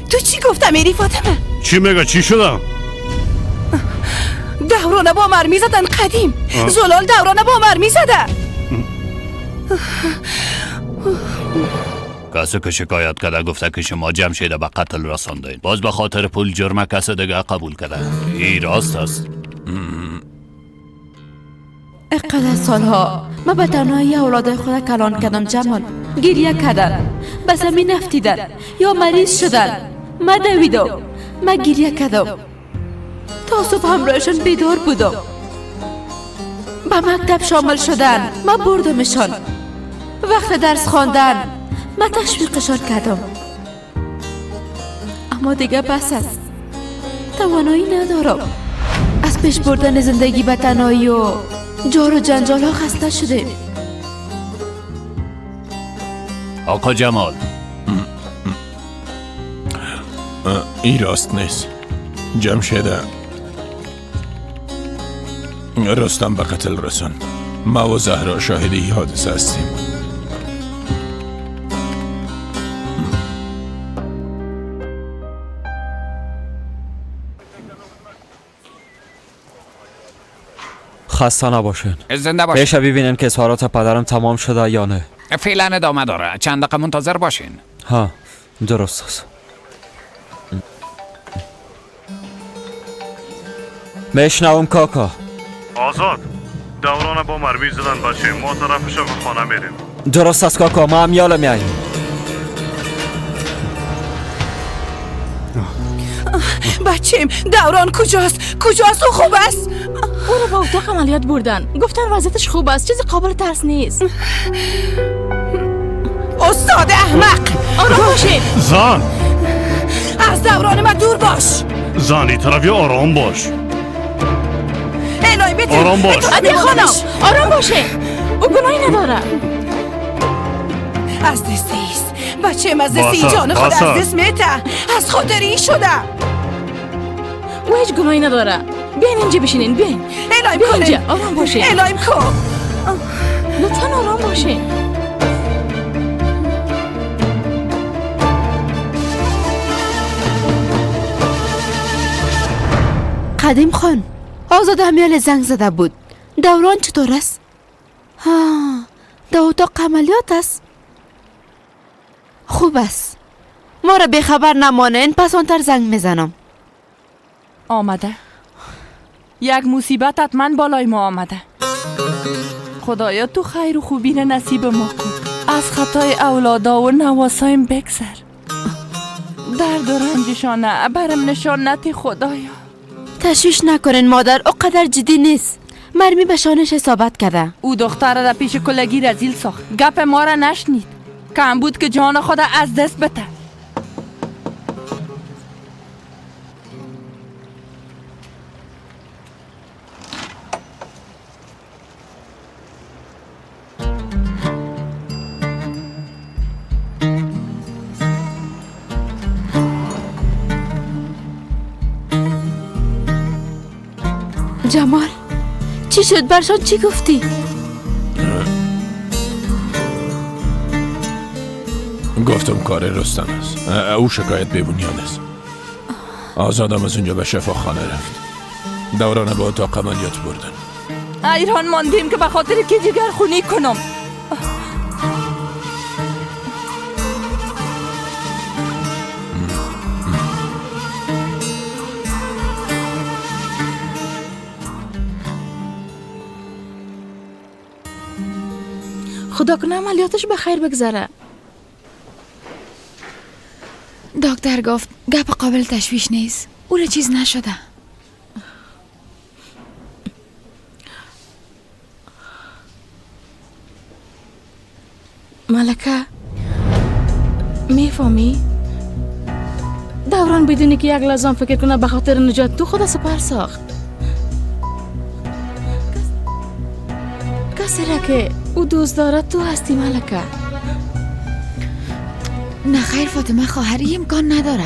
تو چی گفتم میری فاطمه؟ چی میگه؟ چی شدم؟ دورانه با مرمی زدن قدیم. زلال دورانه با مرمی زده. کسی که شکایت کرده گفته که شما جمشید به قتل رساندین، باز به خاطر پول جرم کس دیگه قبول کرده. این راست است. اقدر سالها من به تنهایی اولادای خود کلان کردم جمال. گریه کردن، به زمین افتیدن یا مریض شدن. من دویدم، من گریه کردم، تا صبح همراهشان بیدار بودم. به مکتب شامل شدن، من بردمشان. وقت درس خواندن من تشویقشان کردم. اما دیگه بس است، توانایی ندارم. از پیش بردن زندگی به تنهایی و جار و جنجال ها خسته شده. آقا جمال، این راست نیست. جمشید رستم به قتل رساند. ما و زهرا شاهد این حادثه هستیم. خسته نباشین. زنده باشین. میشه ببینین که اظهارات پدرم تمام شده یا نه؟ فعلا ادامه داره. چند دقیقه منتظر باشین. ها درست است. میشنوم کاکا. آزاد، دوران با مرمی زدن بچه ما طرف شفاخانه میریم. درست است کاکا، ما هم یالا میاییم. بچیم دوران کجاست؟ کجاست؟ او خوب است؟ او رو به اتاق عملیات بردن. گفتن وضعیتش خوب است، چیزی قابل ترس نیست. استاد احمق، آرام باشین. زن، از دوران من دور باش. زن این طرفی آرام باش. آرام باش. عدی خانم آرام باشه، او گناهی نداره. از دست ایست بچه از دست این جان خود از دست میته. از خاطر این شده. او هیچ گناهی نداره. بیاین اینجا بشینین. بیاین الهیم کن اینجا. آرام باشین. الهیم کن. لطفا آرام باشین. قدیم خان، آزاده همیال زنگ زده بود. دوران چطور است؟ ها، در اتاق عملیات است. خوب است. ما را بیخبر نمانین، پس آنتر زنگ میزنم. آمده یک مصیبت حتما بالای ما آمده. خدایا تو خیر و خوبی را نصیب ما کن. از خطای اولادا و نواسایم بگذر. درد و رنجشانه برم نشان نتی خدایا. تشویش نکنین مادر، او قدر جدی نیست. مرمی به شانش اصابت کرده. او دختر را پیش کلگی رزیل ساخت. گپ ما را نشنید. کم بود که جان خود از دست بده. جمال، چی شد؟ برشان چی گفتی؟ گفتم کار رستم است. او شکایت بی بنیاد است. آزادم از اونجا به شفاخانه رفت. دوران به اتاق عملیات بردن. ایران ماندیم که به خاطر که جگر خونی کنم. خدا کنه عملیاتش به خیر بگذره. دکتر گفت گپ قابل تشویش نیست، او را چیز نشده. ملکه میفهمی؟ دوران بدونی که یک لحظه فکر کنه به خاطر نجات تو خود سپر ساخت. کسی را که او دوست دارد تو هستی ملکه. نه خیر فاطمه خواهری، امکان نداره.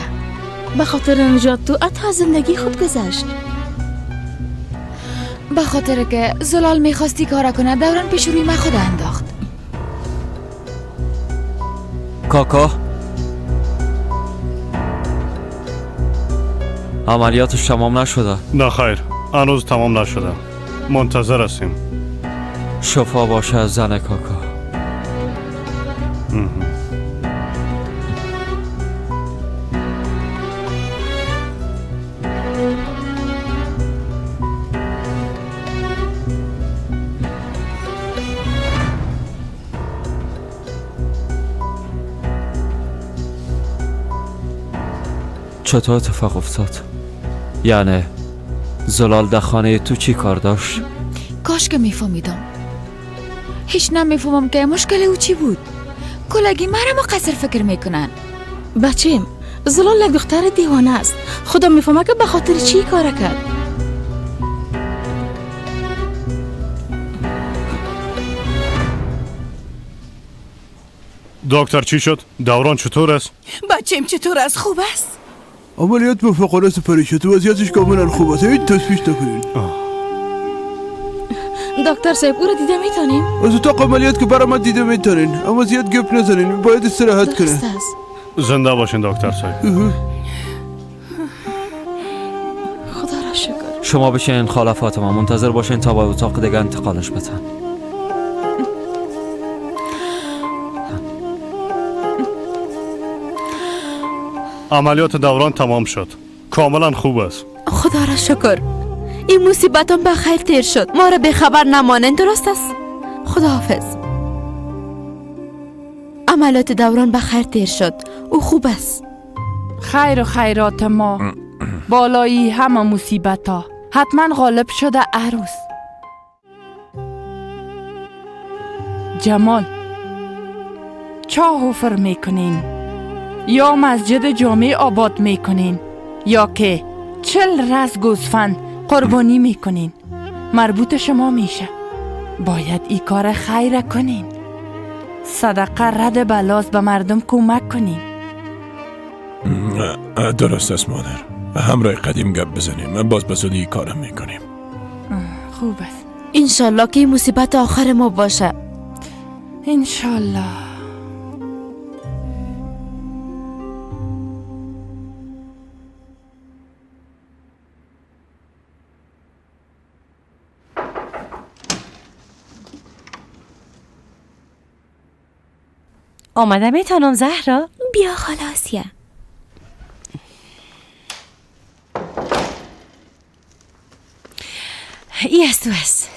به خاطر نجات تو حتی زندگی خود گذشت. به خاطر که زلال میخواستی کار کنه، دوران پیش روی من خود انداخت. کاکا عملیاتش تمام نشده؟ نه خیر، هنوز تمام نشده، منتظر هستیم. شفا باشه زن کاکا. چطور اتفاق افتاد؟ یعنی زلال در خانه تو چی کار داشت؟ کاش که میفهمیدم. هیچ نمیفهمم که مشکل او چی بود. کلگی مرا مقصر فکر میکنن. بچیم زلال یک دختر دیوانه است. خدا میفهمه که به خاطر چی کار کرد. دکتر چی شد؟ دوران چطور است؟ بچیم چطور است؟ خوب است؟ عملیات موفقانه سپری شد، وضعیتش کاملا خوب است، هیچ تشویش نکنین. دکتر صاحب او را دیده میتونیم؟ از اتاق عملیات که برای من دیده میتونین، اما زیاد گپ نزنین، باید استراحت کنه. زنده باشین دکتر صاحب. خدا را شکر. شما بشین خاله فاطمه، منتظر باشین تا به اتاق دیگه انتقالش بدن. عملیات دوران تمام شد، کاملا خوب است. خدا را شکر. این مصیبتم به خیر تیر شد. ما را به خبر نمانند، درست است؟ خداحافظ. عملیات دوران به خیر تیر شد، او خوب است. خیر و خیرات ما بالایی همه مصیبت ها حتما غالب شده عروس. جمال چاه حفر میکنین یا مسجد جامع آباد میکنین یا که 40 رس گوسفند قربانی میکنین، مربوط شما میشه. باید ای کار خیر کنین. صدقه رد بلاز، به مردم کمک کنین. درست است مادر، همراه قدیم گپ بزنیم، باز به زودی کارم میکنیم. خوب است. انشالله که این مصیبت آخر ما باشه. انشالله. آمده میتونم زهرا؟ بیا خاله آسیه. ای از تو است.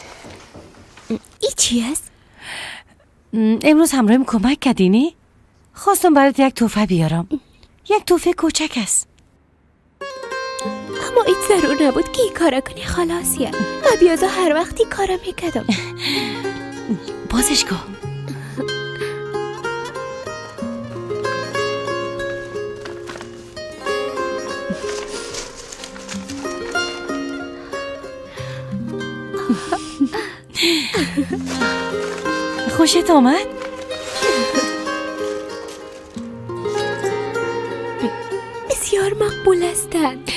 ای چی است؟ امروز همراهیم کمک کردی نی؟ خواستم برات یک تحفه بیارم. یک تحفه کوچک است. اما این ضرور نبود که این کارا کنی خاله آسیه. من بیازا هر وقتی کارا میکردم. بازش کن. خوشت آمد؟ بسیار مقبول هستند.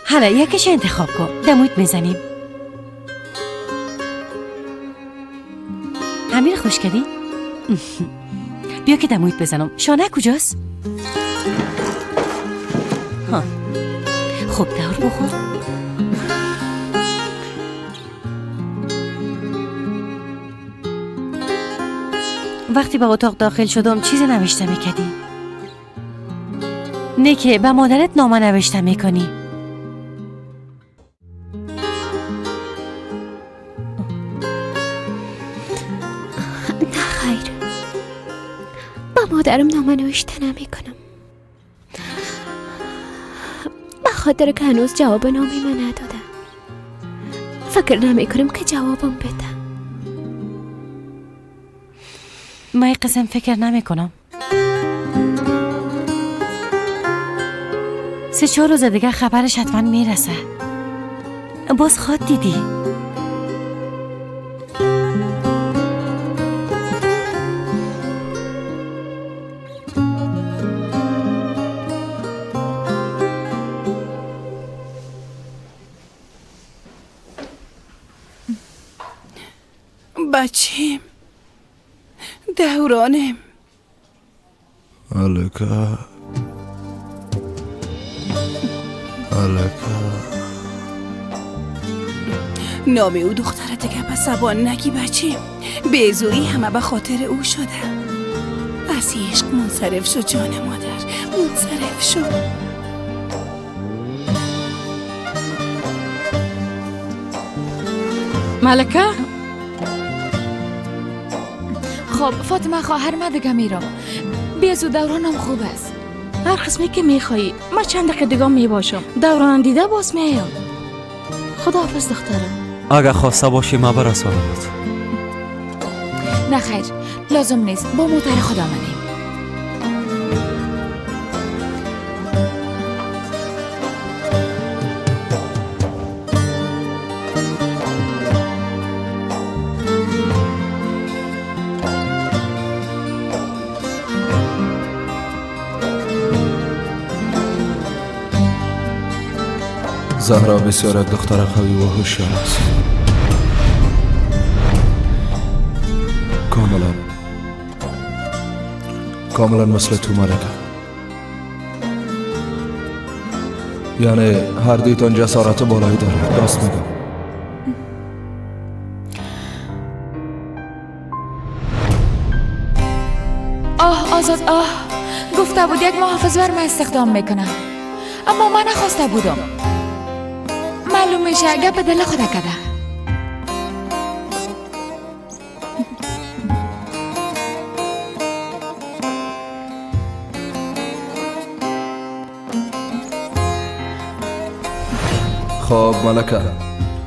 حالا یکیش انتخاب کن، دمویت میزنیم. امیر خوش کردی؟ بیا که دمویت بزنم. شانه کجاست؟ ها. خب دور بخور. وقتی به اتاق داخل شدم چیزی نوشته میکردی. نه که به مادرت نامه نوشته میکنی. نه خیر، با مادرم نامه نوشته نمیکنم. خاطر که هنوز جواب نامی من نداده. فکر نمی کنم که جوابم بده. من این قسم فکر نمی کنم. 3-4 روز دیگه خبرش حتما میرسه. باز خواد دیدی. بچیم، دورانم. ملکه، ملکه. نام او دختر دیگه به زبان نگی بچیم. بیزویی همه به خاطر او شده. از عشق منصرف شد جان مادر، منصرف شد. ملکه؟ خب فاطمه خواهر من دیگه میرم. بیزو دورانم خوب است. هر قسمی که میخوایی. من چند دقیقه دیگه میباشم. دورانم دیده باز میایم. خداحافظ دخترم. اگه خواسته باشی من برسانمت. نه خیر، لازم نیست. با موتر خود آمدیم. زهرا بسیار دختر قوی و هوشیار است. کاملا مثل تو ملکه. یعنی هر دویتان جسارت بالایی داره. راست میگم. آه آزاد، آه گفته بود یک محافظ بر من استخدام میکنم، اما من نخواسته بودم. معلوم میشه گپ دل خود کده. خب ملکه،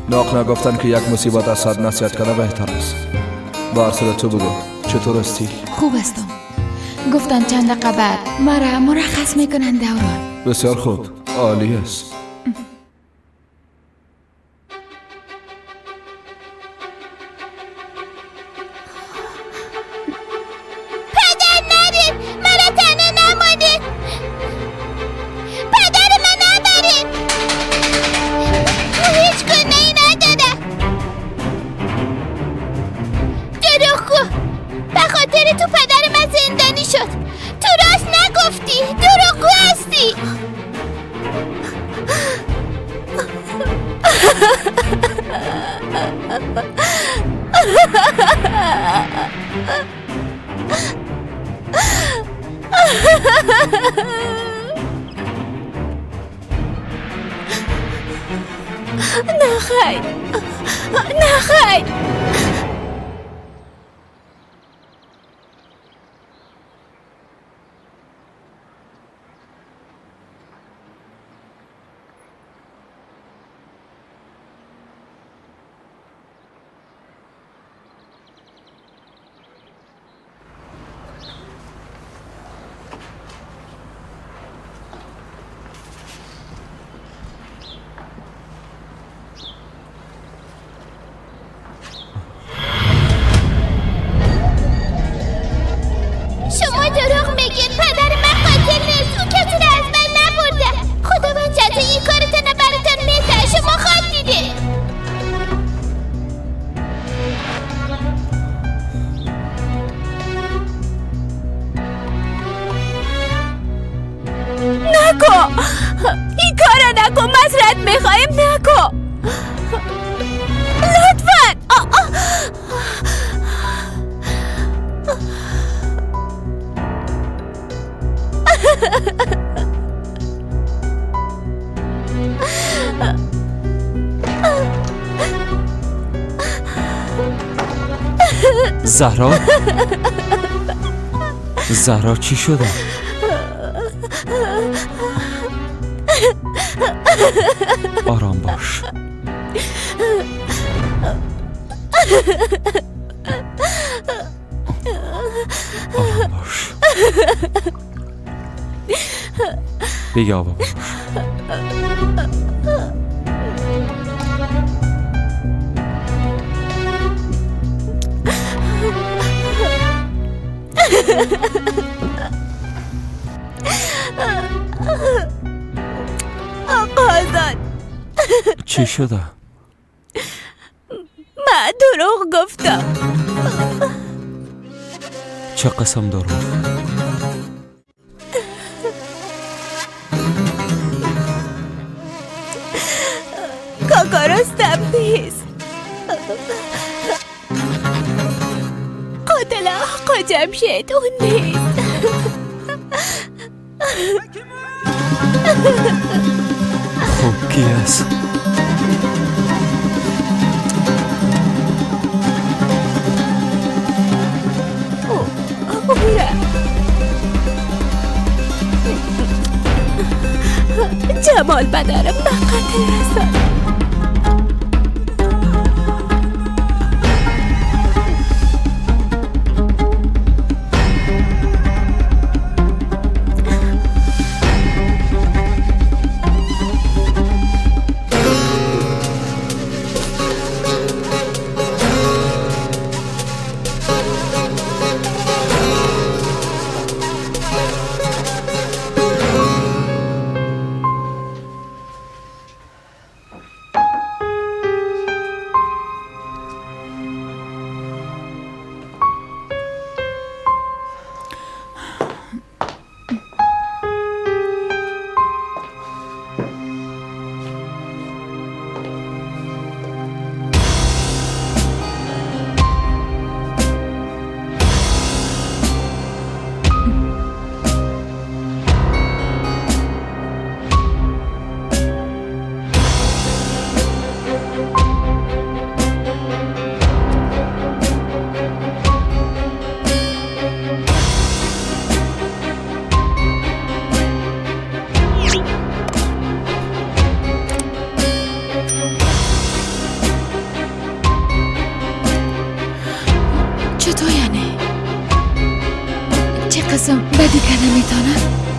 ناق نگفتن که یک مصیبت از صد نصیحت کنه بهتر است. با تو بگو چطور هستی؟ خوب هستم. گفتن چند دقیقه بعد مرا مرخص میکنن دوران. بسیار خوب، عالی است. نه خیر، نه خیر. این کارا نکن، معذرت میخوایم، نکن لطفا. زهرا، زهرا چی شده؟ آرام باش. آرام باش. بیا بابا. آقا آزاد، چی شده؟ من دروغ گفتم. چه قسم دروغ؟ کاکا رستم نیست. قاتل آقا جمشید اون نیست. خب کی است؟ جمال بدرم به قتل رساند. چطور یعنی؟ چه قسم بدی که نمیتونم؟